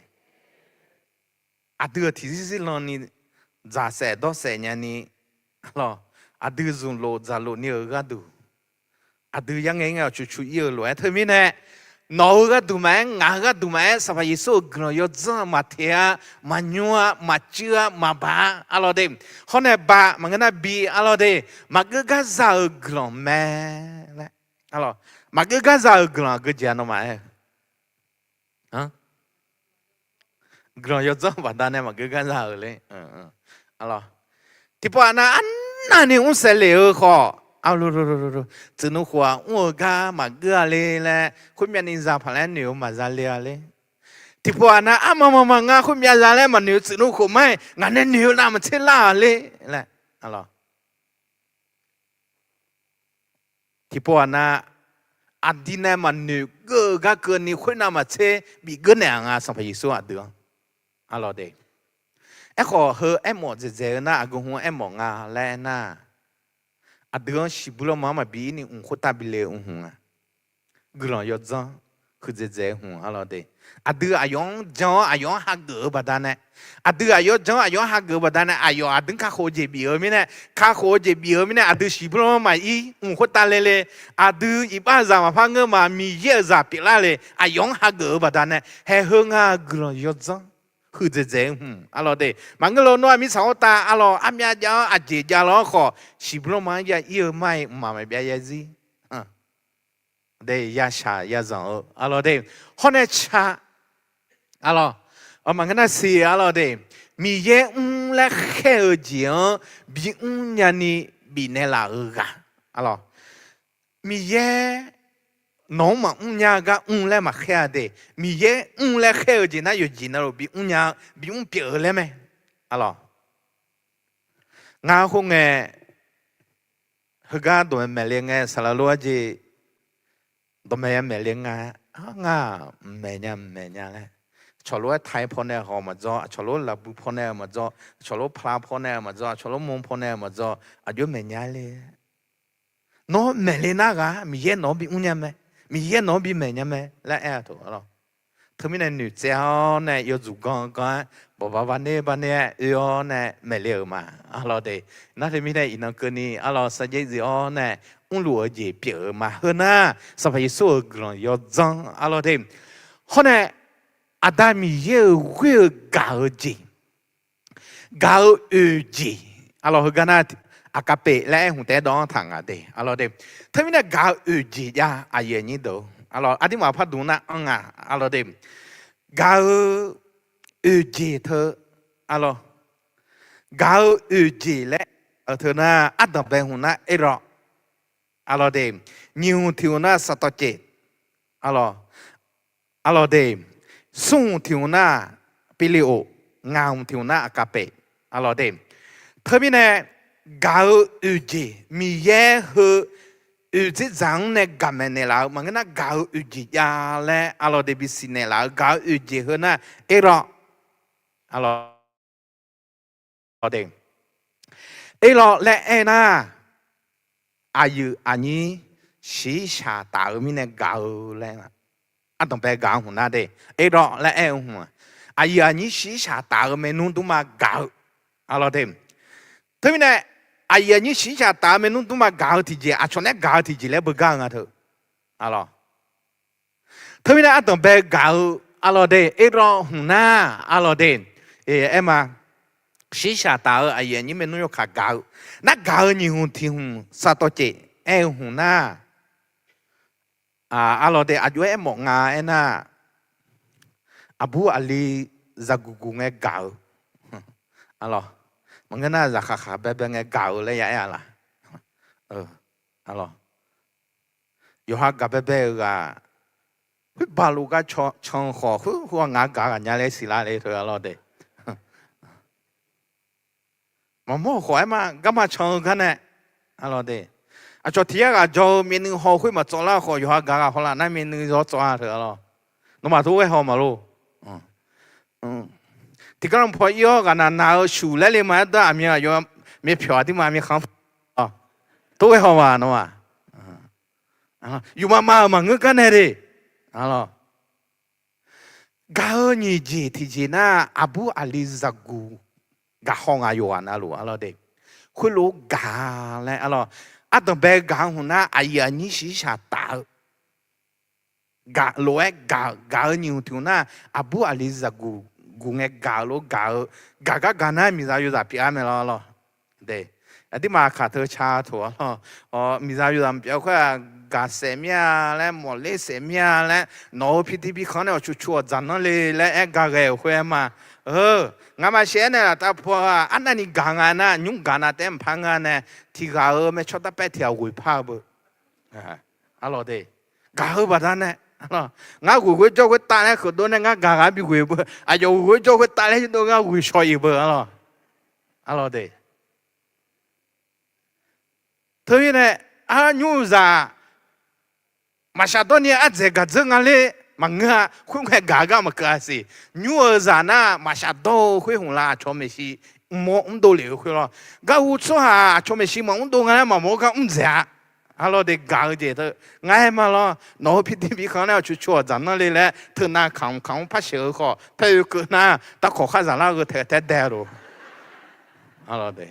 Aqdui-euq tiqzir zirlan ni dzaqsaef dawrsaef nyani, arlawr, aqdui zmqlof dzaqlof ni-euq gharduq, aqdui yar ngae ir ngae awqcu cu ir-eu lof-aer teumirnae, nawq-euq gharduq maqaer, ngaq-euq gharduq maqaer, Sanqpaq Yeqsur-euq guiqlanq yawdzanr-aq maqteq-a, maqnymr-a, maqcuiv-a, maqbaq-a, arlawr de. Hawr nae baq, maqngeur nar bi, arlawr de. Maqgeur gar za-euq guiqlanq mae laer, maqgeur gar za-euq guiqlanq aqgeu jeq-a nawmaf-aer? Guiqlanq yawdzanr baqdanae maqgeur gar za-euq le. Tiqpov aqnav arnavni mr saef lef-eu khawf, tsuif nmr khof-aq mr-eu gar maqgeur-a le laer, khoermyav ni za paq laer noeq-eu maqza le-a le. Tiqpov aqnav arma maqma ngar khoermyav za laer maqnoeq-eu tsuif nmr khof mar-iq ngaq nae noeq-eu navmaqtser lar-a le laer, tiqpov aqnav aqdui nae maqnoeq geur-eu gar keuvni khoernav maqtser bif geur naeq-a nga, Sanqpaq Yeqsur aqdui-anr, arlawr de. Aerkhawf heu aermawf dzaeqdzaeq-eu nar aqgeu hmq aermawf nga laer aernar, aqdui-anr shiqbuir lanma-anr maqbi ir ni mq khoertav bi le-eu mq hmq nga. Guiqlanq yawdzanr huiqdzaeq dzaeq-eu hmq, arlawr de. Aqdui aqyawf-anr jan-awr aqyawf-anr hageuf-eu baqdanae, aqdui aqyawf jan-awr aqyawf-anr hageuf-eu baqdanae, aqyawf aqdui-anr kakhof-eu jeq bif-eu mirnae, kakhof-eu jeq bif-eu mirnae aqdui shiqbuir lanma maqir mq khoertav le le, aqdui iqbaxzaq maqpar ngeur ma, Miqyaer-euq zaq pyeuflar le, aqyawf-anr hageuf-eu baqdanae haeq heu nga. Guiqlanq yawdzanr huiqdzaeq dzaeq-eu hmq, arlawr de. Maqngeur lo nawr-aq mirtsaq khoertav arlawr armyav jav-anr aqjeq jav law-awr khawf, shiqbuir lanma-anr ya ir-eu mar-iq mqmaq maqbyav yaer zir de, yashaq yazanq-eu, arlawr de. Hawr nae ca, arlawr, maqngeur nar siq, arlawr de. Miqyaer mr laer khaer-eu jeq-anr bimr nyani bifnaeq laf-eu ghaq, arlawr. Miqyaer nawq-anr maqmr nya gar mr laer maqkhaer-a de. Miqyaer mr laer khaer-eu jeq nar yawqjeq navluf bimr nya, bimr pyeuf-eu laer mae, arlawr. Ngar khoerngae, heugar dawqmaeq maeq le ngae, saqlaq lof-aer jeq dawqmaeq ya maeq le nga, ngar mqmaeq nya mqmaeq nya laer, Aqcawq lof-aer tai paw nae-euq maqdzawr, aqcawq lof laqbui paw nae-euq maqdzawr, aqcawq lof pla paw nae-euq maqdzawr, aqcawq lof mr paw nae-euq maqdzawr, aqjox maeqnya le. Nawr maeqle nar ghaq Miqyaer nawq-anr bimr nya mae, Miqyaer nawq-anr bimaeq nya mae laer aer-a teu arlawq. Teumirnae noeqtsaev-awr nae yawdzuq ganr ganr-aer bawqba bar ner bar ner-aer oe-awr nae maeqle-euq ma. Arlawq de, nar teumirnae iqnan keuvni arlawq sarjax zif-awr nae mrluf-eu jeq pyeuf-euq ma. Heu nar Sanqpaq Yeqsur-euq guiqlanq yawdzanr arlawq de. Hawr nae Aqda Miqyaer-euq ghoer-eu gaq-eu jeq, gaq-eu oeq jeq, arlawq heugar nar aqkaqpeq laer aer hmq taef-aer dawv-anr taq nga de arlawq de. Teumirnae gaq-eu oeq jeq jav aqyuif aqnyir deuq arlawq, aqdirmaf pardmq nar anr nga arlawq de. Gaq-eu oeq jeq teu arlawq, gaq-eu oeq jeq laer teu nar ardanqbae hmq nar Erlawq arlawq de, nyiq hmq tiq hmq nar Saqtawvcaev arlawq, arlawq de, smr hmq tiq hmq nar Pirliv-oq, ngaq hmq tiq hmq nar aqkaqpeq arlawq de. Teumirnae gaq-eu oeq jeq Miqyaer heu oeq dzerdzaq-anr nae gaqmaeq naeqlaf-eu maqngeur nar gaq-eu oeq jeq jav laer arlawq de bisiq naeqlaf-eu gaq-eu oeq jeq heu nar Erlawq arlawq de. Erlawq laer aer nar aqyuif aqnyir shiqshaq taf-eu mirnae gaq-eu laer, ardanqbae gaq-eu hmq nar de, Erlawq laer aer-eu hmq-aq, aqyuif aqnyir shiqshaq taf-eu maernmr dmrma gaq-eu arlawq de. Teumirnae aqyuif aqnyir shiqshaq taf-eu maernmr dmrma gaq-eu tiqjeq aqcawq nae gaq-eu tiqjeq laer beugar-eu nga teu arlawq. Teumirnae ardanqbae gaq-eu arlawq de, Erlawq hmq nar arlawq de, aer ma, shiqshaq taf-eu aqyuif aqnyir maernmr yawkaq gaq-eu nar gaq-eu nyiq hmq tiq hmq Saqtawvcaev aer-eu hmq nar arlawq de, aqjox-aer mawf nga aernar, aqbur aqli zaqguq guq ngae gaq-eu arlawq, maqngeur nar zaqkhaq khaq baebae ngae gaq-eu laer ya aer-a laq? Arlawq, yawqha gaq baebae-eu ghaq, khoer baq lof gar can-eu khawf, khoer khoer-aq ngaq gaq ghaq nya laer siqlar le teu arlawq de. Maqmawr-eu khawf aer ma, garma can-eu gar nae arlawq de. Aqcawq tiq yar ghaq jawr-eu myavnuiv haw khoer maqtsawv lar-eu khawf, yawqha gaq ghaq hawlar nar myavnuiv zawr tsawv-a teu arlawq. Nawmaf tov ghae haw maqlor. Tiqgar lanpaw ir-awr ghaqnaq naq-eu shuq laer le ma aer dar aqmyan aqyawf myavpyawq aqdirma myavkhanq tov ghae haw ma nawmaf. Yufmav mav-euq maqngeur gar nae de. Gaq-eu nyiq jeq tiqjeq nar aqbur aqli zaqguq gaqhaw ngaq yawqghaq navluf arlawq de. Khoerlof-aer gaq laer arlawq, ardanqbae gaq-eu hmq nar aqyuif aqnyir shiqshaq taf-eu gaq lof-aer gaq-eu, gaq-eu nyiq hmq tiq hmq nar aqbur aqli zaqguq guq ngae gaq-eu lof gaq-eu, gaq gar gaq nar miqzaq yawzaq pyeuf-a mae lawr lawr. De, aqdirma kaq teu ca toq-a lawr. Miqzaq yawzaq maqpyeuf khoer-aq, gaqsaef mir-a laer, mawqler saef mir-a laer, nawq-euq pirtiv pirkhanq nae awqtsu cu awqdzaq nanr le laer aer gaq ghae-euq khoer-aer ma. Ngamaf shaef-aer nae laftav paw-aq, arnavni gaq nga nar, nymr gaq nav taef-aer maqpar ngar nae, tiq ghaq-euq maeqtsawr darpaev tiq ghaq ghoeq par-eu beu. Arlawq de, gaq-eu baqda nae, ngar ghoeq ghoer jawr khoertav laer kheuqdov nae ngar gaq ghaq bighoeq beu, aqyawf ghoeq ghoer jawr khoertav laer yurdov ngar ghoeq shaw-iq beu arlawq. Arlawq de, teumirnae, arnymr-eu zaq maqshaf dawr ni ardzaeq gaq dzeur nga ler maqngeur-a, khoerngae gaq-eu gar maqkeuv-a siq. Nymr-eu zaq nar maqshaf dawr-eu khoer hmq la aqcawq maeqshi mq-awr mrdov lef-eu khoer lawr. Garhu tsawrhaq aqcawq maeqshi maqmr dov nga laer maqmawr gar mr dzaeq-a. Arlawq de, gaq-eu jeq teu ngar aer ma lawr. Nawq-euq pirtiv pirkhanq nae awqtsu cu awqdzaq nanr le laer teunav kamq kamq-anr par sheuq-eu khawf, paer oe keuv nar, darkawq khar zaqlar-eu taef taer dae lof. Arlawq de,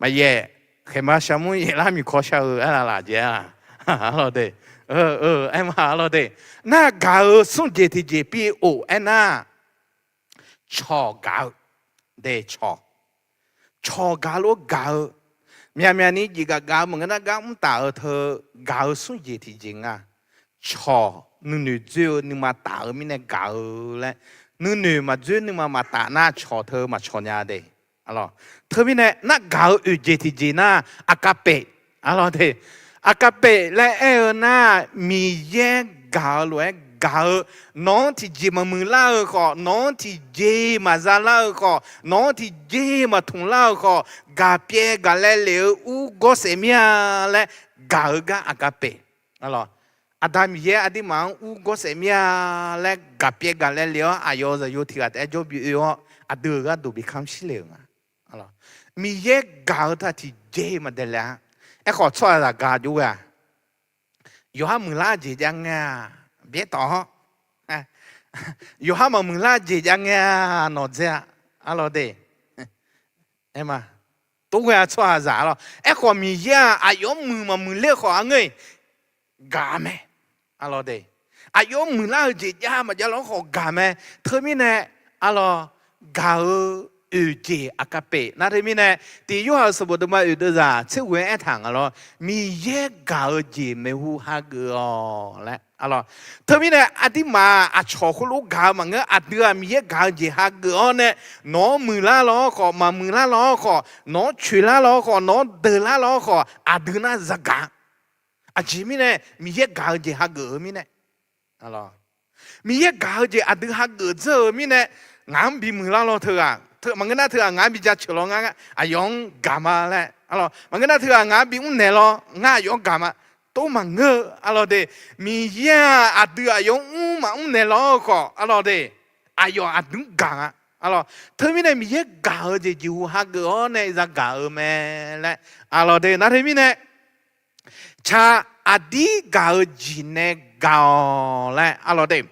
maqyaef, khaeqma sharmur yaeflar miqkawr shar-eu aer laf laf jeq-a. Arlawq de, aer ma arlawq de, nar gaq-eu smr jeq tiqjeq pir-eu of aernar, cawq gaq-eu, de cawq, cawq gaq lof gaq-eu, myaqmyaq ni jeq gaq gaq-eu maqngeur nar gar mr taf-eu teu, gaq-eu smr jeq tiqjeq nga. Cawq, nuinoeq dzoer-eu nuima taf-eu mirnae gaq-eu laer, nuinoeq maqdzoer nuima maqtaf nar cawq teu maqcawq nya de. Teumirnae nar gaq-eu oeq jeq tiqjeq nar, aqkaqpeq, arlawq de, aqkaqpeq laer aer-eu nar, Miqyaer gaq-eu lof-aer gaq-eu, nawq-anr tiqjeq maqmuiq lar-eu khawf, nawq-anr tiqjeq maqza lar-eu khawf, nawq-anr tiqjeq maqtmq lar-eu khawf, gaq pyaev gaq laev lef-eu ur gawr saef mir-a laer gaq-eu gar aqkaqpeq. Arlawq, Aqda Miqyaer aqduimaf-anr ur gawrsaef mir-a laer gaq pyaev gaq laev le-awr, aqyawf-euq zaqyo tiq ghaq taef-aer jawr bi oe-awr, aqdui-euq gharduq bi kamq shir le-euq nga. Miqyaer gaq-eu taq tiqjeq maqdae le-a. Aerkhawf tsawrhaqzaq gaq jov ghae-aq, yawqha muiqlar jeq jav ngae-aq, byaer tawq-awr, yawqha maqmuiqlar jeq jav ngae-aq nawq dzae-a, arlawr de. Aer ma, tov ghae-a tsawrhaqzaq arlawr. Aerkhawf Miqyaer-aq aqyawf-anr muiq maqmuiq ler khawf arngeur-iq gaq mae, arlawr de. Aqyawf-anr muiqlar-eu jeq jav maqjav lar khawf gaq mae. Teumirnae, arlawr, gaq-eu oeq jeq aqkaq pef nar teumirnae, tiq Yorhaq-euq sanqbof deuvma oeq deuvzaq tser ghoe-aer aertaq nga lawr, Miqyaer gaq-eu jeq maeqhu hageuf-awq laer, arlawr. Teumirnae aqduimaf aqcawq khoerlof gaq-eu maqngeur, aqdui-aq Miqyaer gaq-eu jeq hageuf-awr nae, nawq-anr muiqlar law-awr khawf, maqmuiqlar law-awr khawf, nawq-anr coeqlar law-awr khawf, nawq-anr deuqlar law-awr khawf, aqdui nar zagaq. Aqjeq mirnae Miqyaer gaq-eu jeq hageuf-eu mirnae, Miqyaer gaq-eu jeq aqdui hageuf dzeur-eu mirnae, ngaq-anr bimuiq lar law teughaq, maqngeur nar teughaq ngaq-anr bi jaceuq law ngar, aqyawf-anr gaq ma laer, arlawr. Maqngeur nar teughaq ngaq-anr bi mrnaeq law ngar, aqyawf-anr gaq ma. Tov maqngeur-eu, arlawr de. Miqyaer-aq aqdui aqyawf-anr mr maqmr naeq law-awr khawf, arlawr de, aqyawf aqdui-anr gaq nga, arlawr. Teumirnae Miqyaer gaq-eu jeq jeqhu hageuf-awr nae zagaq-eu mae laer, arlawr de. Nar teumirnae, ca, aqdir gaq-eu jeq nae gaq-awq laer, arlawr de.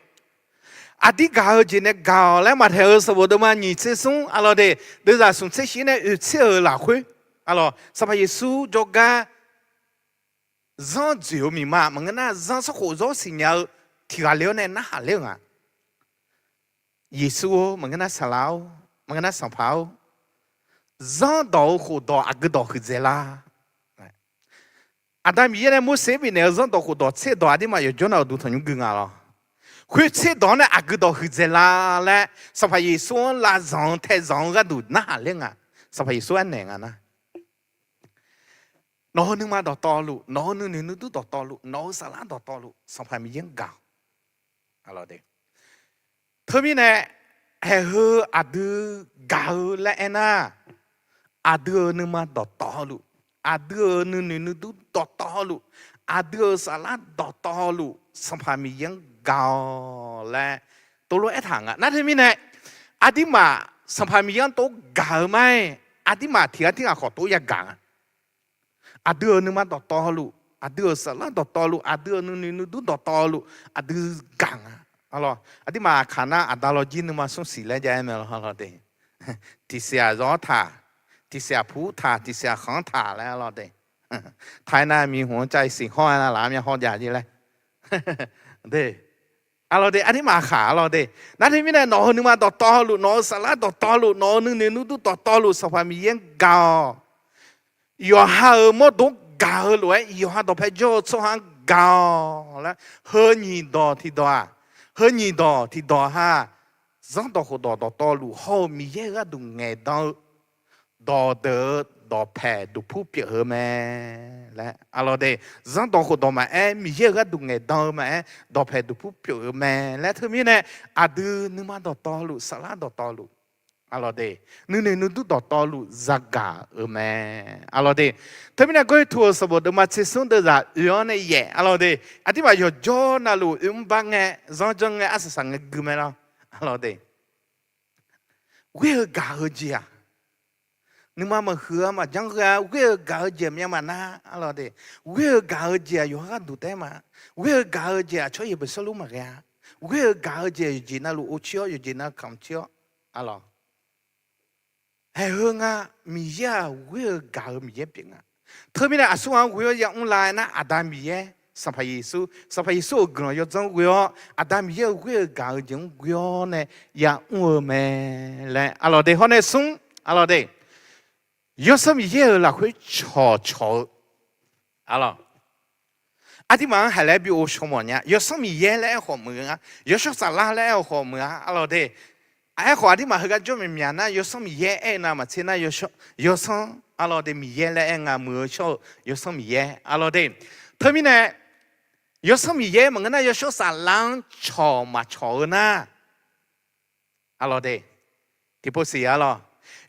Aqdir gaq-eu jeq nae gaq-awq laer Maqtaeq-euq sanqbof deuvma nyiq tser smr, arlawr de, deuvzaq smq tser shir nae oeq tser-euq lafkhoer, arlawr, Sanqpaq Yeqsur jawrgar zanr dzoeq-eu miqma maqngeur nar zanr sanrkhof zawr siqnya-eu tiq ghaq le-awr nae narhaq ler-eu nga. Yeqsur-or, maqngeur nar Saqlaq-or, maqngeur nar Sanqpaq-or, zanrdawq-euq khofdawq aqgeu dawq huiqdzaeq lar. Aqda Miqyaer nae Morseq-anr bifnaeq-eu zanrdawq khofdawq tser dawq aqduimaf yawqjawr nav uqduq tanqnymr gui nga lawr. Khoer tser dawq-anr nae aqgeu dawq huiqdzaeq lar laer Sanqpaq Yeqsur-anr lav zanq-eu tae zanq-eu gharduq narhaq ler nga. Sanqpaq Yeqsur aernaeq nga nar, nawq-euq nuima dawqtawvluf, nawq-euq nuinoeq nuidur dawqtawvluf, nawq-euq saflar dawqtawvluf Sanqpaq Miqyaer-anr gaq-awq. Teumirnae, haeq heu aqdui gaq-eu laer aernar, aqdui-euq nuima dawqtawvluf, aqdui-euq nuinoeq nuidur dawqtawvluf, aqdui-euq saflar dawqtawvluf Sanqpaq Miqyaer-anr gaq-awq laer tov lof aertaq nga. Nar teumirnae, aqdirmaf Sanqpaq Miqyaer-anr tov gaq-eu ma-aer, aqdirmaf tiq ghaq tirghaq khawf tov yagaq nga. Aqdui-euq nuima dawqtawvluf, aqdui-euq saflar dawqtawvluf, aqdui-euq nuinoeq nuidur dawqtawvluf aqdui gaq nga. Aqdirmaf aqkaq nar aqda lawjir nuima smrsiq laer jav-aer mae lawr, arlawr de. Tiqsiq-aq zawr-anr taq, tiqsiq-aq pu taq, tiqsiq-aq khanq-anr taq laer, arlawr de. Taq-aer nar miqhmq-anr cav-iq siq hawr-aer nar laf-ar myav hawr jav jir laer. Arlawr de, aqdirmaf khaq, arlawr de. Nar teumirnae nawq-euq nuima dawqtawvluf, nawq-euq saflar dawqtawvluf, nawq-euq nuinoeq nuidur dawqtawvluf Sanqpaq Miqyaer-anr gaq-awq. Yawqha-euq mawrdo gaq-eu lof-aer yawqha dawqpae jawr-eu tsawrhaq-anr gaq-awq laer, heu nyiq dawq tiqdawq-aq, heu nyiq dawq tiqdawq ha, zanrdawq khofdawq dawqtawvluf hawr-eu Miqyaer-euq gharduq ngaeqdan-eu dawqdeuq-eu dawqpae duqpur pyeuf-eu mae laer, arlawr de. Zanrdawq khofdawq maqaer, Miqyaer-euq gharduq ngaeqdan-eu maqaer, dawqpae duqpur pyeuf-eu mae laer teumirnae, aqdui nuima dawqtawvluf, saflar dawqtawvluf, arlawr de, nuinoeq nuidur dawqtawvluf zagaq-euq mae, arlawr de. Teumirnae Gawrliqtu-euq sanqbof deuvma tser smr deuvzaq oe-anr nae yaef, arlawr de, aqdirmaf yawqjawr navluf oe mr bar ngae, zanr janr ngae, arsaq saq ngae gui mae lawr, arlawr de. Ghoer-eu gaq-eu jeq-aq, nuima maqhuiq-a maqjanr ghoe-a, ghoer-eu gaq-eu jeq myav maqnar, arlawr de. Ghoer-eu gaq-eu jeq-aq yawqha gharduq taef-aer ma. Ghoer-eu gaq-eu jeq-aq tsawrhaq Beqsawrlur maqghae-a. Ghoer-eu gaq-eu jeq yawqjeq navluf or cir-awr, yawqjeq nav kamq cir-awr, arlawr. Haeq heu nga, Miqyaer-aq ghoer-eu gaq-eu Miqyaer pyeuf nga. Teumirnae aqsur ghaq-anr ghoe-awr yamr la-aer nar, Aqda Miqyaer, Sanqpaq Yeqsur, Sanqpaq Yeqsur-euq guiqlanq yawdzanr ghoe-awr, Aqda Miqyaer-euq ghoer-eu gaq-eu jeq-anr ghoe-awr nae yamr-eu mae laer, arlawr de, hawr nae smr, arlawr de. Yawsanr Miqyaer-euq lafkhoer cawqcawq-eu, arlawr, aqdirmaf-anr haiq laer bi ghovshaw mawf nya. Yawsanr Miqyaer laer aerkhawf muiq-eu nga. Yawshawr Saflar laer aerkhawf muiq-a, arlawr de. Aerkhawf aqdirmaf heugar jawr myav myav nar, Yawsanr Miqyaer aer-eu navmaqtser nar, Yawsanr, arlawr de, Miqyaer laer aer nga, muiq-eu shawr-eu Yawsanr Miqyaer, arlawr de. Teumirnae, Yawsanr Miqyaer maqngeur nar Yawshawr Saflar-anr cawq maqcawq-eu nar, arlawr de, tiqpov siq arlawr,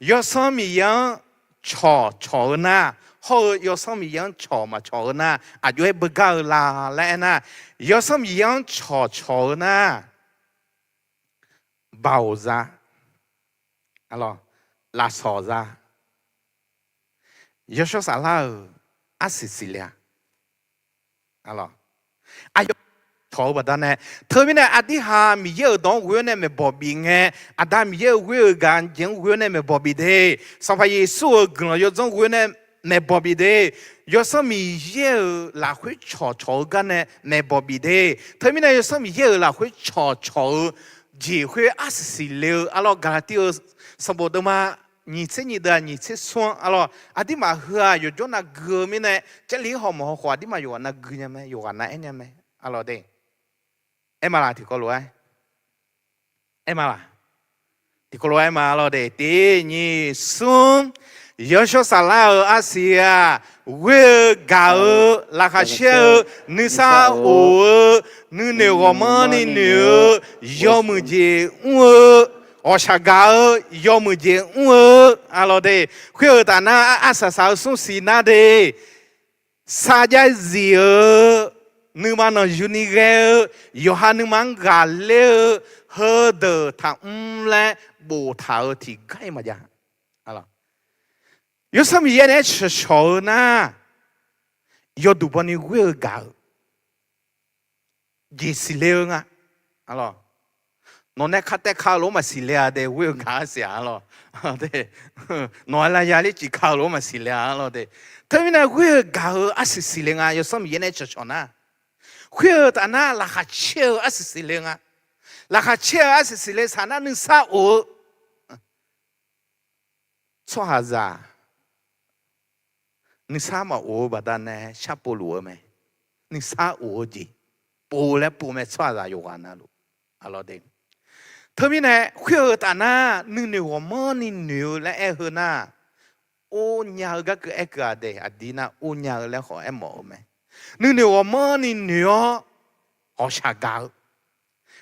Yawsanr Miqyaer-anr cawqcawq-eu nar, hawr-eu Yawsanr Miqyaer-anr cawq maqcawq-eu nar, aqjox-aer beugar-eu la laer aernar, Yawsanr Miqyaer-anr cawqcawq-eu nar, baoq za, lafsawq za, yawshawr saflar-euq arsiq siqle-a. Aqyawf cawq-eu baqdanae, teumirnae aqdirhaq Miqyaer-euq dawq-anr ghoe-awr nae maeqbawq bif ngae, Aqda Miqyaer-euq ghoer-eu gaq jeq-anr ghoe-awr nae maeqbawq bif de. Sanqpaq Yeqsur-euq guiqlanq yawdzanr ghoe-awr nae maeqbawq bif de. Yawsanr Miqyaer-euq lafkhoer cawqcawq-eu gar nae maeqbawq bif de. Teumirnae Yawsanr Miqyaer-euq lafkhoer cawqcawq-eu jeq khoer arsiq siqle-eu arlawr, Gaqlaqtiv-euq sanqbof deuvma nyiq tser nyiq deuq-aq nyiq tser smr-anr arlawr, aqdirmaf heu-aq yawqjawr navgui-eu mirnae, Jarlif-ir hawmawf haw khawf aqdirmaf yawqghaq navgui nya mae, yawqghaq nav-aer nya mae arlawr de. Aer ma laq tiqkawv lof-aer? Aer ma laq? Tiqkawv lof-aer aer ma arlawr de. Tiq nyiq smr, yawshawr saflar-euq arsiq-aq, ghoer-eu gaq-eu, laqkhaq caer-eu, nuisar of-eu, nuinoeq ghawqmanrni noeq-eu, yawmuiq jeq mr-eu, ghawqshaq gaq-eu, yawmuiq jeq mr-eu arlawr de. Khoer-euq taf nar arsaq saq-eu smr siq nar de. Sarjax zif-eu, nuima nanqyuni ghae-eu, yawqha nuima-anr ghaqler-eu, heudeuq taqmr laer boftaq-euq tiqgar-iq maqjav. Yawsanr Miqyaer naeq-aer cawqcawq-eu nar, yawduq bawni ghoer-eu gaq-eu jeq siqle-eu nga. Nawq nae kar taev kar-eu lof-aer maqsiq le-a de, ghoer-eu gaq-eu arsiq-aq arlawr. Nawq-aer lavya ler ciq ka-eu lof-aer maqsiq le-a arlawr de. Teumirnae ghoer-eu gaq-eu arsiq siqle nga, Yawsanr Miqyaer nae cawqcawq nar. Khoer-eu taf nar laqkhaq caer-eu arsiq siqle nga. Laqkhaq caer-eu arsiq siqle saq nar nuisar of-eu tsawrhaqzaq nuisar maqof-eu baqdanae sharpov luf-eu mae. Nuisar of-eu jeq pov laer pov mae, tsawrhaqzaq yawqghaq navluf. Teumirnae khoer-eu taf nar nuinoeq ghawqmanrni noeq-eu laer aer-eu heu nar, or nya-eu garkeuv aerkeuv-aq de, aqdir nar or nya-eu laer khawf aermawf-eu mae. Nuinoeq ghawqmanrni noeq-awr ghawqshaq gaq-eu,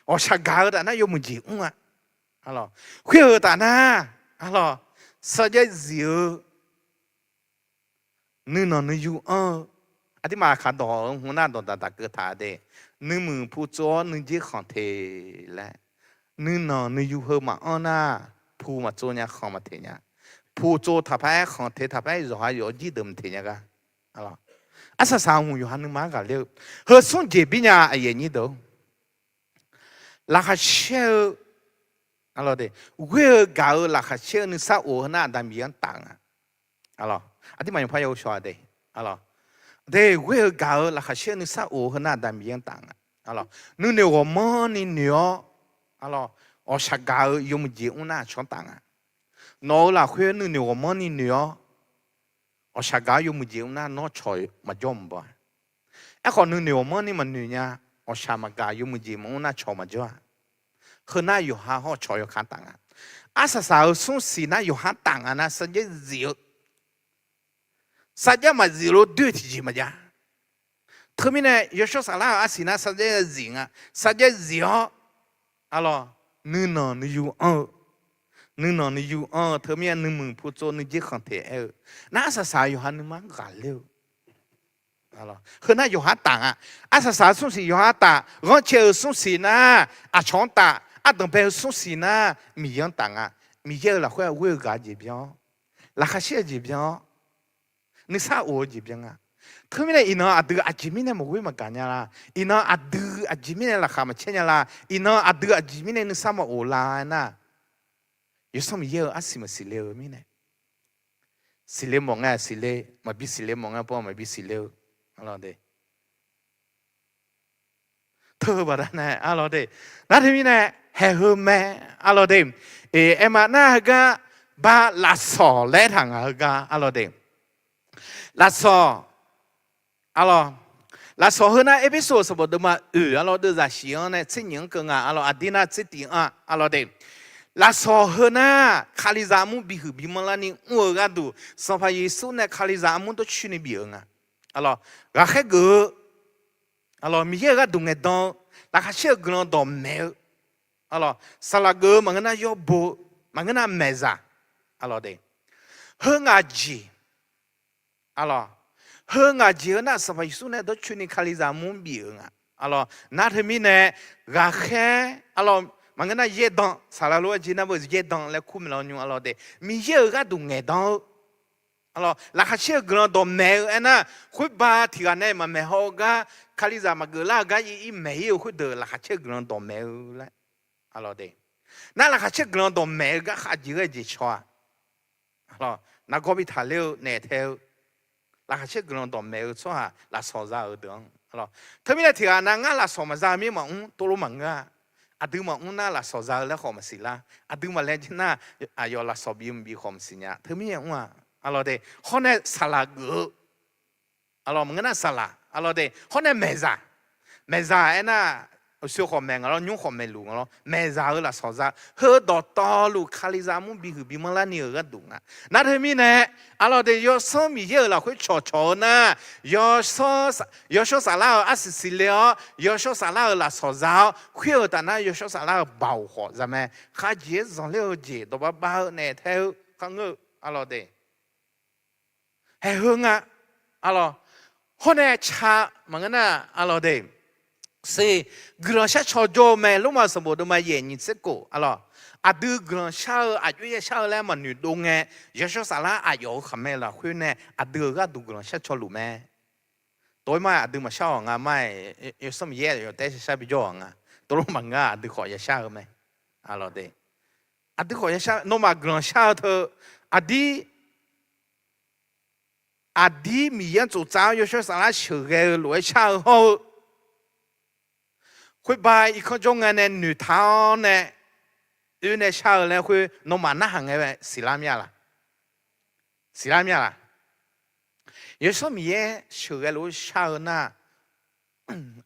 ghawqshaq gaq-eu taf nar yawmuiq jeq mr-a. Khoer-eu taf nar, arlawr, sarjax zif-eu nuinanq nuiyu anr-eu, aqdirmaf aqkaq dawq-eu hmq nar dawqdaq daq keuv taq de. Nuimuiq pu tsov-awr nuijer khanq teq laer, nuinanq nuiyu heu maqanr nar, pu maqtsov nya, khanq maqteq nya. Pu tsov taqpar-aer, khanq teq taqpar-aer, zawqha yawf jir deuq maqteq nya gar. Arsaq saq hmq yawqha nuima-anr ghaqler-eu, heu smr jeq bir nya aqyuif aqnyir deuq-or. Laqkhaq caer-eu, ghoer-eu gaq-eu laqkhaq caer-eu nuisar of-eu heu nar Aqda Miqyaer-anr taf nga. Aqdirmaf yawqpar yawshawr-a de. De, ghoer-eu gaq-eu laqkhaq caer-eu nuisar of-eu heu nar Aqda Miqyaer-anr taf nga. Nuinoeq ghawqmanrni noeq-awr, ghawqshaq gaq-eu yawmuiq jeq mr nar aqcawq-anr taf nga. Nawq-euq lafkhoer nuinoeq ghawqmanrni noeq-awr, ghawqshaq gaq-eu yawmuiq jeq mr nar nawr cawq maqjawr maqbaw-a. Aerkhawf nuinoeq ghawqmanrni maqnoeq nya, ghawqshaq maqgaq yawmuiq jeq maqmr nar cawq maqjawr-a. Heu nar yawqha hawr cawq yawkaq taf nga. Arsaq saq-eu smr siq nar yawqha taf nga nar sarjax zif-eu, sarjax maqzif lof doer tiqjeq maqjav. Teumirnae yawshawr saflar-euq arsiq nar sarjax zif nga. Sarjax zif-awr, arlawr, nuinanq nuiyu anr-eu, nuinanq nuiyu anr-eu teumirnae nuimuiq pu tsov nuijer khanq teq aer-eu, nar arsaq saq yawqha nuima-anr ghaqler-eu. Heu nar yawqha taf nga. Arsaq saq-eu smr siq yawqha taf, ghanrcae-eu smr siq nar aqcawq-anr taf, ardanq bae-eu smr siq nar Miqyaer-anr taf nga. Miqyaer-euq lafkhoer ghoer-eu gaq-eu jeq byan-awr, laqkhaq caer-eu jeq byan-awr, nuisar of-eu jeq byan nga. Teumirnae iqnan aqdui aqjeq mirnae maqghoer maqgaq nya la? Iqnan aqdui aqjeq mirnae laqkhaq maqcaer nya la? Iqnan aqdui aqjeq mirnae nuisar maqof la aernar, Yawsanr Miqyaer-euq arsiq maqsiq le-eu mirnae. Siqle mawf ngae siqle, maqbi siqle mawf ngae paw maqbi siqle-eu. Arlawr de. Teu-eu baqdanae arlawr de. Nar teumirnae haeq heu mae. Arlawr de. Aerma nar heugar ba lafsawq laer taq nga heugar arlawr de. Lafsawq, arlawr, lafsawq heu nar Erpersu-euq sanqbof deuvma oeq arlawr deuvzaq shif-anr nae tser nyiq-anr keuv nga arlawr, aqdir nar tser tiq-anr arlawr de. Lafsawq heu nar Kalizaq armur bihuiq bimanr larni mr-eu gharduq Sanqpaq Yeqsur nae Kalizaq armur dawrcoeni bif-euq nga. Arlawr, ghaqkhaer geuf-eu, arlawr, Miqyaer-euq gharduq ngaeqdan-eu, laqkhaq caer-eu guiqlanq dawqmaeq-eu, arlawr, saqlaq geuf-eu maqngeur nar yawbo-eu, maqngeur nar maeqzaq, arlawr de. Heu ngaq jeq Arlawq, heu ngaq jeq-eu nar Sanqpaq Yeqsur nae dawrcoeni Kalizaq mur bif-euq nga. Arlawq, nar teumirnae ghaqkhaer, arlawq, maqngeur nar yaerdan, saqlaq lof-aer jeq nar beu yaerdan laer kur maeqlan nymr, arlawq de, Miqyaer-euq gharduq ngaeqdan-eu, arlawq, laqkhaq caer-eu guiqlanq dawqmaeq-eu aernar, khoerba tiq ghaq nae maqmaeq haw-eu gar, Kalizaq maqgeuf lar-eu gar ir maeq ir-eu khoerdeuq laqkhaq caer-eu guiqlanq dawqmaeq-eu laer, arlawq de. Nar laqkhaq caer guiqlanq dawqmaeq-eu gar khavjeq ghae jeq caw-aq, arlawq, nargawr bi taqler-eu naeq tae-eu laqkhaq caer guiqlanq dawqmaeq-eu tsawrhaq lafsawq za-euq deuq-anr, arlawq, teumirnae tiq ghaq nav ngar lafsawq maqza-eu mir maqmr, tov lof maqngeur-a. Aqdui maqmr nar lafsawq za-eu laer khawf maqsiq lar, aqdui maqlaejae nar aqyawf lafsawq bif mqbif khawf maqsiq nya. Teumirnae mr-aq, arlawq de, hawr nae saqlaq geuf-eu, arlawq, maqngeur nar saqlaq, arlawq de, hawr nae maeqzaq, maeqzaq aernar, uqshoe khawf maeq nga lawr, nymr khawf maeqluf nga lawr, maeqzaq-eu lafsawq za, heu dawqtawvluf Kalizaq mur bihuiq bimanr larni-euq gharduq nga. Nar teumirnae, arlawq de, Yawsanr Miqyaer-euq lafkhoer cawqcawq-eu nar, yawshawr saflar-euq arsiq siqle-awr, yawshawr saflar-euq lafsawq za-awr, khoer-euq taf nar yawshawr saflar-euq baoq khawf za mae. Khavjeq-aer zanqler-eu jeq dawqbav bav-eu naeq tae-eu kharngeur-eu, arlawq de. Haeq heu nga, arlawq, hawr nae ca, maqngeur nar, arlawq de, se, guiqlanq shar caw jawr-eu mae. Lormav sanqbof deuvma yaef nyiq tser kof, arlawq, aqdui guiqlanq shar-eu aqjox yashar-eu laer maqnoeq dov ngae, yawshawr saflar aqyawf-euq khaqmae lafkhoer nae aqdui-euq gharduq guiqlanq shar caw luf mae. Tov-aer ma aqdui maqshar-awq nga ma-aer, Yawsanr Miqyaer aqyawf taef-aer shar shar bijawr-awq nga. Tov lof maqngeur-a, aqdui khawf yashar-eu mae, arlawq de. Aqdui khawf yashar, nawmaf guiqlanq shar-eu teu, aqdir, aqdir Miqyaer-anr tsoftsaf-awr yawshawr saflar sheuqghae-eu lof-aer shar-eu hawr-eu, khoerba irkanr jawr ngae nae noeqtaq-awr nae, oe nae shar-eu laer khoer nawmaf narhaq ngae siqlar mir-a laq? Siqlar mir-a laq? Yawsanr Miqyaer sheuqghae lof-aer shar-eu nar,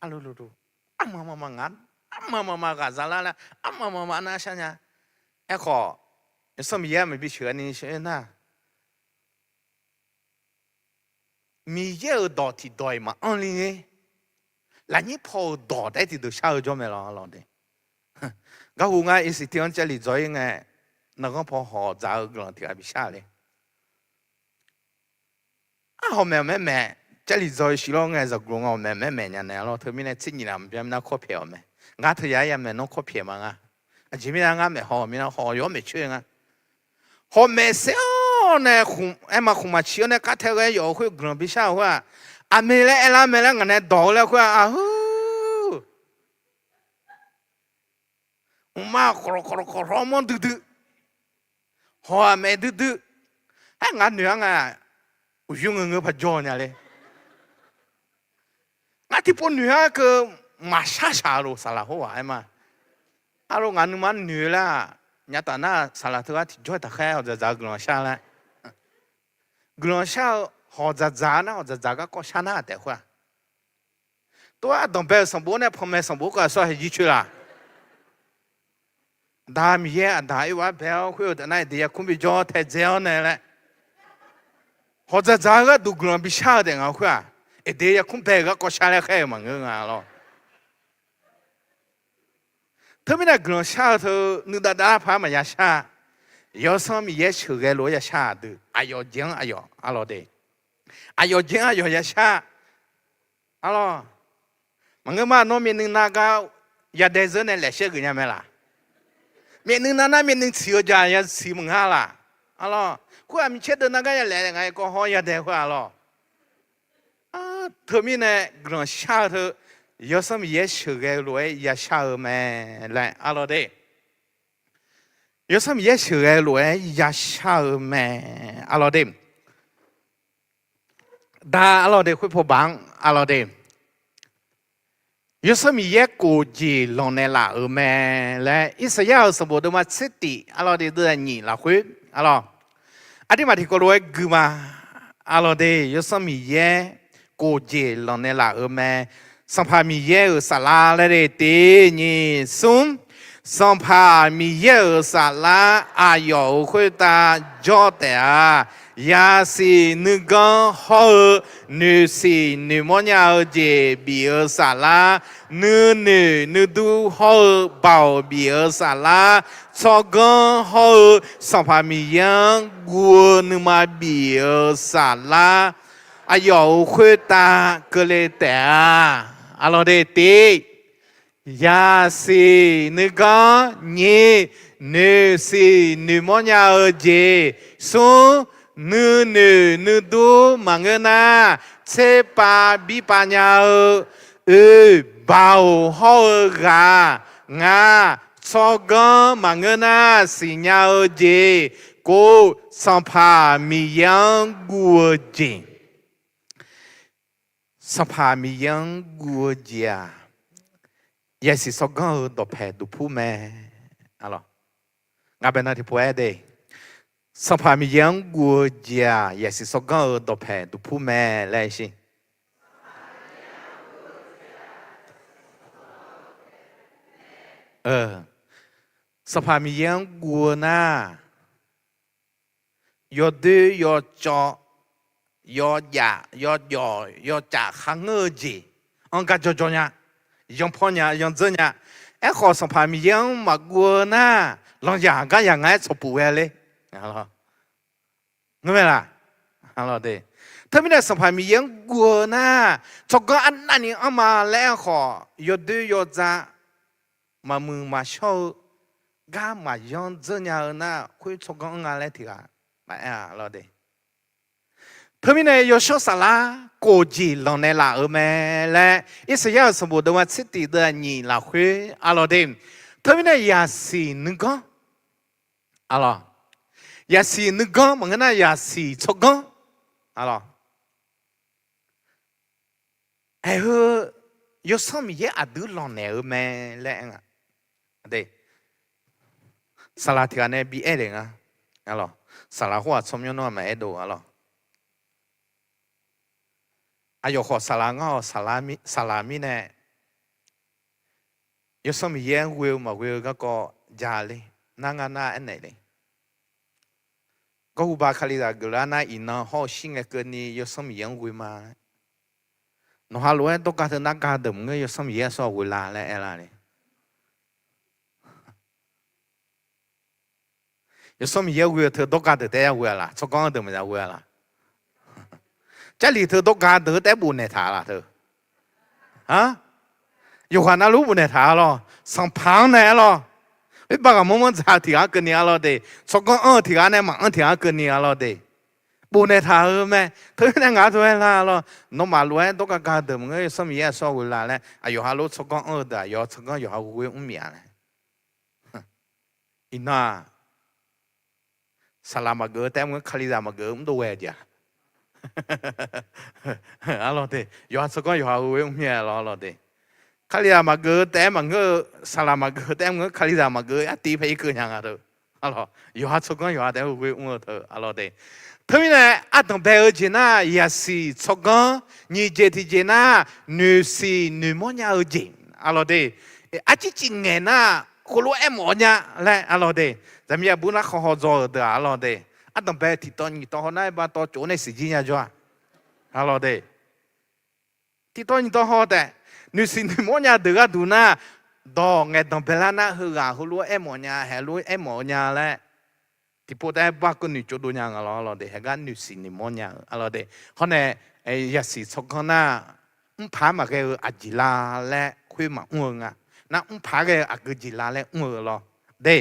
arlulu, armamama nga, armamama ghaqza lar laer, armamama nar shar nya. Aerkhawf, Yawsanr Miqyaer maqbi sheuqghae ni shar nar, Miqyaer-euq dawq tiqdawq-iq maqanr li-ir, lafnyir paw-euq dawq taef-aer tiqdeuq shar-eu jawr mae lawq, lawq de. Garhu ngar Iqsiqtir-anr Jarlif dzaw-ir ngae, nanghanr paw hawq dzaq-eu guiqlanq tiq ghaq bishar le. Ar, hawq maeq-awq maermaeq, Jarlif dzaw-eu shiq lawr ngae zaqguq nga, hawq maeq-awq maermaeq nya naeq lawr. Teumirnae tser nyiq laf byan mirnar kawr pyaeq-awq mae. Ngar teuya-aer ya maeq nawr kawr pyaeq ma nga. Aqjeq mirnae ngar maeq haw-awq mirnar, haw yawr maeq coer nga. Hawq maeq saer-awr nae, aer ma khmqmaq ciq-awr nae kar tae ghae yawf-eu khoer guiqlanq bishar-eu khoer-aq, aqmeq laer aerlar mae laer ngaq nae dawq-eu laer khoer-aq, aqhuir, mqmaq khawqlawq khawqlawq khawqlawq manr duidui, haw-aq maeq duidui. Aer, ngaq noeq-ar nga, uqyur ngeur ngeur paq jawr nya le. Ngar tiqpov noeq-ar keuv maqshar shaq-eu lof saqlaq hawr-aq aer ma. Arlo ngaq nuima noeq lar-aq, nyataf nar saqlaq teugar tiqjawr taqkhaer hawq dzaqdzaq-eu guiqlanq shar laer. Guiqlanq shar-eu hawq dzaqdzaq nar hawq dzaqdzaq garkawv shar nar taef khoer-aq. Tov-aer ardanqbae-euq sanqbof nae panmaeq sanqbof kawv aqsur haeq jircoer laq? Aqda Miqyaer aqda oerbar bae-awr khoer-eu taf nar Eqdeq yarkmr bijawr taedzae-awr nae laer, hawq dzaqdzaq-eu gharduq guiqlanq bishar-eu taef nga khoer-aq, Eqdeq yarkmr bae-eu garkawv shar laer khaer-eu maqngeur nga lawr. Teumirnae guiqlanq shar-eu teu nuidav dav lar paq-aer maqya shar. Yawsanr Miqyaer sheuqghae lof-aer ya shar-aq deuq, aqyawf jeq-anr aqyawf arlawq de. Aqyawf jeq-anr aqyawf ya shar. Arlawq, maqngeur ma, nawr myavnuiv nar gar yadae zeur nae laeqshaer geuf nya mae laq? Myavnuiv nar nar myavnuiv tsiq-eu jaq ya tsiq maqnga laq? Arlawq, khoer-aq micaer deuv nar gar yalaef nga-aer kawv hawr yadae khoer-aq lawq. Teumirnae guiqlanq shar-eu teu, Yawsanr Miqyaer sheuqghae-eu lof-aer ya shar-eu mae laer arlawq de. Yawsanr Miqyaer sheuqghae-eu lof-aer ya shar-eu mae arlawq de. Da arlawq de, khoerpaw baq-anr arlawq de. Yawsanr Miqyaer kof jeq lanqnaeq laf-euq mae laer Irsaqyar-euq sanqbof deuvma tser tif arlawq de, deuv nyiq lafkhoer arlawq, aqduimaf tiqkawv lof-aer gui ma. Arlawq de, Yawsanr Miqyaer kof jeq lanqnaeq laf-euq mae. Sanqpaq Miqyaer-euq saflar laer de, tiq nyiq smr. Sanqpaq Miqyaer-euq saflar aqyawf-euq khoertav jawr taef-a. Yasiq nuiganr hawr-eu noeqsiq noeqmawr nya-eu jeq bif-eu saflar, nuinoeq nuidur hawr-eu baoq bif-eu saflar, tsawrganr hawr-eu Sanqpaq Miqyaer-anr guv-eu nuima bif-eu saflar, aqyawf-euq khoertav keuvle taef-a. Arlawr de, tiq, yaqsiq nuiganr. Nyiq, noeqsiq noeqmawr nya-eu jeq. Smr, nuinoeq nuidur maqngeur nar, tserpav birpav nya-eu oe, baoq hawr-eu ghaq. Ngaq, tsawrganr maqngeur nar siqnya-eu jeq. Kov, Sanqpaq Miqyaer-anr guv-eu jeq. Sanqpaq Miqyaer-anr guv-eu jeq-aq, yasiq tsawrganr-eu dawqpae duqpur mae. Arlawr, ngaq bae nan tiqpov-aer de, Sanqpaq Miqyaer-anr guv-eu jeq-aq, yasiq tsawrganr-eu dawqpae duqpur mae laer shir. Sanqpaq Miqyaer-anr guv-eu nar, yawdoer yawcawv, yawjaf yawjawf yawcaf kharngeur-eu jeq, anr gar jawrjawr nya, yanrpawr nya, yanrdzeur nya. Aerkhawf, Sanqpaq Miqyaer-anr maqguv-eu nar, lanzaq gar yaq nga-aer tsawqpuf ghae ler. Ngeur mae laq? Teumirnae Sanqpaq Miqyaer-anr guv-eu nar, tsawrganr arnavni anrma laer aerkhawf, yawdoer yawdzav maqmuiq maqshawr-eu, gar maqyanr dzeur nya-eu nar, khoer tsawrganr anr nga laer tiq ghaq maqaer-a. Arlawr de, teumirnae yawshawr saflar kof jeq lanqnaeq laf-euq mae laer, Irsaqyar-euq sanqbof deuvma tser tiq deuv-aq nyiq lafkhoer. Arlawr de, teumirnae yasiq nuiganr. Arlawr, yasiq nuiganr maqngeur nar yasiq tsawrganr. Arlawr, aer-eu, Yawsanr Miqyaer aqdui lanqnaeq-eu mae laer aer nga. Saqlaq tiq ghaq nae bi aer le nga. Saqlaq khoer-aq tsawrmyanr nawr maqaer dov. Arlawr, aqyawf khawf saqlaq ngar-awq. Saqlaq mirnae Yawsanr Miqyaer-anr ghoe-eu maqghoe-eu garkawv ja le. Nar ngar nar aernaeq le. Gawrhuba kalizaq geuflar nar, iqnan hawr-eu shir ngae keuvni Yawsanr Miqyaer-anr ghoe ma. Nawqha lof-aer dawrga teu nar ga deuq maqngeur, Yawsanr Miqyaer aqsur-aq ghoe la laer aer la le. Yawsanr Miqyaer ghoe-eu teu dawrga deuq taef-aer yaghoe-a laq? Tsawrganr-anr deuq maqya ghoe-a laq? Jarlif teu dawrga deuq taef-aer bofnaeq taq laq teu? Yawqghaq navluf bofnaeq taq-a lawr. Sanqpaq-anr nae-a lawr. Khoerbar ghaqmanr manr dzaq-eu tiq ghaq-anr keuvni-a lawr de. Tsawrganr anr-eu tiq ghaq nae maqanr tiq ghaq-anr keuvni-a lawr de. Bofnaeq taq-eu mae. Teumirnae ngaq-anr tov-aer lar-a lawr. Nawmaf lof-aer dawrga ga deuq maqngeur, Yawsanr Miqyaer aqsur-aq ghoe la laer aqyawf halof tsawrganr anr-eu deuq-aq, yawqha tsawrganr yawqha ghoe mr mif-a laer. Iqnan-aq, saqlaq maqgeuf-eu taef-aer maqngeur, kalizaq maqgeuf-eu mrdov ghae-eu jeq-a. Arlawr de, yawqha tsawrganr yawqha ghoe mr myav lawr. Arlawr de, kalizaq maqgeuf-eu taef-aer maqngeur-eu, saqlaq maqgeuf-eu taef-aer maqngeur, kalizaq maqgeuf-eu artiv pae irkeuv nya nga teu. Arlawr, yawqha tsawrganr yawqha taef-aer ghoe mr-eu teu. Arlawr de, teumirnae ardanq bae-eu jeq nar yasiq tsawrganr, nyiq jeq tiqjeq nar noeqsiq noeqmawr nya-eu jeq. Arlawr de, arcir cif ngaeq nar heulof-aer mawf-awr nya laer. Arlawr de, zaqmiq aqbur nar khawhaw dzaw-euq deuq-aq. Arlawr de, ardanq bae tiqtawv nyiq tawv haw nar-aer ba tawv cof-awr nae siqjir nya jawr-a. Arlawr de, tiqtawv nyiq tawv haw taef, noeqsiq noeqmawr nya deuq gharduq nar, dawq ngaeqdanq baelar nar heughaq heulof-aer mawf nya, haeq lof-aer mawf-eu nya laer tiqpov taef-aer bar keuv noeqtsov dov nya nga lawr. Arlawr de, haeq gar noeqsiq noeqmawr nya-eu. Arlawr de, hawr nae yasiq tsawrganr nar mrpaq-aer maqghae-eu aqjeq la laer khoer maqmr-eu nga. Nar mrpaq-aer ghae-eu aqgeu jeq la laer mr-eu lawr de.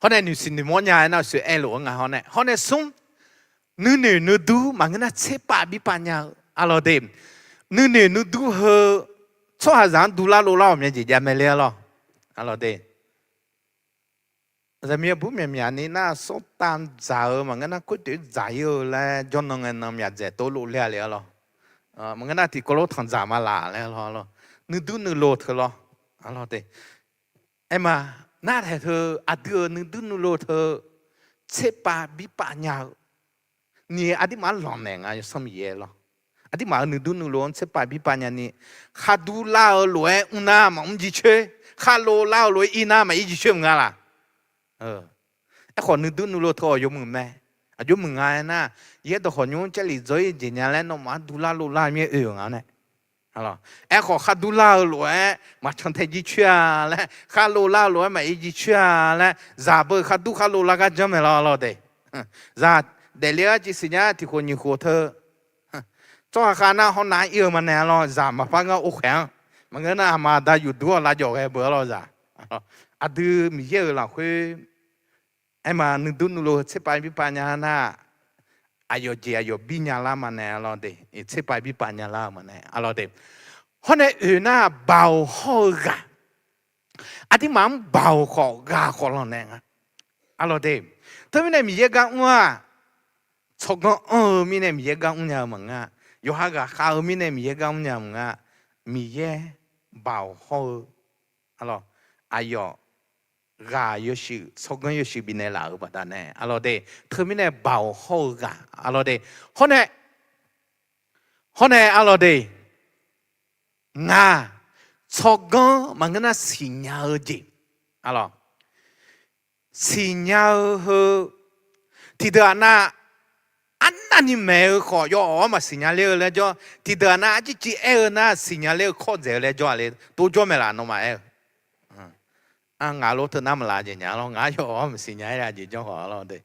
Hawr nae noeqsiq noeqmawr nya-aer nar-aq soeq aer lof-aer nga. Hawr nae, hawr nae smr, nuinoeq nuidur maqngeur nar tserpav birpav nya-eu. Arlawr de, nuinoeq nuidur heu tsawrhaqzaq-anr duvlar lovlar-awq myav jeq jav mae le. Arlawr, arlawr de, zaqmiq aqbur myaqmyaq ni nar sawrtav dzaq-eu maqngeur nar koer toeq dzaq-ir-eu laer jawrnan ngae nan myaqdzaeq tov lov le-a le. Arlawr, maqngeur nar tiqkawv lof tanqdzaq ma laf laer. Arlawr, nuidur nuilov teu lawr. Arlawr de, aer ma, nar taeq teu aqdui-euq nuidur nuilov teu tserpav birpav nya-eu ni aqdirmaf-anr lanqnaeq nga Yawsanr Miqyaer lawr. Aqdirmaf-euq nuidur nuilov-anr tserpav birpav nya ni, khardur lar-eu lof-aer mr nar maqmr jircoer, kharlov lar-eu lof-aer ir nar maqir jircoer maqnga laq? Aerkhawf nuidur nuilov teu-awq yawmuiq mae. Aqjox muiq nga aernar, yaerdawq khawqnymr-anr Jarlif dzaw-ir jeq nya laer nawmaf-anr duvlar lovlar mir-aer oe-euq nga nae. Aerkhawf khardur lar-eu lof-aer maqcan tae jircoer-a laer, kharlov lar-eu lof-aer maqir jircoer-a laer, zaq beu khardur kharlov lar gar janr mae lawr. Arlawr de, zaq daefle-ar civ siqnya tiq khof nyiq khof teu tsawrhaq khav nar hawnav ir-eu maqnaeq-a lawr, zaq maqpar ngar or khaeq-anr. Maqngeur nar aqma aqda yufduq-awr lavjawf ghae beu-a lawr zaq. Aqdui Miqyaer-euq lafkhoer aerma nuidur nuilov tserpav birpav nya nar, aqyawf jeq aqyawf bir nya lar maqnaeq-a lawr de. Tserpav birpav nya lar-eu maqnaeq-a lawr de. Hawr nae oeq nar baoq hawr-eu ghaq, aqduimaf-anr baoq khawf ghaq khawf lanqnaeq nga. Arlawr de, teumirnae Miqyaer gar mr-aq, tsawrganr anr-eu mirnae Miqyaer gar mrnya-eu maqngeur-a. Yawqha ghaqkhav-eu mirnae Miqyaer gar mrnya maqngeur-a. Miqyaer baoq hawr-eu, arlawr, aqyawf ghaq yawshuif tsawrganr yawshuif bifnaeq laf-euq baqdanae arlawr de, teumirnae baoq hawr-eu ghaq arlawr de. Hawr nae, hawr nae arlawr de, ngaq tsawrganr maqngeur nar siqnya-eu jeq, arlawr, siqnya-eu heu, tiqdeuq-aq nar, arnavni maeq-eu khawf yawawq-anr maqsiq nya ler-eu laer jawr, tiqdeuq-aq nar arcivciv aer-eu nar siqnya ler-eu kawr dzaeq-eu laer jawr-a le, tov jawr mae laf nawmaf aer-eu. Ngaq lof teu nar maqlaf jeq nya lawr, ngar yawawq-anr maqsiq nya aer-a jeq janr khawf arlawr de.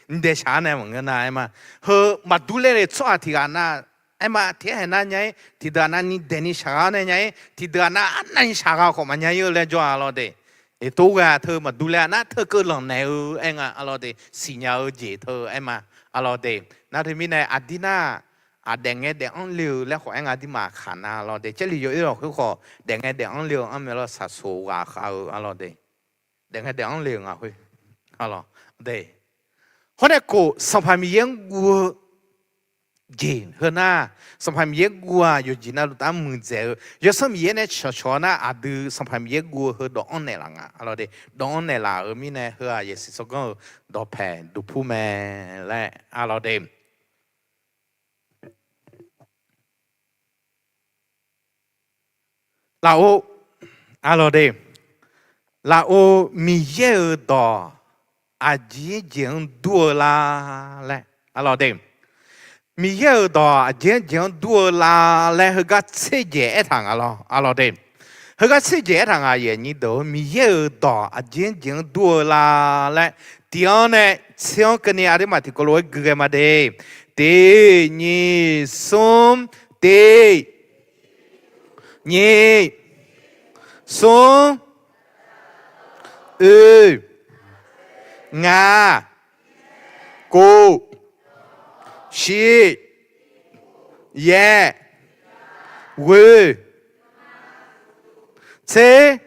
Nyiq daeq shaq-anr nae maqngeur nar aer ma. Heu maqdur ler le tsawrhaq tiq ghaq nar, aer ma, tiq aer haeq nar nya-ir, tiqdeuq-aq nar ni daeqni shaqghaq-anr nae nya-ir, tiqdeuq-aq nar arnavni shaqghaq khawf maqnya-ir-eu laer jawr-a arlawr de. Eq, tov ghae-aq teu maqdur ler-a nar teu keuv lanqnaeq-eu aer nga arlawr de, siqnya-eu jeq teu aer ma arlawr de. Nar teumirnae aqdir nar, aq, daefngae daef-anr le-eu laer khawf aer nga, aqduimaf kaq nar arlawr de. Jarlif yawoer lafkhoer khawf daefngae daef-anr le-eu anr mae lawr, saqsoq ghaqkhav-eu arlawr de. Daefngae daef-anr le-eu ngaq khoer, arlawr de. Hawr nae khof Sanqpaq Miqyaer-anr guv-eu jeq heu nar, Sanqpaq Miqyaer guv-aq yawqjeq navluf taf-anr muiqdzaeq-eu, Yawsanr Miqyaer nae cawqcawq-awr nar aqdui Sanqpaq Miqyaer guv-eu heu dawq-anr naeqlaf nga arlawr de. Dawq-anr naeqlaf-euq mirnae heu-aq yasiq tsawrganr-eu dawqpaeq duqpur mae laer arlawr de. Lafov, arlawr de, lafov Miqyaer-euq dawq aqjeq jeq-anr dur-eu lar laer, arlawr de, Miqyaer-euq dawq aqjeq jeq-anr dur-eu lar laer heugar tser jeq aertaq nga lawr, arlawr de. Heugar tser jeq aertaq nga, aqyuif aqnyir deuq-or, Miqyaer-euq dawq aqjeq jeq-anr dur-eu lar laer tiq-anr nae tser-anr keuvni aqduimaf tiqkawv lof-aer gui ghae ma de. Tiq, nyiq, smr, tiq, nyiq, smr, oe, ngaq, kov, shir, yaer, ghoer, tser.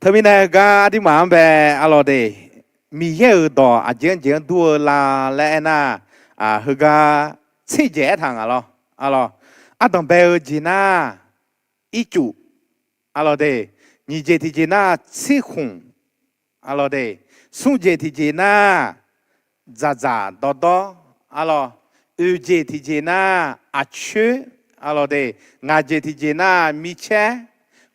Teumirnae heugar aqduimaf-anr bae, arlawr de, Miqyaer-euq dawq aqjeq-anr jeq-anr dur-eu lar laer aernar, heugar tser jeq aertaq nga lawr, arlawr. Ardanq bae-eu jeq nar, ircuf, arlawr de, nyiq jeq tiqjeq nar tsirkhmq, arlawr de, smr jeq tiqjeq nar dzaqdzaq dawrdawr, arlawr, oeq jeq tiqjeq nar aqcoer, arlawr de, ngaq jeq tiqjeq nar micaer,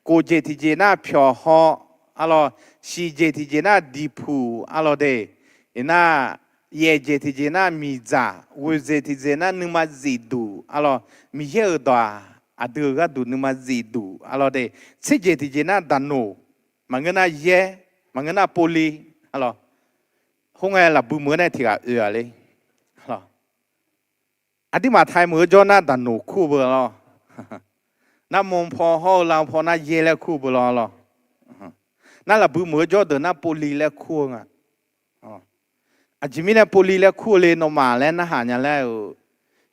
kof jeq tiqjeq nar pyawqhaw, arlawr, shiq jeq tiqjeq nar diqpuq, arlawr de, iqnar, yaef jeq tiqjeq nar miqdzaq, ghoeq jeq tiqjeq nar nuima zifduq, arlawr, Miqyaer-euq dawq-aq aqdui-euq gharduq nuima zifduq, arlawr de, tser jeq tiqjeq nar daqnoq, maqngeur nar yaer, maqngeur nar povli, arlawr, khoerngae lafbui meuq-eu nae tiq ghaq oe-aq le, arlawr, aqduimaf taiq meuq-eu jawr nar daqnoq kur-eu beu lawr, nar manpaw hawr-eu lavpaw nar yaer laer kur-eu beu lawr, arlawr, nar lafbui meuq-eu jawr deuq nar povli laer kur-eu nga. Aqjeq mirnae povli laer kur-eu le nawmaf laer narhaq nya laer-euq,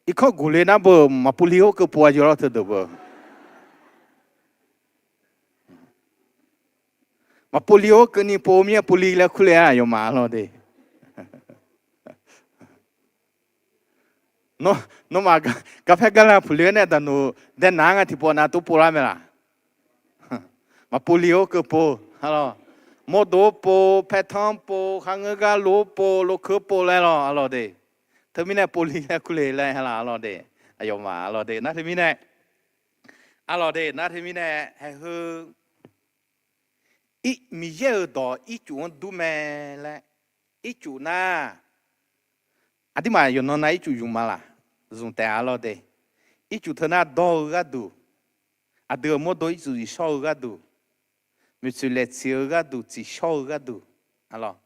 irkanr guq le nar beu maqpovli hawr keuv pov-a jeq lawr teudeuq beu. Maqpovli hawr keuvni pov mir-aer povli laer kur le-a aqyawfmaf lawr de. Nawmaf garpaer garla puqle-aer nae daqnoq daenav-anr nga tiqpov nav tov pov lar mae laq? Maqpovli hawr keuv pov, arlawr, mawrdo pov, paertanr pov, kharngeur gar lo pov, lokeuv pov laer lawr, arlawr de. Teumirnae povli laer kur le laer laq, arlawr de. Aqyawfmaf, arlawr de, nar teumirnae Arlawq de, nar teumirnae haeqheu Miqyaer-euq dawq ircuf-anr dur mae laer, ircuf nar, aqduimaf yawqnan nav ircuf zmq ma laq? Zmq taef-a lawr de. Ircuf teu nar dawr-eu gharduq, aqdui-euq mawrdo ircuf zifshawr-eu gharduq, maeqtsoeq laeqtsiq-eu gharduq tsiqshawr-eu gharduq, arlawq,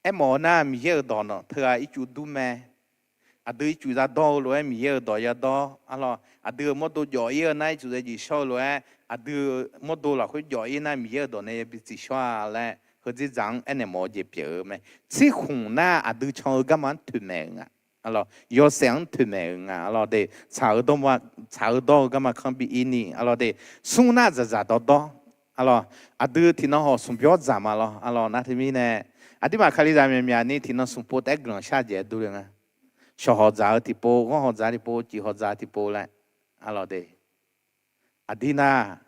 aermawf-eu nar Miqyaer-euq dawq nawq teughaq ircuf dur mae. Aqdui ircuf zadawr-eu lof-aer Miqyaer-euq dawq yadawr, arlawq, aqdui-euq mawrdo jawf-ir-eu nar ircuf zajif shawr-eu lof-aer, aqdui mawrdo lafkhoer jawf-ir nar Miqyaer-euq dawq nae yabi tsiqshawr-a laer, heudzer dzaq-anr aernaeq mawf-eu jeq pyeuf-eu mae. Tsirkhmq nar aqdui can-eu garma-anr toeqmaeq-euq nga. Arlawq, yawshaef-anr toeqmaeq-euq nga. Arlawq de, tsaq-eu dawr-eu garma kanr bi ir ni. Arlawq de, smr nar dzaqdzaq dawrdawr. Arlawq, aqdui tiqnan hawq smq byawr dzaq ma lawr. Arlawq, nar teumirnae, aqduimaf kalizaq myaqmyaq ni tiqnan smq pov taef-aer guiqlanq shar jeq-aer durler nga. Shawq hawq dzaq-eu tiqpov, ghanr hawq dzaq tiqpov, cif hawq dzaq tiqpov laer. Arlawq de, aqdir nar,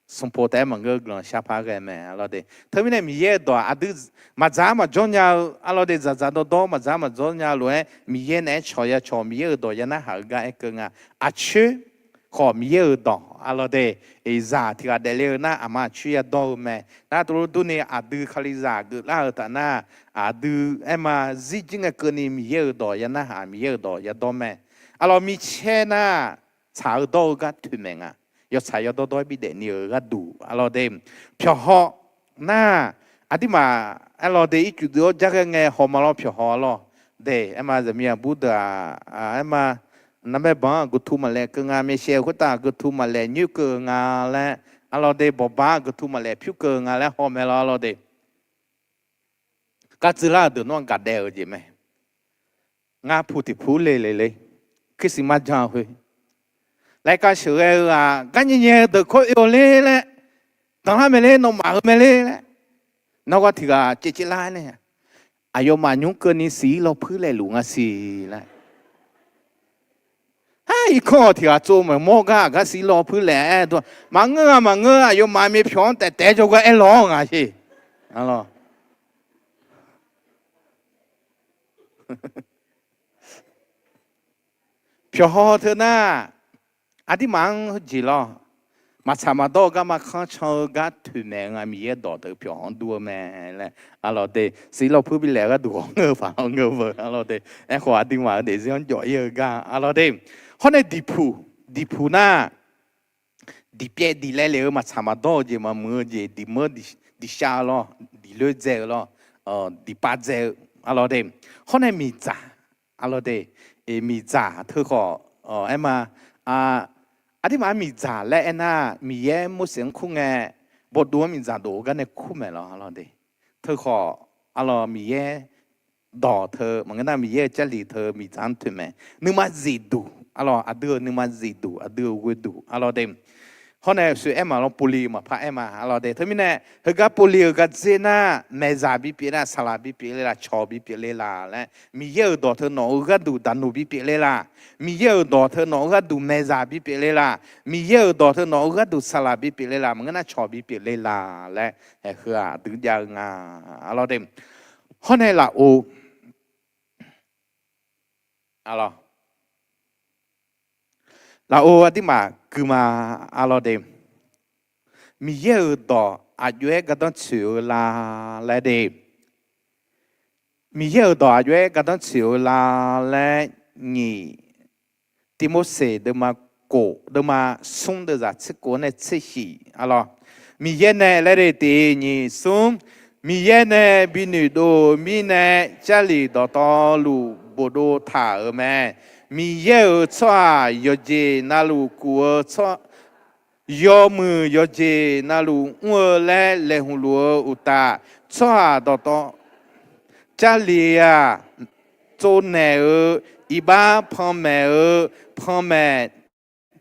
smq pov taef-aer maqngeur guiqlanq shar par ghae mae. Arlawq de, teumirnae Miqyaer-euq dawq-aq aqdui maqdzaq-ar maqjawr nya-eu, arlawq de, dzaqdzaq dawrdawr maqdzaq-ar maqjawr nya-eu lof-aer Miqyaer naeq-aer cawq ya cawq Miqyaer-euq dawq ya narhaq-eu gar aerkeuv nga. Aqcoer khawf Miqyaer-euq dawq, arlawq de, zaq tiq ghaq daefle-eu nar aqma aqcoer yadawr-eu mae. Nar tov lor durni aqdui kalizaq geuflar-euq taf nar, aqdui aerma zirjir ngae keuvni Miqyaer-euq dawq ya narhaq, Miqyaer-euq dawq yadawr mae. Arlawq, micaer nar tsaq-eu dawr-eu gar toeqmaeq nga. Yawtsaq yawdawr dawr-aer bidaef ni-euq gharduq, arlawq de, pyawq haw nar, aqduimaf, arlawq de, ircuf dui-awr jar ghae ngae haw ma lawr, pyawq haw lawr de. Aerma zaqmiq aqbur deuq-aq, aerma, narmaer banq-anr aqgeu tu maqlaef keuv nga, myavshaeq khoertav aqgeu tu maqlaef nyoer keuv-eu nga laer, arlawq de, bawqba-anr aqgeu tu maqlaef pyur keuv-eu nga laer haw mae lawr, arlawq de. Kar tsuivlar-euq deuq nawr gaqdaev-euq jeq mae. Ngar pu tiq pu le le le, Christmas jan khoer, laer kar sheuqghae-eu ghaq gar nyae nyae-eu deuq kawr oe-awq ler laer, danqlar mae ler, nawmaf-eu mae ler laer, nawr gar tiq ghaq caev caev lar-aer nae, aqyawfmaf nymr keuvni siq-ir lawpuir laeqluf nga siq laer. Aer, irkanr-awq tiq ghaq tsov maqmawr gar aqgar siq-ir lawpuir laeq-aer, maqngeur-a maqngeur, aqyawfmaf myavpyawq-anr taef taef-aer jawrgar aerlawq-awr nga sher. Pyawq haw teu nar, aqduimaf-anr heujeq lawr, maqtsaq maqdawr-eu garma kanr can-eu gar toeqmaeq-eu nga. Miqyaer dawq teu pyawq haw-anr dur-eu mae laer, arlawq de, siq-ir lawpuir bi laeq-eu gharduq ghawq ngeur-eu paq-awr ngeur-eu beu, arlawq de. Aerkhawf aqduimaf-eu daefzir-anr jawf-ir-eu gar, arlawq de. Hawr nae diqpuq, diqpuq nar, diqpyaev diqlaev lef-eu maqtsaq maqdawr-eu jeq, maqmuiq-eu jeq, diqmeur diqshav-eu lawr, diqloer dzae-eu lawr, diqpav dzae-eu, arlawq de. Hawr nae miqdzaq, arlawq de, miqdzaq teu khawf, aerma, aqduimaf-anr miqdzaq laer aernar, Miqyaer Morseq-anr kur ngae, bawduv-anr miqdzaq dof-eu gar nae kur maeq lawr, arlawq de. Teu khawf, arlawq, Miqyaer dawq teu maqngeur nar, Miqyaer-euq Jarlif teu miqdzaq-anr toeqmaeq. Nuima zifduq, arlawq, aqdui-euq nuima zifduq, aqdui-euq ghoeduq, arlawq de. Hawr nae soeq aer maq lawr, povli maqpar aer ma, arlawq de. Teumirnae heugar povli-eu gardzer nar, maeqzaq bipyeuf nar, saqlaq bipyeuf le laq, cawq bipyeuf le laq laer, Miqyaer-euq dawq teu nawq-eu gharduq daqnuq bipyeuf le laq. Miqyaer-euq dawq teu nawq-eu gharduq maeqzaq bipyeuf le laq. Miqyaer-euq dawq teu nawq-eu gharduq saqlaq bipyeuf le laq, maqngeur nar cawq bipyeuf le laq laer, heu-aq aqdui jav-eu nga, arlawq de. Hawr nae lafov, arlawq, lafov aqduimaf guima, arlawq de. Miqyaer-euq dawq aqjox-aer gardanr tsoeq-eu la laer de. Miqyaer-euq dawq aqjox-aer gardanr tsoeq-eu la laer, nyiq Tivmorseq deuvma kof, deuvma smr deuvzaq tser kof-anr nae tser shif, arlawq. Miqyaer nae laer de tiq nyiq smr, Miqyaer nae bi noeqdov-eu mirnae, Jarlif dawqtawvluf bofdov taq-euq mae. Miqyaer-euq tsawrhaq yawqjeq navluf kuf-eu tsawr yawmuiq yawqjeq navluf mr-eu laer laeqhmq luf-eu uqtaf, tsawrhaq dawqtawv, Jarlif-aq, tsovnaeq-eu, iqbax panmaeq-eu, panmaeq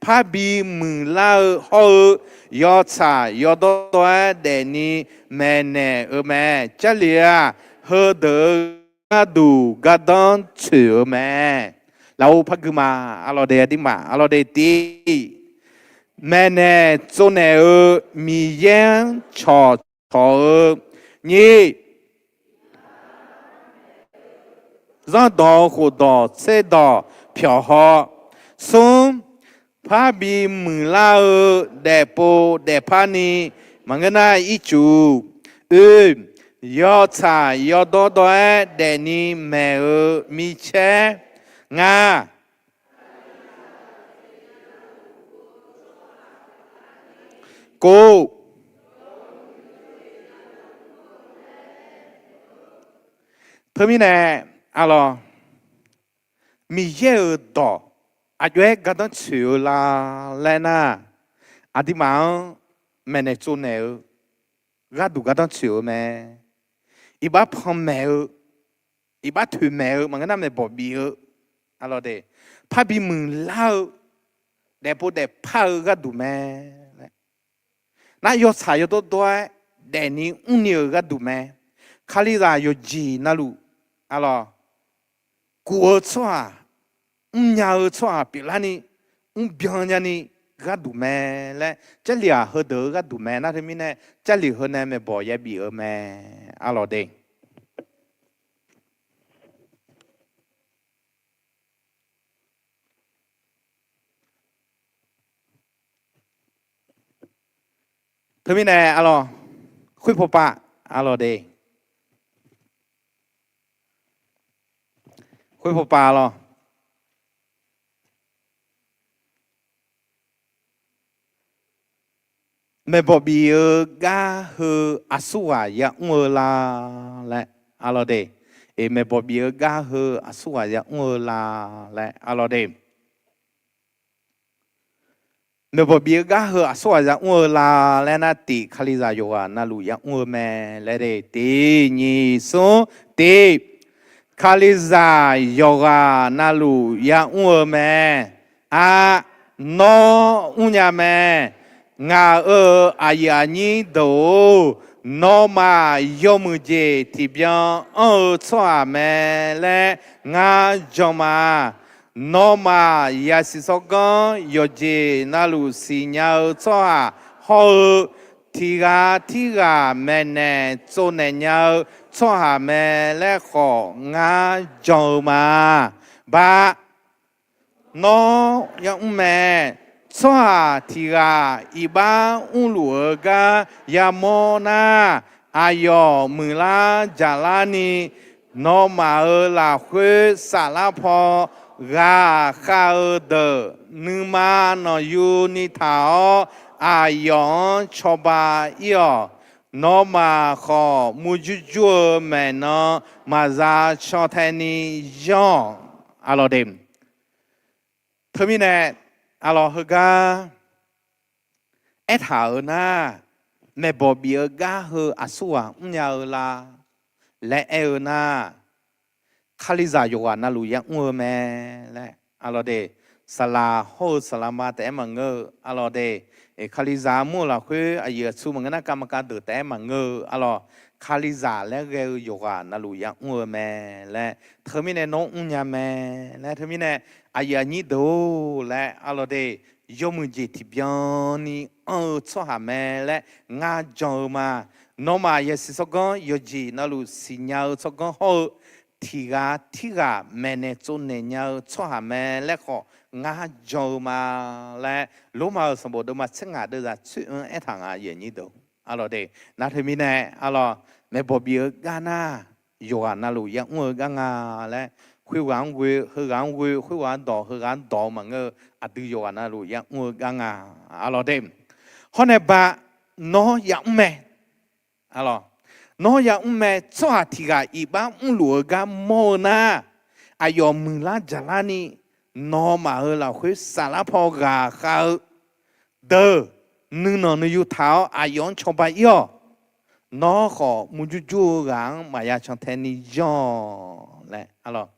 parbi muiqlar-eu hawr-eu, yawtsaq yawdawr dawr-aer daefni maeqnaeq-eu mae. Jarlif-aq, heudeuq-euq gharduq gardanr tsoeq-eu mae. Lafov par guima, arlawq de, aqduimaf, arlawq de, tiq, maeqnaeq tsovnaeq-eu Miqyaer-anr cawqcawq-eu, nyiq, zanrdawq khofdawq tserdawq pyawq haw, smr, Parbi muiqlar-eu daefpov daefpar ni maqngeur nar ircuf, oe, yawtsaq yawdawr dawr-aer daefni maeq-eu micaer nga. Kov. Teumirnae, arlawq, Miqyaer-euq dawq aqjox-aer gardanr tsoeq-eu la laer nar, aqduimaf-anr maeqnaeq tsovnaeq-eu gharduq gardanr tsoeq-eu mae. Iqbax panmaeq-eu, iqbax toeqmaeq-eu maqngeur nar maeqbawq bif-eu, arlawq de, parbi muiqlar-eu, daefpov daefpar-eu gharduq mae laer. Nar yawtsaq yawdawr dawr-aer daefni mrni-euq gharduq mae. Kalizaq yawqjeq navluf, arlawq, kuf-eu tsawrhaq, mrnya-eu tsawrhaq pyeuflarni, mrbyan nyani gharduq mae laer, Jarlif-aq heudeuq-eu gharduq mae. Nar teumirnae, Jarlif heu nae maeqbawq yabif-eu mae, arlawq de. Teumirnae, arlawq, khoerpawpav, arlawq de, khoerpawpav, arlawq, maeqbawq bif-eu gar heu aqsurghaq yamr-eu la laer, arlawq de. Maeqbawq bif-eu gar heu aqsurghaq yamr-eu la laer, arlawq de. Maeqbawq bif-eu gar heu aqsurghaq yamr-eu la laer nar, tif Kalizaq yawqghaq navluf yamr-eu mae laer de. Tiq nyiq smr, tif. Kalizaq yawqghaq navluf yamr-eu mae. Aq, nawr mrnya mae. Ngaq-euq aqyuif aqnyir deuq-or, nawmaf yawmuiq jeq tiqbyan anr-eu tsawrhaq mae laer ngar jan ma. Nawmaf yasiq sawrganr yawqjeq navluf siqnya-eu tsawrhaq hawr-eu, tiq ghaq tirghaq maeqnaeq tsovnaeq nya-eu tsawrhaq mae laer khawf ngar jan-eu ma. Baq, nawr yamr mae. Tsawrhaq tiq ghaq iqbax mrluf-eu gar yamawr nar, aqyawf muiqlar jaqlar ni, nawmaf-euq lafkhoer saflar paw ghaqkhav-eu deuq nuima nanqyuni taq-awr, aqyawf-anr cawba ir-awq. Nawmaf khawf, murjur jur-eu maeqnan maqza cantae ni yanr-awq. Arlawq de. Teumirnae, arlawq, heugar aertaq-euq nar, maeqbawq bif-eu gar heu aqsurghaq mrnya-eu la laer aer-eu nar, Kalizaq yawqghaq navluf yamr-eu mae laer, arlawq de. Saqlaq hawr-eu saqlaqma taef-aer maqngeur-eu, arlawq de. Kalizaq armur-eu lafkhoer aqyuif aqtsu maqngeur nar, kavmaqkav deuq taef-aer maqngeur-eu, arlawq, Kalizaq laer ghae-eu yawqghaq navluf yamr-eu mae laer, teumirnae nawr mrnya mae laer, teumirnae aqyuif aqnyir deuq-or laer, arlawq de, yawmuiq jeq tiqbyan ni anr-eu tsawrhaq mae laer ngar jan-eu ma. Nawmaf yasiq tsawrganr yawqjeq navluf siqnya-eu tsawrganr hawr-eu, tiq ghaq tirghaq maeqnaeq tsovnaeq nya-eu tsawrhaq mae laer khawf ngar jan-eu ma laer, Lormav-euq sanqbof deuvma tser ngaq deuvzaq tser-anr aertaq nga, aqyuif aqnyir deuq-or, arlawq de. Nar teumirnae, arlawq, maeqbawq bif-eu gar nar, yawqghaq navluf yamr-eu gar nga laer, khoerghaq-anr ghoe, heughaq-anr ghoe, khoerghaq-anr dawq, heughaq-anr dawq-eu maqngeur-eu, aqdui yawqghaq navluf yamr-eu gar nga, arlawq de. Hawr nae ba, nawr yamr mae. Nawr yamr mae. Tsawrhaq tiq ghaq iqbax mrluf-eu gar mawr-eu nar, aqyawf muiqlar jaqlar ni, nawmaf-euq lafkhoer saflar paw ghaqkhav-eu deuq nuinanq nuiyu taq-awr aqyawf-anr cawba ir-awq. Nawr khawf, murjur jur-eu ghaq-anr maqya cantae ni yanr-awq laer, arlawq,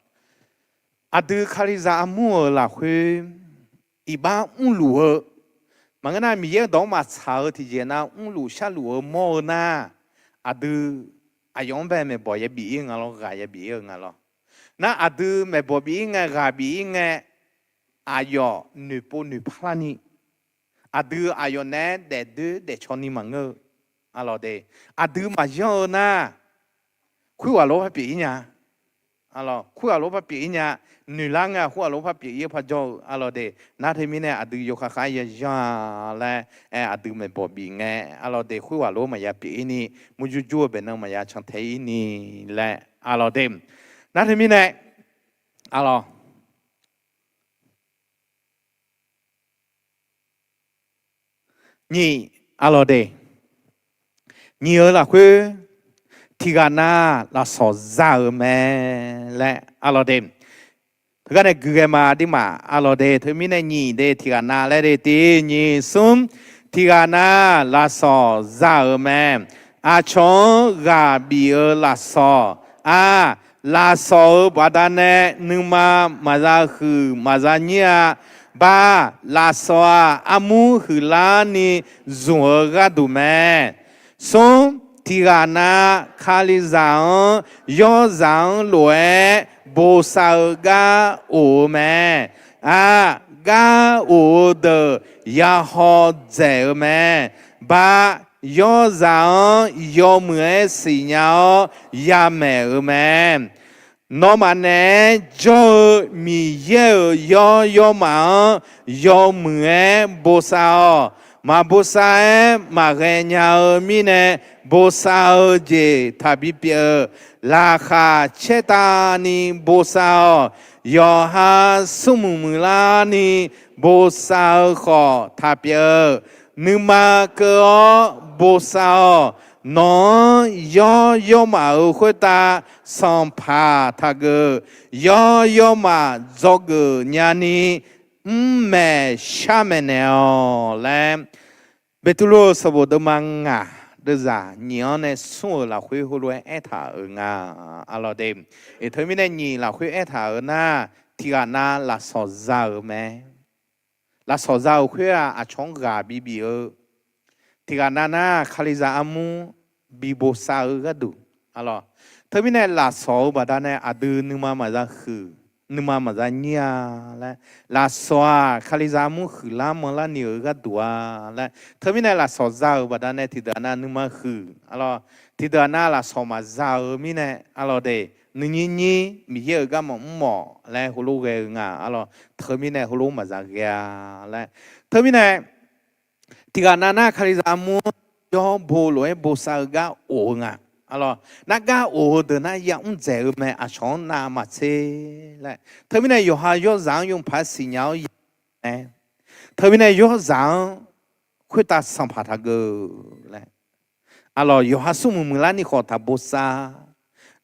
aqdui Kalizaq armur-euq lafkhoer iqbax mrluf-eu, maqngeur nar Miqyaer-euq dawq-anr maqtsaq-eu tiqjeq nar mrluf sharluf-eu mawr-eu nar, aqdui aqyawf-anr bae maeqbawq yabif ir-eu nga lawr, ghaq yabif ir-eu nga lawr. Nar aqdui maeqbawq bif ir ngae, ghaq bif ir ngae, aqyawf noeqpov noeqpar larni, aqdui aqyawf naeq-aer daefdoer daefcaw ni maqngeur-eu, arlawq de. Aqdui maqyanr-eu nar, khoerghaq lof-aer pyeuf ir nya. Arlawq, khoerghaq lof-aer par pyeuf-ir nya. Noeqlar ngae-aq, khoerghaq lof-aer par pyeuf-ir-eu par jawr-eu. Arlawq de, nar teumirnae aqdui yawkhav khav-aer yayanr-a laer aer, aqdui maeqbawq bif ngae, arlawq de, khoerghaq lof-aer maqya pyeuf-ir ni, murjur jur-eu baeqnan maqya cantae-ir ni laer, arlawq de. Nar teumirnae, arlawq, nyiq, arlawq de, nyiq-eu lafkhoer, tiqghaq nav lafsawq za-euq mae laer, arlawq de. Teugar nae guighae ma aqdirmaf, arlawq de. Teumirnae nyiq de, tiqghaq nav laer de, tiq nyiq smr, tiqghaq nav lafsawq za-euq mae. Aqcawq-anr ghaq bif-eu lafsawq, a, lafsawq-euq baqdanae nuima maqza huiq maqza nyir-a. Bar, lafsawq-aq armur huiqlarni zmq-eu gharduq mae. Smr, tiqghaq nav Kalizaq-anr yawrzaq-anr lof-aer bosav-eu gar of-eu mae. A, gar of-eu deuq yahaw dzaeq-eu mae. Bar, yawrzaq-anr yawmuiq-aer siqnya-awr yamaeq-eu mae. Nawmaf naeq-aer jawr-eu Miqyaer-euq yawr yawrmaf-anr yawmuiq-aer bosav-awq. Maqbosav-aer maqghae nya-eu mirnae, bosav-eu jeq taqbi pyeuf-eu, laqkhaq caertavni bosav-awq. Yawqha smrmuiq muiqlarni bosav-eu khawf taqpyeuf-eu, nuima keuv-awr bosav-awq. Nawq-anr yawr yawrmaf-euq khoertav sanqpaq taqgeuf. Yawr yawrmaf dzawgeuf nyani mrmaeq sharmaeq naeq-awq laer, Beqtuvluv-euq sanqbof deuvma ngaq deuvzaq nyiq-anr nae smr-euq lafkhoer heulof-aer aertaq-euq nga, arlawq de. Eq, teumirnae nyiq lafkhoer aertaq-euq nar, tiqghaq nav lafsawq za-euq mae. Lafsawq za-euq khoer-aq, aqcawq-anr ghaq bibif-eu, tiqghaq nav nar Kalizaq armur bi bosav-eu gharduq, arlawq. Teumirnae lafsawq-euq baqdanae aqdui nuima maqza huiq, nuima maqza nyir-a laer, lafsawq-aq Kalizaq armur huiqlar manrlar ni-euq gharduq-a laer. Teumirnae lafsawq za-euq baqdanae tiqdeuq-aq nav nuima huiq, arlawq. Tiqdeuq-aq nav lafsawq maqza-eu mirnae, arlawq de, nuinyir nyir Miqyaer-euq gar maqmr mawf laer heulof ghae-eu nga, arlawq. Teumirnae heulof maqza ghae-a laer. Teumirnae tiqghaq nav nar Kalizaq armur-anr yawr bo lof-aer bosav-eu gar of-eu nga, arlawq. Nar gar of-eu deuq nar yamr dzaeq-eu mae, aqcawq-anr navmaqtser laer. Teumirnae yawqha yawrzaq-anr yawmuiq paq-aer siqnya-awr ya-eu mae. Teumirnae yawrzaq-anr khoertav sanqpaq taqgeuf laer, arlawq, yawqha smrmuiq muiqlarni khawf taq bosav.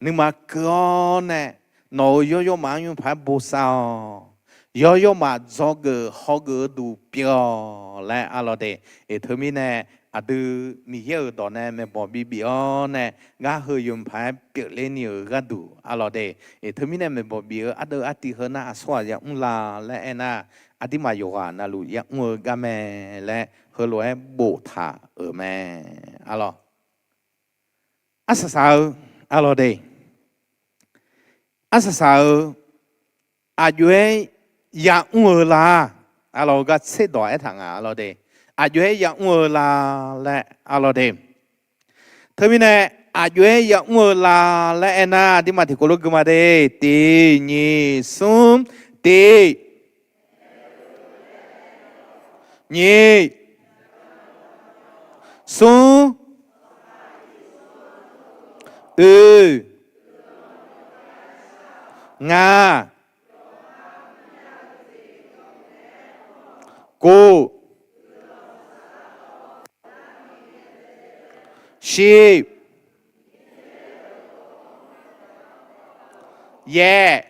Nuima keuv-awr nae nawq-euq yawr yawrmaf-anr yawmuiq paq-aer bosav-awq. Yawr yawrmaf dzawgeuf hawgeuf-eu duq pyeuf-awq laer, arlawq de. Eq, teumirnae aqdui Miqyaer-euq dawq nae maeqbawq bibif-awr nae, gar heu yawmuiq paq-aer pyeufler ni-euq gharduq, arlawq de. Eq, teumirnae maeqbawq bif-eu ardeuv artiv heu nar aqsur ghaq yamr la laer aernar, aqdirmaf yawqghaq navluf yamr-eu garmae laer heulof-aer boftaq-euq mae, arlawq. Arsaq saq-eu, arlawq de, arsaq saq-eu, aqjox-aer yamr-eu la, arlawq, gar tserdawq aertaq nga, arlawq de. Aqjox-aer yamr-eu la laer, arlawq de. Teumirnae aqjox-aer yamr-eu la laer aernar, aqdirmaf tiqkawv lof gui ma de. Tiq nyiq smr, tiq nyiq smr, oe, ngaq, kov, shif, yaef,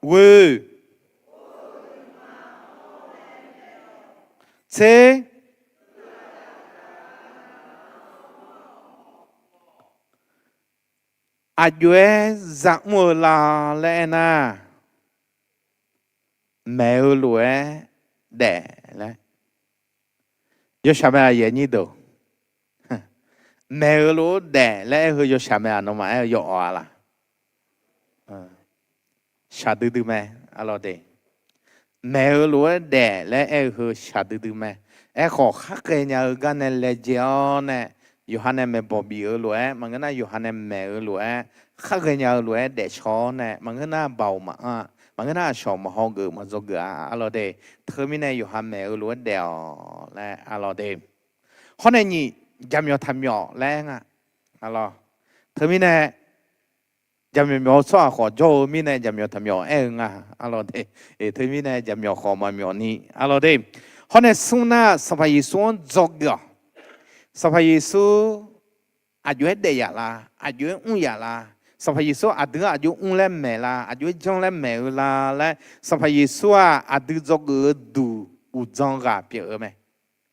ghoe, tser. Aqjox-aer za mr-eu la laer aernar, maeq-eu lof-aer daef laer. Yawshaq mae-aq yaeq nyir deuq. Maeq-eu lof-aer daef laer aer-eu heu yawshaq mae-aq, nawmaf aer-eu yawawq-a laq? Shaqdui dui mae, arlawq de. Maeq-eu lof-aer daef laer aer-eu heu shaqdui dui mae. Aerkhawf, khar khaev nya-eu gar nae laejae-awr nae, yawqha nae maeqbawq bif-eu lof-aer, maqngeur nar yawqha nae maeq-eu lof-aer, khar ghaenya-eu lof-aer daefshawr-awr nae, maqngeur nar baoq maqanr-a, maqngeur nar aqshawq maqhaw geuf maqdzaw geuf-a, arlawr de. Teumirnae yawqha maeq-eu lof-aer daef-awq laer, arlawr de. Hawr nae nyiq, jaqmyawf taqmyawf laer nga, arlawr. Teumirnae jaqmyawf myawf-eu tsawrhaq khawf jawr-eu mirnae jaqmyawf taqmyawf aer-eu nga, arlawr de. Teumirnae jaqmyawf khawf maqmyawf ni, arlawr de. Hawr nae smr nar, Sanqpaq Yeqsur-anr dzawgeuf-awq. Sanqpaq Yeqsur aqjox-aer daef yaf la, aqjox-aer mr yaf la, Sanqpaq Yeqsur aqdui-anr aqjox mr laer maeq la, aqjox-aer janr laer maeq-eu la laer, Sanqpaq Yeqsur-aq aqdui dzawgeuf-eu duq uqdzan ghaq pyeuf-eu mae,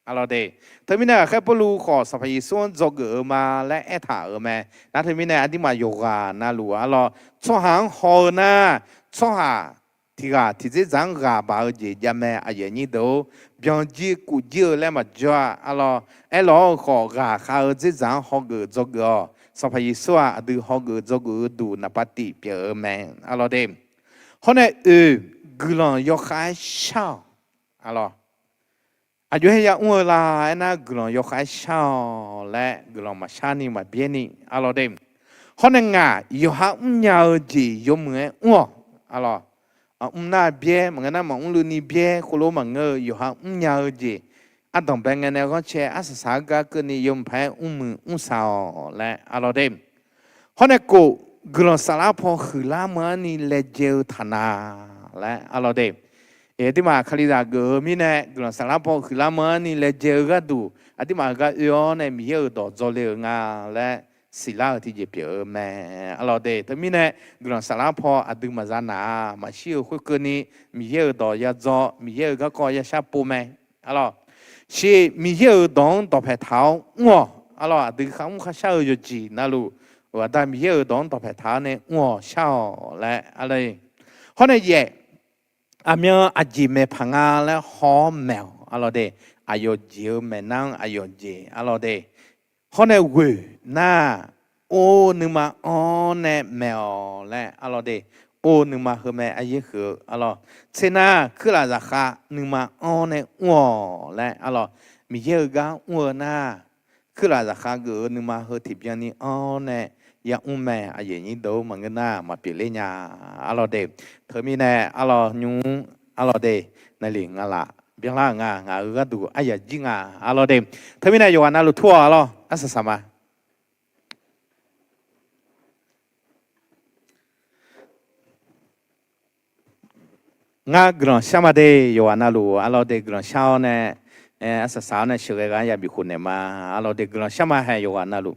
arlawr de. Teumirnae ghaqkhaer Pawrluv khawf Sanqpaq Yeqsur-anr dzawgeuf-eu ma laer aertaq-euq mae. Nar teumirnae aqduimaf yawqghaq navluf, arlawr, tsawrhaq-anr haw-eu nar, tsawrhaq tiq ghaq tiq dzerdzaq-anr ghaq baq-eu jeq javmae, aqyuif aqnyir deuq-or. Byanjir kufjir-eu laer maqjawr-a, arlawr. Aerlawq-awr-eu khawf, ghaq khav-eu dzerdzaq-anr hawgeuf dzawgeuf-awq. Sanqpaq Yeqsur-aq aqdui hawgeuf dzawgeuf-eu duq naqpav tif pyeuf-eu mae, arlawr de. Hawr nae oeq, guiqlanq yawkhav-aer shar-awq, arlawr. Aqjox-aer yamr-eu la aernar, guiqlanq yawkhav-aer shar-awq laer guiqlanq maqshar ni maqbyaer ni, arlawr de. Hawr nae ngaq, yawqha mrnya-eu jeq yawmuiq-aer mr-awq, arlawr. Mr nar byaer, maqngeur nar maqmr luni byaer khoerlof maqngeur-eu, yawqha mrnya-eu jeq ardanqbae ngae nae ghanrcae arsaq saq-aer gar keuvni yawmuiq paq-aer mrmuiq mrsaq-awq laer, arlawr de. Hawr nae kof, guiqlanq saflar paw huiqlar meuq-anr ni laejae-eu taq na laer, arlawr de. Aqduimaf kalizaq geuf-eu mirnae, guiqlanq saflar paw huiqlar meuq-anr ni laejae-eu gharduq aqduimaf-euq gar oe-awr nae Miqyaer-euq dawq dzawle-euq nga laer siqlar-eu tiqjeq pyeuf-eu mae, arlawr de. Teumirnae guiqlanq saflar paw aqdui maqza naq-a, maqshir-euq khoerkeuvni Miqyaer-euq dawq yadzaw, Miqyaer-euq garkawv yashar pov mae, arlawr. Shiq, Miqyaer-euq dawq-anr dawqpae taq-awr mr-awq, arlawr. Aqdui kharmr kharshar-eu yawqjeq navluf, Aqda Miqyaer-euq dawq-anr dawqpae taq-awr nae mr-awq shar-awq laer, arlawr. Hawr nae yaef, aqmyan aqjeq maeqpaq nga laer haw-awr maeq-awq, arlawr de. Aqyawf jeq-eu maeqnan-anr aqyawf jeq, arlawr de. Hawr nae ghoeq nar, or nuima anr-awr nae maeq-awq laer, arlawr de. Or nuima heu mae, aryaer huiq-eu, arlawr. Tser nar, kuirlaf zaqkhav nuima anr-awr nae mr-awq laer, arlawr. Miqyaer-euq gar mr-eu nar, kuirlaf zaqkhav geuf-eu nuima heu tiqbyan ni anr-awr nae yamr mae, aqyuif aqnyir deuq-or. Maqngeur nar maqpyeuf ler nya, arlawr de. Teumirnae arlawr nymr, arlawr de, naqliq ngaq laf byanlar-euq nga, ngaq-euq gharduq aryaq jir nga, arlawr de. Teumirnae yawqghaq navluf tur-awq, arlawr. Arsaq saq ma. Ngar guiqlanq shar ma de, yawqghaq navluf, arlawr de, guiqlanq shar-awr nae, arsaq saq-awr nae sheuqghae ghaq-anr yabif khofnaeq ma, arlawr de, guiqlanq shar ma haeq yawqghaq navluf.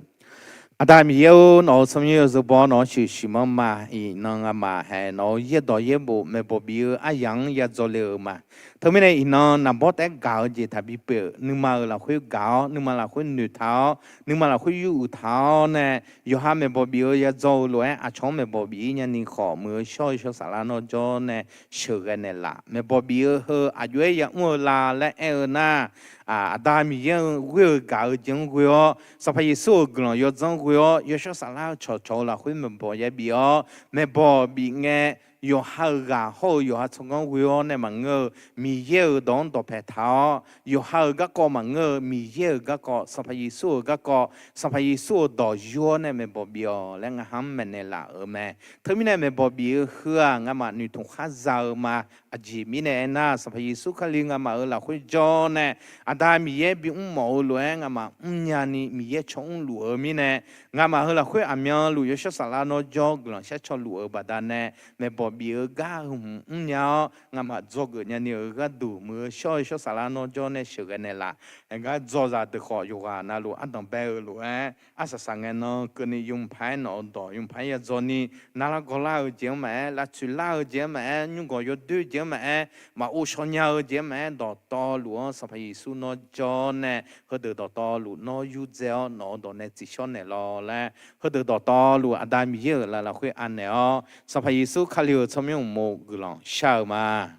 Aqda Miqyaer-or, nawq-euq tsawrmyanr yawzeu baw-awr nawq-anr shuif shuif manr ma. Iqnan ngamaf haeq nawq-euq yaerdawq yaerbof maeqbawq bif-eu aryaq-anr ya dzawle-euq ma. Teumirnae iqnan naqbawr taef-aer gaq-eu jeq taqbi pyeuf, nuima-euq lafkhoer gaq-awr, nuima lafkhoer noeqtaq-awr, nuima lafkhoer yuruiq taq-awr nae, yawqha maeqbawq bif-eu ya dzaw-eu lof-aer aqcawq-anr maeqbawq bif-ir nyani khawf, muiq-eu shawr-eu yawshawr saflar nawr jawr nae sheuqghae naeqlaf. Maeqbawq bif-eu heu aqjox-aer yamr-eu la laer aer-eu nar, Aqda Miqyaer-eu ghoer-eu gaq-eu jeq-anr ghoe-awr, Sanqpaq Yeqsur-euq guiqlanq yawdzanr ghoe-awr, yawshawr saflar-eu cawqcawq-eu lafkhoer maeqbawq yabif-awr, maeqbawq bif ngae, yawqha-euq ghaq hawr-eu yawqha tsawrganr ghoe-awr nae maqngeur-eu, Miqyaer-euq dawq-anr dawqpae taq-awr, yawqha-euq garkawv maqngeur-eu, Miqyaer-euq garkawv, Sanqpaq Yeqsur-euq garkawv, Sanqpaq Yeqsur-euq dawq yur-awr nae maeqbawq bif-awq laer ngaq-anr maeqnaeq laf-euq mae. Teumirnae maeqbawq bif-eu heu-aq, ngamaf noeqtmq khar za-eu ma. Aqjeq mirnae aernar, Sanqpaq Yeqsur Kali ngamaf-euq lafkhoer jawr nae, Aqda Miqyaer bimr mawf-eu lof-aer ngamaf mrnya ni Miqyaer caw mrluf-eu mirnae, ngamaf heu lafkhoer aqmyanluf yawshawr saflar nawr jawr guiqlanq shar caw luf-eu baqdanae, maeqbawq bif-eu gar heu hmq mrnya-awr, ngamaf dzawgeuf nyani-euq gharduq muiq-eu shawr-eu yawshawr saflar nawr jawr nae sheuqghae naeqlaf. Aergar dzawzaq deuq khawf yawqghaq navluf ardanq bae-eu lof-aer, arsaq saq ngae nan keuvni yawmuiq paq-aer nawq-euq dawq yawmuiq paq-aer ya dzaw ni, narlar gawrlar-eu jeq-anr maqaer, lavtsoeq lar-eu jeq-anr maqaer, nymrgawq yawdoer jeq-anr maqaer, maqov shaw nya-eu jeq-anr maqaer, dawqtawvluf-anr Sanqpaq Yeqsur nawr jawr nae, heudeuq dawqtawvluf nawr yurdzae-awr nawq-euq dawq nae tsiqshawr naeqlawq laer, heudeuq dawqtawvluf Aqda Miqyaer-euq laf lafkhoer anaeq-awr, Sanqpaq Yeqsur Kali-euq tsawrmyanr uqmov guiqlanq shar-eu ma.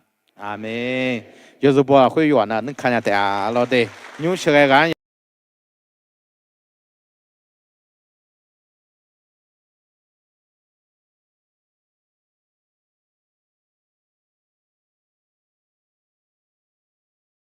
Aqmeq. Yawzeu baw lafkhoer yawqghaq navluf nuikanya taef-a, arlawr de. Nymr sheuqghae ghaq-anr